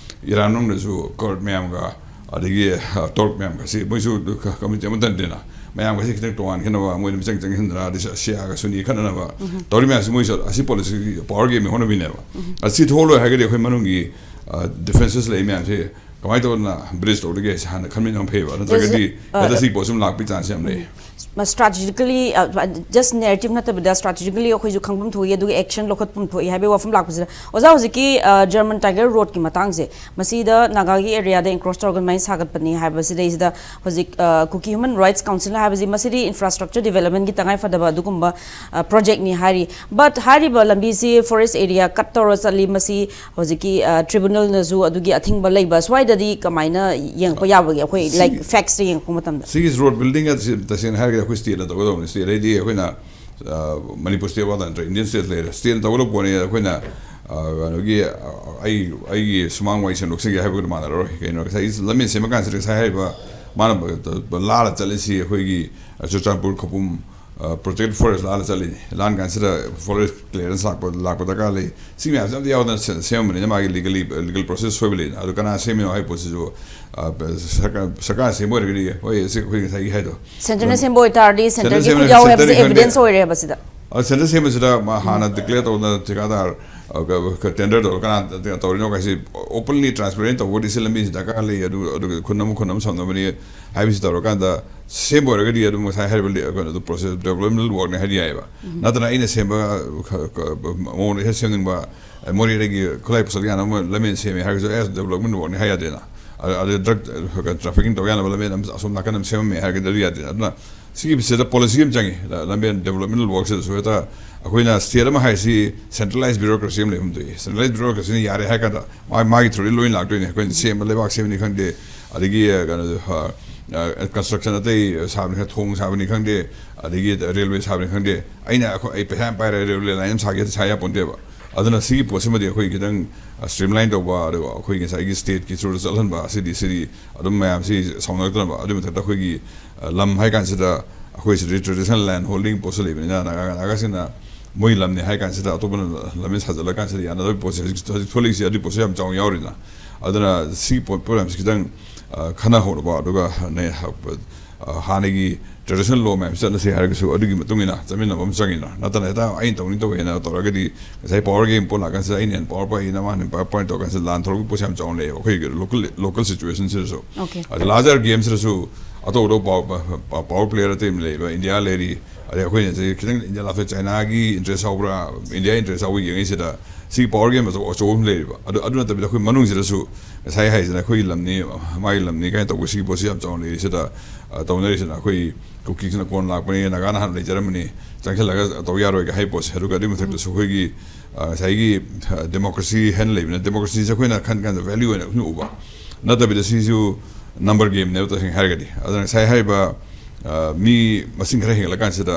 ꯏꯔꯥꯟ ꯃꯅꯨꯡꯗꯁꯨ ꯀꯔꯗ ꯃꯌꯥꯝꯒ ꯑꯗꯒꯤ, ꯑ, ꯇꯣꯔꯛ ꯃꯌꯥꯝꯒꯁꯤ ꯃꯣꯏꯁꯨ ꯀ-, ꯀꯝꯃ꯭ꯌꯨꯅꯤꯇꯤ ꯑꯃꯠꯇ ꯅꯠꯇꯦꯅ꯫ ꯃꯌꯥꯝꯒꯁꯤ ꯈꯤꯇꯪ ꯇꯣꯉꯥꯟꯈꯤꯅꯕ ꯃꯣꯏꯅ ꯃꯤꯆꯪ ꯆꯪꯁꯤꯟꯗꯅ ꯑꯗꯩ ꯁ-, ꯁꯤꯌꯥꯒ ꯁꯨꯅꯤ ꯈꯠꯅꯅꯕ ꯇꯧꯔꯤ ꯃꯌꯥꯝꯁꯤ ꯃꯣꯏꯁꯨ ꯑꯁꯤ ꯄꯣꯂꯤꯁꯤꯒꯤ ꯄꯋꯥꯔ ꯒꯦꯝꯒꯤ ꯍꯧꯅꯕꯤꯅꯦꯕ꯫ ꯑꯁꯤ ꯊꯣꯛꯍꯜꯂꯣꯏ ꯍꯥꯏꯔꯒꯗꯤ ꯑꯩꯈꯣꯏ ꯃꯅꯨꯡꯒꯤ, ꯑ, ꯗꯤꯐ꯭ꯔꯦꯟꯁꯦꯁ ꯂꯩ ꯃꯌꯥꯝꯁꯤ ꯀꯃꯥꯏꯅ ꯇꯧꯗꯅ ꯕ꯭ꯔꯤꯖ ꯇꯧꯗꯒꯦ ꯍꯥꯏꯁꯦ ꯍꯥꯟꯅ ꯈꯟꯃꯤꯟꯅ ꯑꯃ ꯐꯩꯌꯦꯕ, ꯅꯠꯇ꯭ꯔꯒꯗꯤ ꯑ, ꯍꯦꯛꯇ ꯁꯤꯒꯤ ꯄꯣꯠꯁꯤ ꯑꯗꯨꯝ ꯂꯥꯛꯄꯒꯤ ꯆꯥꯟꯁ ꯌꯥꯝ ꯂꯩ꯫ ꯁ꯭ꯇ꯭ꯔꯥꯇꯦꯖꯤꯀꯦꯂꯤ, ꯖꯁ ꯅꯦꯔꯦꯇꯤꯞ ꯅꯠꯇꯕꯤꯗ ꯁ꯭ꯇ꯭ꯔꯥꯇꯦꯖꯤꯀꯦꯂꯤ ꯑꯩꯈꯣꯏꯁꯨ ꯈꯪꯐꯝ ꯊꯣꯛꯏ, ꯑꯗꯨꯒ ꯑꯦꯛꯁꯟ ꯂꯧꯈꯠꯐꯝ ꯊꯣꯛꯏ ꯍꯥꯏꯕꯒꯤ ꯋꯥꯐꯝ ꯂꯥꯛꯄꯁꯤꯗ, ꯑꯣꯖꯥ, ꯍꯧꯖꯤꯛꯀꯤ ꯖꯔꯃꯟ ꯇꯥꯏꯒꯔ ꯔꯣꯗꯀꯤ ꯃꯇꯥꯡꯁꯦ, ꯃꯁꯤꯗ ꯅꯥꯒꯥꯒꯤ ꯑꯦꯔꯤꯌꯥꯗ ꯏꯟꯀ꯭ꯔꯣꯁ ꯇꯧꯔꯒ ꯑꯗꯨꯃꯥꯏꯅ ꯁꯥꯒꯠꯄꯅꯤ ꯍꯥꯏꯕꯁꯤꯗꯩꯁꯤꯗ ꯍꯧꯖꯤꯛ ꯀꯨꯀꯤ ꯍ꯭ꯌꯨꯃꯟ ꯔꯥꯏꯠꯁ ꯀꯥꯎꯟꯁꯤꯜ ꯍꯥꯏꯕꯁꯤ ꯃꯁꯤꯗꯤ ꯏꯟꯐ꯭ꯔꯥꯁ꯭ꯇ꯭ꯔꯛꯆꯔ ꯗꯤꯕꯦꯂꯞꯃꯦꯟꯒꯤ ꯇꯉꯥꯏꯐꯗꯕ ꯑꯗꯨꯒꯨꯝꯕ ꯄ꯭ꯔꯣꯖꯦꯛꯅꯤ ꯍꯥꯏꯔꯤ꯫ ꯕꯠ ꯍꯥꯏꯔꯤꯕ ꯂꯝꯕꯤꯁꯤ ꯐꯣꯔꯦꯁ꯭ꯠ ꯑꯦꯔꯤꯌꯥ ꯀꯠ ꯇꯧꯔ ꯆꯠꯂꯤ, ꯃꯁꯤ ꯍꯧꯖꯤꯛꯀꯤ ꯇ꯭ꯔꯤꯕꯨꯅꯦꯜꯅꯁꯨ ꯑꯗꯨꯒꯤ ꯑꯊꯤꯡꯕ ꯂꯩꯕ, ꯁ꯭ꯋꯥꯏꯗꯗꯤ ꯀꯃꯥꯏꯅ ꯌꯦꯡꯉꯛꯄ ꯌꯥꯕꯒꯦ? ꯑꯩꯈꯣꯏ, ꯂꯥꯏꯛ, ꯐꯦꯛꯁꯇ ꯌꯦꯡꯉꯛꯄ ꯃꯇꯝꯗ? ꯁꯤꯒꯤ ꯔꯣꯗ ꯕꯤꯜꯗꯤꯡ ꯑꯁꯤ ꯇꯁꯦꯡꯅ ꯍꯥꯏꯔꯒꯗꯤ ꯑꯩꯈꯣꯏ ꯁ꯭ꯇꯦꯠꯅ ꯇꯧꯒꯗꯧꯕꯅꯤ꯫ ꯁ꯭ꯇꯦꯠ ꯍꯥꯏꯗꯤ ꯑꯩꯈꯣꯏꯅ, ꯑ, ꯃꯅꯤꯄꯨꯔ ꯁ꯭ꯇꯦꯠ ꯋꯥꯗ ꯅꯠꯇ꯭ꯔꯦ, ꯏꯟꯗꯤꯌꯟ ꯁ꯭ꯇꯦꯠ ꯂꯩꯔꯦ꯫ ꯁ꯭ꯇꯦꯠꯅ ꯇꯧꯒꯗꯧꯕ ꯄꯣꯠꯅꯤ꯫ ꯑꯩꯈꯣꯏꯅ, ꯑ, ꯀꯩꯅꯣꯒꯤ, ꯑ, ꯑꯩ, ꯑꯩꯒꯤ ꯁꯨꯃꯥꯡ ꯋꯥꯏ ꯁꯦꯡꯗꯣꯛꯆꯒꯦ ꯍꯥꯏꯕꯒ ꯃꯥꯟꯅꯔꯔꯣꯏ꯫ ꯀꯩꯅꯣ, ꯉꯁꯥꯏ ꯂꯝꯕꯤ ꯁꯦꯝꯕ ꯀꯥꯟꯁꯤꯗ ꯉꯁꯥꯏ ꯍꯥꯏꯔꯤꯕ ꯃꯥꯅ ꯂꯥꯜꯂ ꯆꯠꯂꯤꯁꯤ ꯑꯩꯈꯣꯏꯒꯤ ꯆꯨꯔꯆꯥꯟꯄꯨꯔ ꯈꯧꯄꯨꯝ ꯄ꯭ꯔꯣꯇꯦꯛꯇꯦꯗ ꯐꯣꯔꯦꯁ꯭ꯠ ꯂꯥꯜꯂ ꯆꯠꯂꯤꯅꯤ꯫ ꯂꯥꯟ ꯀꯥꯟꯁꯤꯗ ꯐꯣꯔꯦꯁ꯭ꯠ ꯀ꯭ꯂꯤꯌꯥꯔꯦꯟꯁ ꯂꯥꯛꯄ, ꯂꯥꯛꯄ ꯗꯔꯀꯥꯔ ꯂꯩ꯫ ꯁꯤ ꯃꯌꯥꯝꯁꯦ ꯑꯝꯇ ꯌꯥꯎꯗꯅ ꯁꯦ-, ꯁꯦꯝꯃꯕꯅꯤꯅ ꯃꯥꯒꯤ ꯂꯤꯒꯦꯜꯂꯤ, ꯂꯤꯒꯦꯜ ꯄ꯭ꯔꯣꯁꯦꯁ ꯁꯣꯏꯕ ꯂꯩꯅ꯫ ꯑꯗꯨ ꯀꯅꯥ ꯁꯦꯝꯃꯤꯅꯣ ꯍꯥꯏꯕ ꯄꯣꯠꯁꯤꯁꯨ, ꯑ, ꯁꯔꯀꯥꯔ, ꯁꯔꯀꯥꯔꯅ ꯁꯦꯝꯕ ꯑꯣꯏꯔꯒꯗꯤ, ꯍꯣꯏ, ꯁꯤ ꯑꯩꯈꯣꯏ ꯉꯁꯥꯏꯒꯤ ꯍꯥꯏꯗꯣ꯫ ꯁꯦꯟꯇꯔꯅ ꯁꯦꯝꯕ ꯑꯣꯏꯇꯥꯔꯗꯤ ꯁꯦꯟꯇꯔꯒꯤ ꯁꯦꯝꯕ ꯈꯨꯠ ꯌꯥꯎꯋꯦ ꯍꯥꯏꯕꯁꯤ ꯁꯦꯟꯇꯔꯒꯤ ꯈꯪꯗꯦ꯫ ꯑꯦꯚꯤꯗꯦꯟꯁ ꯑꯣꯏꯔꯦꯕ ꯁꯤꯗ꯫ ꯑ, ꯁꯦꯟꯇꯔ ꯁꯦꯝꯕꯁꯤꯗ ꯃꯥ ꯍꯥꯟꯅ ꯗꯤꯀ꯭ꯂꯦꯌꯔ ꯇꯧꯗꯅ ꯊꯤꯀꯥꯗꯥꯔ, ꯑ, ꯀ-, ꯀ-, ꯇꯦꯟꯗꯔ ꯇꯧꯔꯀꯥꯟꯗ ꯇꯧꯔꯤꯅꯣ ꯍꯥꯏꯁꯤ ꯑꯣꯄꯟꯂꯤ ꯇ꯭ꯔꯥꯟꯁꯄꯦꯔꯦꯟ ꯇꯧꯕꯗꯤ ꯁꯤ ꯂꯝꯕꯤꯁꯤ ꯗꯔꯀꯥꯔ ꯂꯩ, ꯑꯗꯨ, ꯑꯗꯨꯒ ꯈꯨꯟ ꯑꯃ ꯈꯨꯟ ꯑꯃ ꯁꯝꯅꯕꯅꯤ ꯍꯥꯏꯕꯁꯤ ꯇꯧꯔꯀꯥꯟꯗ ꯁꯦꯝꯕ ꯑꯣꯏꯔꯒꯗꯤ ꯑꯗꯨꯝ ꯉꯁꯥꯏ ꯍꯥꯏꯔꯤꯕ ꯂꯤ-, ꯀꯩꯅꯣꯗꯣ ꯄ꯭ꯔꯣꯁꯦꯁ ꯗꯦꯕꯂꯞꯃꯦꯟ ꯋꯥꯔꯛꯅꯤ ꯍꯥꯏꯗꯤ ꯌꯥꯏꯑꯕ꯫ ꯅꯠꯇꯅ ꯑꯩꯅ ꯁꯦꯝꯕ ꯈ-, ꯈ-, ꯃꯑꯣꯡꯗ ꯍꯦꯛ ꯁꯦꯝꯅꯤꯡꯕ, ꯑ, ꯃꯣꯔꯦꯗꯒꯤ ꯈꯨꯠꯂꯥꯏ ꯄꯨꯁꯜꯂꯒ ꯌꯥꯅꯕ ꯂꯝꯕꯤ ꯁꯦꯝꯃꯦ ꯍꯥꯏꯔꯒꯁꯨ ꯑꯦꯁ ꯗꯦꯕꯂꯞꯃꯦꯟ ꯋꯥꯔꯛꯅꯤ ꯍꯥꯏ ꯌꯥꯗꯦꯅ꯫ ꯑ-, ꯑꯗꯨ ꯗ꯭ꯔꯒ ꯇ꯭ꯔꯥꯐꯤꯀꯤꯡ ꯇꯧꯕ ꯌꯥꯅꯕ ꯂꯝꯕꯤ ꯑꯃ ꯑꯁꯣꯝ ꯅꯥꯀꯟ ꯑꯃ ꯁꯦꯝꯃꯝꯃꯦ ꯍꯥꯏꯔꯒꯗꯤ ꯑꯗꯨ ꯌꯥꯗꯦ꯫ ꯑꯗꯨꯅ ꯁꯤꯒꯤ ꯁꯤꯗ ꯄꯣꯂꯤꯁꯤ ꯑꯃ ꯆꯪꯉꯤ, ꯂ-, ꯂꯝꯕꯤ ꯗꯦꯕꯂꯞꯃꯦꯟ ꯋꯥꯔꯛꯁꯤꯗꯁꯨ꯫ ꯍꯦꯛꯇ ꯑꯩꯈꯣꯏꯅ ꯁ꯭ꯇꯦꯠ ꯑꯃ ꯍꯥꯏꯁꯤ ꯁꯦꯟꯇ꯭ꯔꯦꯂꯥꯏꯁ ꯕ꯭ꯌꯨꯔꯣꯀ꯭ꯔꯦꯁꯤ ꯑꯃ ꯂꯩꯐꯝ ꯊꯣꯛꯏ꯫ ꯁꯦꯟꯇ꯭ꯔꯦꯂꯥꯏꯁ ꯕ꯭ꯌꯨꯔꯣꯀ꯭ꯔꯦꯁꯤꯅ ꯌꯥꯔꯦ ꯍꯥꯏ ꯀꯥꯟꯗ ꯃꯥ-, ꯃꯥꯒꯤ ꯊ꯭ꯔꯨꯗꯤ ꯂꯣꯏꯅ ꯂꯥꯛꯇꯣꯏꯅꯤ꯫ ꯑꯩꯈꯣꯏꯅ ꯁꯦꯝꯕ, ꯂꯩꯕꯥꯛ ꯁꯦꯝꯕꯅꯤ ꯈꯪꯗꯦ, ꯑꯗꯒꯤ, ꯑ, ꯀꯩꯅꯣ, ꯑ, ꯑ, ꯀꯟꯁꯇ꯭ꯔꯛꯁꯟ ꯑꯇꯩ ꯁꯥꯕꯅꯤ ꯈꯪꯗꯦ, ꯊꯣꯡ ꯁꯥꯕꯅꯤ ꯈꯪꯗꯦ, ꯑꯗꯒꯤ ꯔꯦꯜꯋꯦ ꯁꯥꯕꯅꯤ ꯈꯪꯗꯦ, ꯑꯩꯅ ꯑꯩꯈꯣꯏ, ꯑꯩ ꯄꯩꯁꯥ ꯌꯥꯝ ꯄꯥꯏꯔꯦ, ꯔꯦꯜꯋꯦ ꯂꯥꯏꯟ ꯑꯃ ꯁꯥꯒꯦ ꯍꯥꯏ ꯌꯥꯄꯣꯟꯇꯦꯕ꯫ ꯑꯗꯨꯅ ꯁꯤꯒꯤ ꯄꯣꯠꯁꯤꯃꯗꯤ ꯑꯩꯈꯣꯏ ꯈꯤꯇꯪ, ꯑ, ꯁ꯭ꯇ꯭ꯔꯤꯝꯂꯥꯏꯟ ꯇꯧꯕ, ꯑꯗꯨꯒ ꯑꯩꯈꯣꯏ ꯉꯁꯥꯏꯒꯤ ꯁ꯭ꯇꯦꯠꯀꯤ ꯊ꯭ꯔꯨꯗ ꯆꯠꯍꯟꯕ, ꯑꯁꯤꯗꯤ, ꯁꯤꯗꯤ ꯑꯗꯨꯝ ꯃꯌꯥꯝꯁꯤ ꯁꯥꯎꯅꯔꯛꯇꯅꯕ꯫ ꯑꯗꯨꯒꯤ ꯃꯊꯛꯇ ꯑꯩꯈꯣꯏꯒꯤ, ꯑ, ꯂꯝ ꯍꯥꯏ ꯀꯥꯟꯁꯤꯗ ꯑꯩꯈꯣꯏ ꯁꯤꯗꯤ ꯇ꯭ꯔꯦꯗꯤꯁꯅꯦꯜ ꯂꯦꯟ ꯍꯣꯜꯗꯤꯡ ꯄꯣꯠꯁꯨ ꯂꯩꯕꯅꯤꯅ ꯅꯥꯒꯥ, ꯅꯥꯒꯥꯁꯤꯡꯅ ꯃꯣꯏ ꯂꯝꯅꯦ ꯍꯥꯏ ꯀꯥꯟꯁꯤꯗ ꯑꯇꯣꯞꯄꯅ ꯂꯝꯕꯤ ꯁꯥꯖꯜꯂ ꯀꯥꯟꯁꯤꯗ ꯌꯥꯅꯗꯕ ꯄꯣꯠꯁꯦ ꯍꯧꯖꯤꯛ, ꯍꯧꯖꯤꯛ ꯊꯣꯛꯂꯛꯏꯁꯦ ꯑꯗꯨꯒꯤ ꯄꯣꯠꯁꯦ ꯌꯥꯝ ꯆꯥꯎꯅ ꯌꯥꯎꯔꯤꯅ꯫ ꯑꯗꯨꯅ ꯁꯤ ꯄꯣꯠ, ꯄ꯭ꯔꯣꯕ꯭ꯂꯦꯝꯁꯤ ꯈꯤꯇꯪ, ꯑ, ꯈꯟꯅꯍꯧꯅꯕ, ꯑꯗꯨꯒ ꯅꯦ-, ꯑ, ꯍꯥꯟꯅꯒꯤ traditional law ꯃꯌꯥꯝ ꯆꯠꯂꯁꯤ ꯍꯥꯏꯔꯒꯁꯨ ꯑꯗꯨꯒꯤ ꯃꯇꯨꯡ ꯏꯟꯅ ꯆꯠꯃꯤꯟꯅꯕ ꯑꯃ ꯆꯪꯉꯤꯅ, ꯅꯠꯇꯅ ꯍꯦꯛꯇ ꯑꯩꯅ ꯇꯧꯅꯤ ꯇꯧꯋꯦꯅ ꯇꯧꯔꯒꯗꯤ ꯉꯁꯥꯏ power game ꯄꯣꯠ ꯂꯥꯛꯀꯥꯟꯁꯤꯗ ꯑꯩꯅ ꯍꯦꯟꯅ power ꯄꯥꯏꯅ ꯃꯥꯅ ꯍꯦꯟꯅ power ꯄꯥꯏꯅ ꯇꯧꯔꯀꯥꯟꯁꯤꯗ ꯂꯥꯟ ꯊꯣꯛꯂꯛꯄ ꯄꯣꯠꯁꯦ ꯌꯥꯝ ꯆꯥꯎꯅ ꯂꯩꯌꯦꯕ ꯑꯩꯈꯣꯏꯒꯤ local local situationꯁꯤꯗꯁꯨ꯫ Okay. ꯑꯗ larger gameꯁꯤꯗꯁꯨ ꯑꯇꯧ ꯑꯇꯧꯕ power player ꯑꯇꯩ ꯂꯩꯕ ꯏꯟꯗꯤꯌꯥ ꯂꯩꯔꯤ, ꯑꯗꯩ ꯑꯩꯈꯣꯏꯅ ꯁꯤ ꯈꯤꯇꯪ ꯏꯟꯗꯤꯌꯥ ꯂꯥꯞꯊꯣꯛ ꯆꯥꯏꯅꯥꯒꯤ interest ꯌꯥꯎꯕ꯭ꯔꯥ, ꯏꯟꯗꯤꯌꯥ interest ꯌꯥꯎꯕ ꯌꯦꯡꯉꯤꯁꯤꯗ ꯁꯤꯒꯤ power game ꯑꯆꯧ ꯑꯆꯧꯕ ꯑꯃ ꯂꯩꯔꯤꯕ꯫ ꯑꯗꯨ ꯑꯗꯨ ꯅꯠꯇꯕꯤꯗ ꯑꯩꯈꯣꯏ ꯃꯅꯨꯡꯁꯤꯗꯁꯨ ꯉꯁꯥꯏ ꯍꯥꯏꯁꯤꯅ ꯑꯩꯈꯣꯏꯒꯤ ꯂꯝꯅꯤ, ꯃꯥꯒꯤ ꯂꯝꯅꯤ ꯀꯥꯏꯅ ꯇꯧꯕ ꯁꯤꯒꯤ ꯄꯣꯠꯁꯤ ꯌꯥꯝ ꯆꯥꯎꯅ ꯂꯩꯔꯤꯁꯤꯗ ꯑ, ꯇꯧꯅꯔꯤꯁꯤꯅ ꯑꯩꯈꯣꯏ ꯀꯨꯀꯤꯁꯤꯅ ꯀꯣꯟ ꯂꯥꯛꯄꯅꯤ, ꯅꯥꯒꯥꯅ ꯍꯥꯟꯅ ꯂꯩꯖꯔꯝꯕꯅꯤ, ꯆꯪꯁꯤꯜꯂꯒ ꯇꯧ ꯌꯥꯔꯣꯏꯒ ꯍꯥꯏ ꯄꯣꯠꯁꯦ꯫ ꯑꯗꯨꯒ ꯑꯗꯨꯒꯤ ꯃꯊꯛꯇꯁꯨ ꯑꯩꯈꯣꯏꯒꯤ ꯑ, ꯉꯁꯥꯏꯒꯤ democracy ꯍꯥꯏꯅ ꯂꯩꯕꯅ democracyꯁꯦ ꯑꯩꯈꯣꯏꯅ ꯈꯟ ꯀꯥꯟꯗ value ꯑꯣꯏꯅ ꯑꯗꯨꯝ ꯎꯕ ꯅꯠꯇꯕꯤꯗ ꯁꯤꯁꯨ number gameꯅꯦꯕ ꯇꯁꯦꯡꯅ ꯍꯥꯏꯔꯒꯗꯤ꯫ ꯑꯗꯨꯅ ꯉꯁꯥꯏ ꯍꯥꯏꯔꯤꯕ ꯑ, ꯃꯤ ꯃꯁꯤꯡ ꯈꯔ ꯍꯦꯟꯒꯠꯂꯀꯥꯟꯁꯤꯗ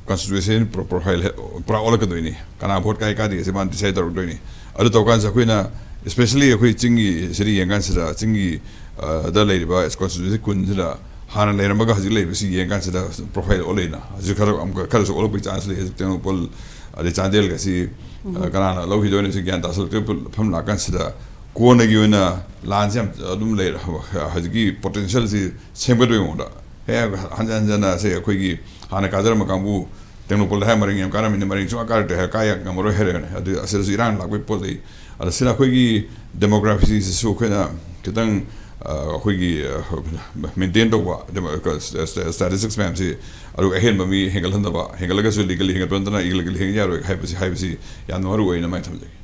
constitution profile ꯄꯨꯔꯥ ꯑꯣꯜꯂꯛꯀꯗꯣꯏꯅꯤ, ꯀꯅꯥ vote ꯀꯥꯏ ꯀꯥꯗꯦ ꯁꯤ ꯃꯥꯅ decide ꯇꯧꯔꯛꯇꯣꯏꯅꯤ꯫ ꯑꯗꯨ ꯇꯧꯀꯥꯟꯁꯤꯗ ꯑꯩꯈꯣꯏꯅ especially ꯑꯩꯈꯣꯏ ꯆꯤꯡꯒꯤ ꯁꯤꯗ ꯌꯦꯡꯀꯥꯟꯁꯤꯗ ꯆꯤꯡꯒꯤ ꯑ, ꯗ ꯂꯩꯔꯤꯕ constituency ꯀꯨꯟꯁꯤꯗ ꯍꯥꯟꯅ ꯂꯩꯔꯝꯕꯒ ꯍꯧꯖꯤꯛ ꯂꯩꯔꯤꯕꯁꯤ ꯌꯦꯡꯀꯥꯟꯁꯤꯗ profile ꯑꯣꯜꯂꯛꯏꯅ ꯍꯧꯖꯤꯛ ꯈꯔ ꯑꯃꯨꯛꯀ ꯈꯔꯁꯨ ꯑꯣꯜꯂꯛꯄꯒꯤ chance ꯂꯩ꯫ ꯍꯧꯖꯤꯛ ꯇꯦꯡꯅꯧꯄꯜ ꯑꯗꯩ ꯆꯥꯟꯗꯦꯜꯒꯁꯤ ꯑ, ꯀꯅꯥꯅ ꯂꯧꯈꯤꯗꯣꯏꯅꯣ ꯁꯤ ꯒ꯭ꯌꯥꯟ ꯇꯥꯁꯤꯜꯂꯛꯇ꯭ꯔꯦ꯫ ꯃꯐꯝ ꯂꯥꯛꯀꯥꯟꯁꯤꯗ ꯀꯣꯟꯅꯒꯤ ꯑꯣꯏꯅ ꯂꯥꯟꯁꯤ ꯌꯥꯝ ꯑꯗꯨꯝ ꯂꯩꯔꯦ꯫ ꯍꯧꯖꯤꯛꯀꯤ potentialꯁꯤ ꯁꯦꯝꯒꯠꯄꯒꯤ ꯃꯑꯣꯡꯗ ꯍꯦꯛ ꯍꯟꯖꯟ ꯍꯟꯖꯟꯅ ꯁꯦ ꯑꯩꯈꯣꯏꯒꯤ ꯍꯥꯟꯅ ꯀꯥꯖꯔꯝꯕ ꯀꯥꯡꯕꯨ ꯇꯦꯡꯅꯧꯄꯜꯗ ꯍꯥꯏ ꯃꯔꯤꯡ ꯌꯥꯝ ꯀꯥꯔꯝꯃꯤꯅ ꯃꯔꯤꯡ ꯁꯨꯡꯀꯥ ꯀꯥꯔꯛꯇ꯭ꯔꯦ ꯍꯥꯏꯔ ꯀꯥ ꯉꯝꯃꯔꯣꯏ ꯍꯥꯏꯔꯛꯑꯅꯤ꯫ ꯑꯗꯨ ꯑꯁꯤꯗꯁꯨ ꯏꯔꯥꯡ ꯂꯥꯛꯄꯒꯤ ꯄꯣꯠ ꯂꯩ꯫ ꯑꯗ ꯁꯤꯅ ꯑꯩꯈꯣꯏꯒꯤ demographyꯁꯤꯁꯨ ꯑꯩꯈꯣꯏꯅ ꯈꯤꯇꯪ ꯑ, ꯑꯩꯈꯣꯏꯒꯤ maintain ꯇꯧꯕ statistics ꯃꯌꯥꯝꯁꯤ ꯑꯗꯨꯒ ꯑꯍꯦꯟꯕ ꯃꯤ ꯍꯦꯟꯒꯠꯍꯟꯗꯕ, ꯍꯦꯟꯒꯠꯂꯒꯁꯨ legally ꯍꯦꯟꯒꯠꯄ ꯅꯠꯇꯅ illegally ꯍꯦꯟꯒꯠ ꯌꯥꯔꯣꯏ ꯍꯥꯏꯕꯁꯤ ꯍꯥꯏꯕꯁꯤ ꯌꯥꯝꯅ ꯃꯔꯨ ꯑꯣꯏꯅ ꯃꯥꯏ ꯊꯝꯖꯒꯦ꯫